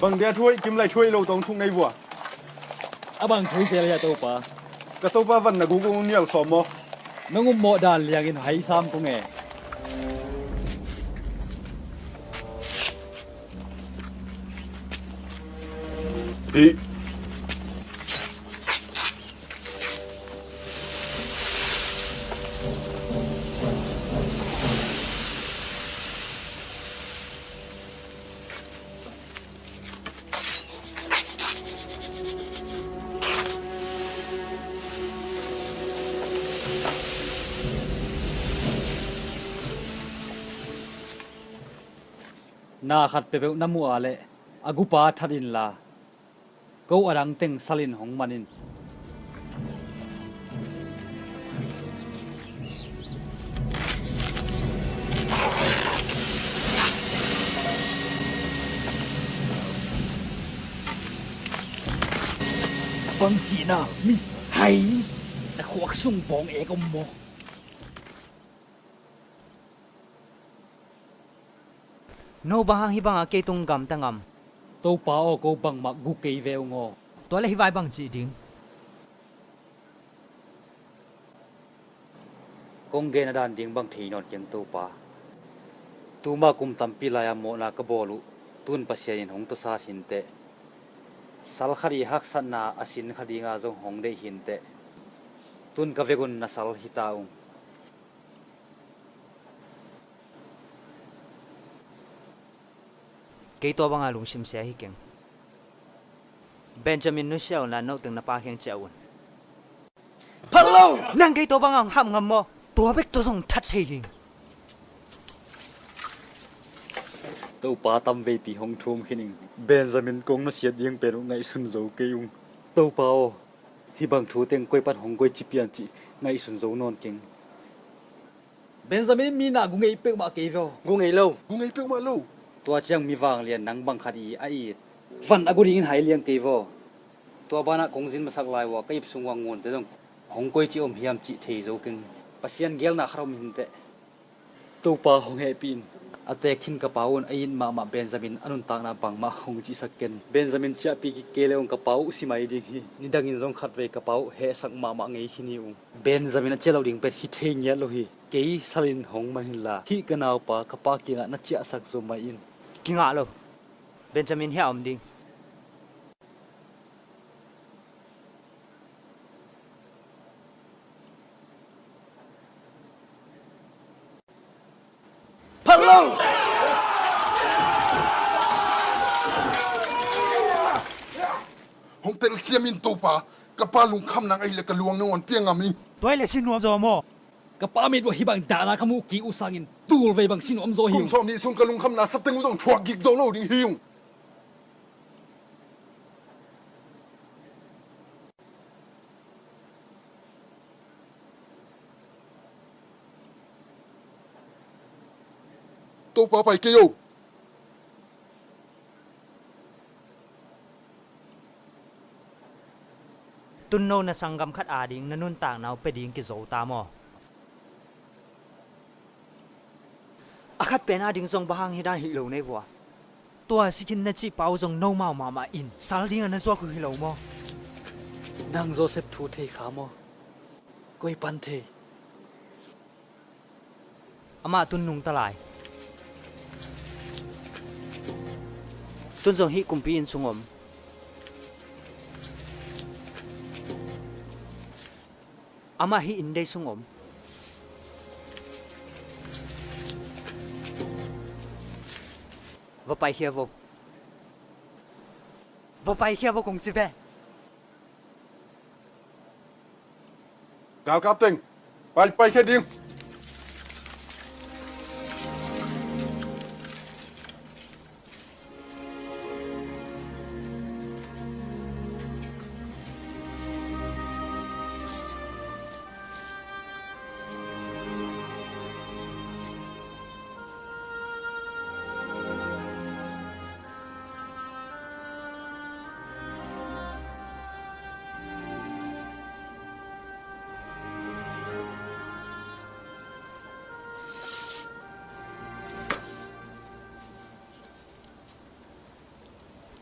Bang dia thuai kim lai thuai lo tong thuk nei vua. A bang thu zel hia Topa? Ka Topa van na guk ung nial sawm maw? Nang um mawh dan liangin hai sam kong e. Hih. Na khat peuhpeuh na muh a leh a gupa that inla, ko a dang teng sal in hong man in. Bang cihna mi hai, na khuak sung bawng ek om maw? No bang hang hih bangah kei tung gamta ngam? Topa aw, ko bangmah gu kei ve ung aw. Tua leh hih vai bang cih ding? Kong gen a dan ding bang thei nawn keng Topa. Tuma kum tampi lai-a mawhna ka bawl uh tun Pasian in hong tawsat hinteh. Sal khat i haksatna a sin kha dinga zong hong deih hinteh. Tun ka vek un na sal hita ung. Kei tua banga lungsim sia hi keng. Benjamin nusia unla, note teng na pa kiang ciah un. Phallo! Nang kei tua banga hong hap ngam maw? Tua bek tua zong that thei hi. Topa tamveipi hong thum khin ing. Benjamin kong nusiat ding pen uh ngaihsun zo kei ung. Topa aw, hih bang thu teng koi pan hong koici pian cih ngaihsun zo nawn keng. Benjamin in mi na gu ngei peuhmah kei ve aw. Gu ngei lo. Gu ngei peuhmah lo. Tua ciang mi vanglian nang bang khat i a it van a gu dingin hai liang kei ve aw. Tua banah kong zin masak lai uh a ka ip sung uh a ngunte zong hong koici om hiam cih thei zo keng. Pasian geelna khat om hinteh. Topa hong hehpih in. A teek khin ka pa un a it mahmah Benjamin a nuntakna bangmah hong cihsak ken. Benjamin ciahpih kik kei le ung ka pa uh si mai ding hi. Nidangin zong khatvei ka pa uh hehsak mahmah ngei khin hi ung. Benjamin a ciah loh ding pen hi thei ngiat lo hi. Kei salin hong man hinla hih ka naupa ka pa kiangah na ciahsak zo mai in. Kingah lo. Benjamin hiah om ding. Phallo! Hong telsiam in Topa, ka pa lungkham nang ahih leh ka luang nong hong pia ngam hi. Tua ahih leh si nuam zaw maw? Ka pa mit uh hih bang dahna ka muh kik uh sangin tulvei bang si nuam zaw hi. Kum sawmnih sung ka lungkhamna sateng uh zong thuak gik zo lo ding hi ung. Topa pai kei o. Tun no na sanggam khat ading na nuntakna uh pia ding kizo ta maw? A khat pen ading zong bang hang hih dan hih lo nei vua. Tua si khin na cih pa uh zong nomau mahmah in sal dingah na zuak uh hi lo maw? Nang Joseph thu thei kha maw? Koi pan thei. Amah tun nungta lai. Tun zong hih kumpi inn sung om. Amah hih inndei sung om. Va paikhia vo. Va paikhia vo kong ci ve. Galkap teng, pai, paikhia ding.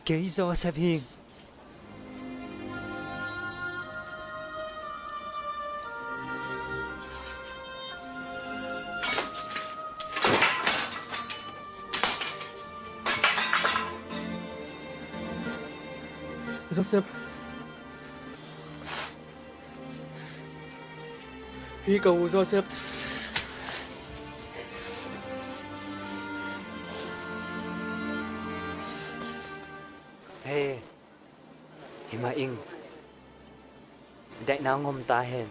Kei Joseph hi. Joseph. Hi ka u Joseph. He, hi mah ing. Daihna ngom ta hen.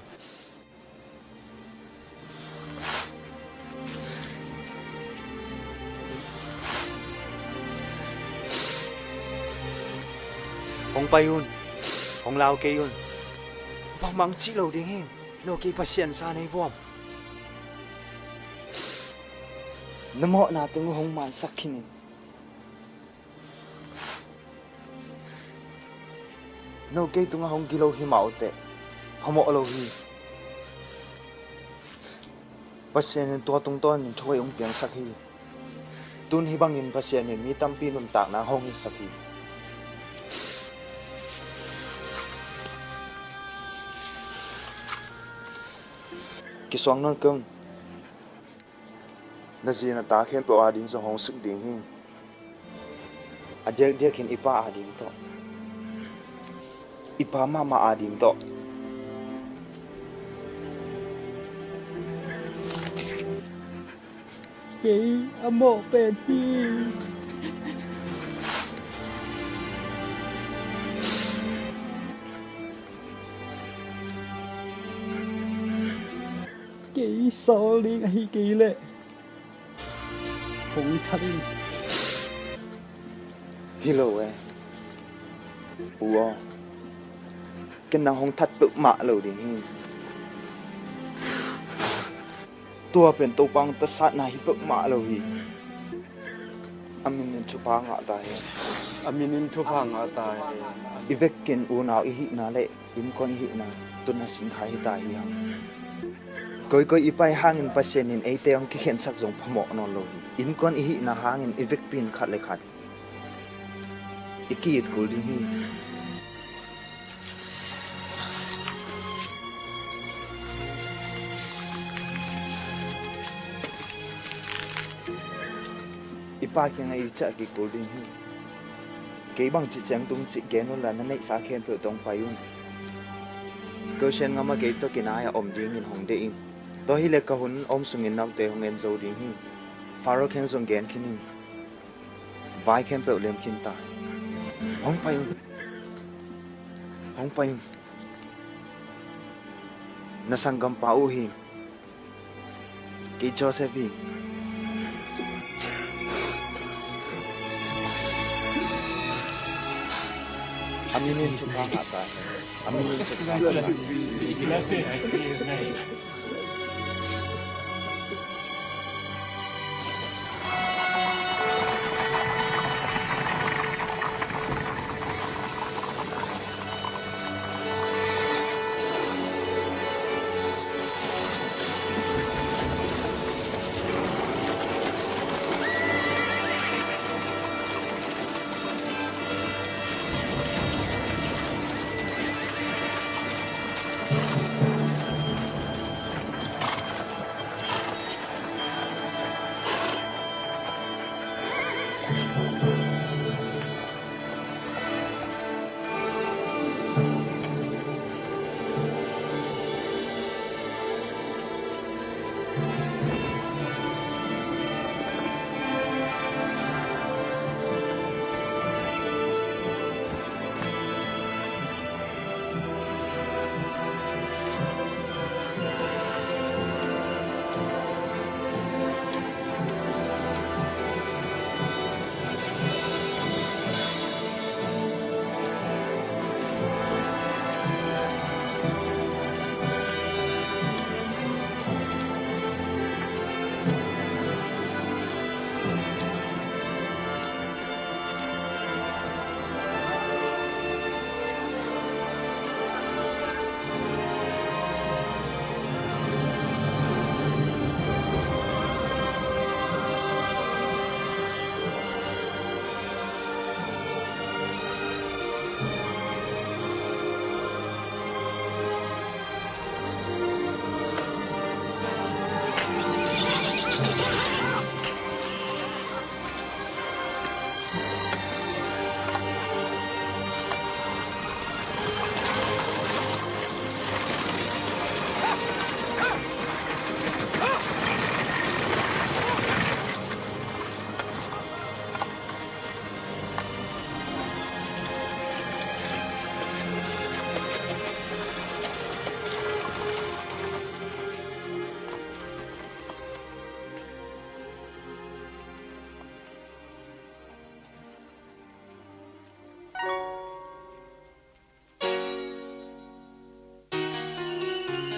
Hong pai un, hong lau kei un. Bangmah cih lo ding hi. No kei Pasian sa nei vuam. Na mawhna tung uh hong mansak khin in. No kei tungah hong gilo hi mah uh teh phamawh lo hi. Pasian in tua tungtawnin thuhoih hong piangsak hi. Tun hih bangin Pasian in mi tampi nuntakna hong hisak hi. Kisuang nawn kei un. Na zi na ta khempeuh ading zong hong sik ding hi. A diakdiakin i pa ading tawh, i pa mahmah ading tawh. Kei a mawh pen hi. Kei sawl ding ahi kei leh hong that in. Hi lo e. U aw, ken nang hong that peuhmah lo ding hi. Tua pen Topa hong tatsakna hi peuhmah lo hi. A min in thupha ngah ta hen. A min in thupha ngah ta hen. I vekin unau i hihna le innkuan i hihna tun a singkhai hi ta hi hang. Koikoi i pai hangin Pasian in eite hong kikhensak zong phamawh nawn lo hi. Innkuan i hihna hangin i vekpi in khat le khat i ki-it kul ding hi. I pa kiangah i ciah kik kul ding hi. Kei bangci ciang tung cih gen unla na neihsa khempeuh tawh hong pai un. Goshen gamah kei tawh kinai-ah om dingin hong deih in. Tua hileh ka hun om sungin note hong en zo ding hi. Faro kiang zong gen khin in. Vai khempeuh lem khin ta. Hong pai un. Hong pai un. Na sanggampa uh hi. Kei Joseph hi. A min in thupha ngah ta hen. A min in thupha ngah ta hen. Blessed be his name.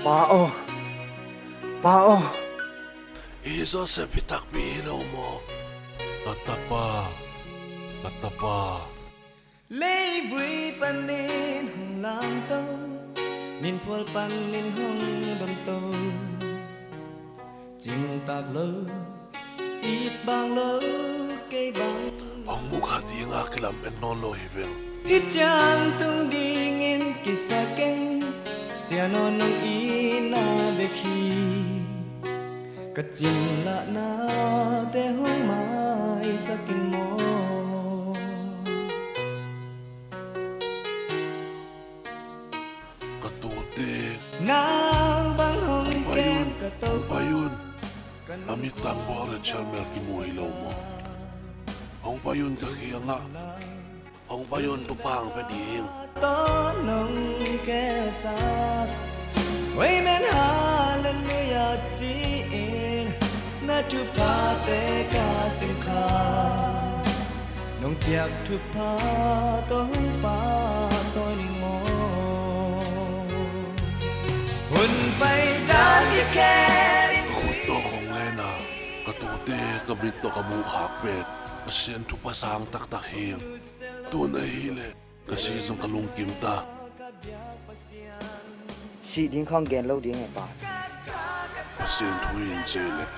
Pa aw, Pa aw. Hi Joseph hi takpi hi lo maw? Ka tapa, ka tapa. Leivui panin hong lamto, ninphual panin hong damto. Cingtak lo, it bang lo, kei bang. Hong mu kha dinga kilamen nawn lo hi veng. Hih ciang tung dingin kisa keng, sia nawn nong itna bek hi. Ka cimlahnate hong maisak in maw. Ka tute. Nau bang hong kem ka to. Hong pai un, hong pai un. A mittang buak Rachel mel kimu hi lo maw? Hong pai un ka kiangah. Hong pai un, thupha hong pia ding. Tawh nong kehsak. Amen, halleluiah ci-in na thuphate ka sim kha. Nong piak thupha tawh hong pahtawi ning maw. Hun pai dan kikhen. Ka khut tawh kong len a, ka tute ka mit tawh ka muh khak pen Pasian thupha sang taktak hi. Tun ahih leh ka si zong ka lungkim ta. Sih ding khawng gen lo ding e, Pa. Pasian thu in ci leh.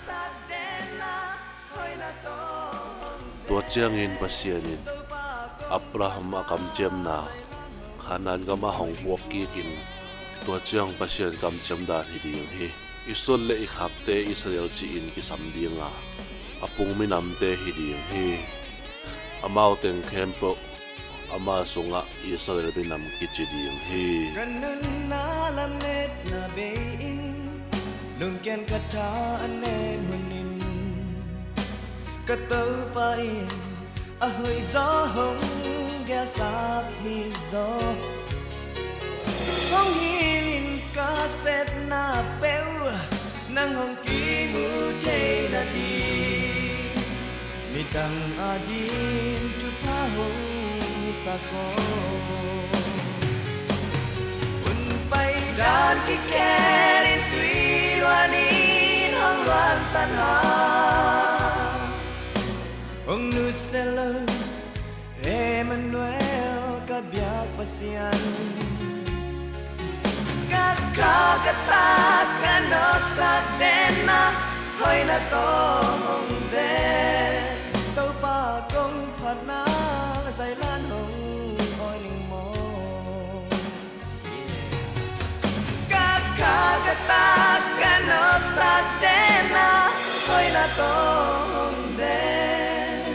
Tua ciangin Pasian in Abraham a kamciamna Kanaan gamah hong puak kikin, tua ciang Pasian kamciam dan hi ding hi. I suan le i khakte Israel ci-in kisam dinga, a pung minamte hi ding hi. Amau teng khempeuh ama sungah Israel minam kici ding hi. Ka nunna lametna bei-in lungkian ka tha a nem hunin, ka Topa in a hoih zaw hong gelsak hi zaw. Hong hilhin ka sepna peuh nang hong kimu thei nading, midang ading thupha hong hisak aw. Hun pai dan kikhen in tui luanin hong luansan ha. Hong nusia lo Emmanuel ka biak Pasian. Ka kha ka tak ka nopsak denna hoihna tawh hong zen. Topa kong phatna zailan hong awi ning maw. Ka kha ka tak ka nopsak denna hoihna tawh hong zen.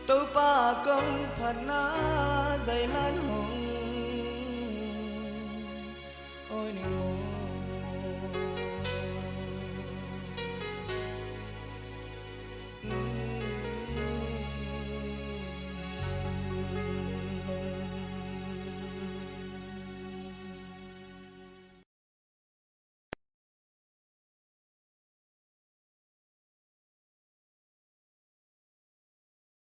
Topa kong phatna zailan hong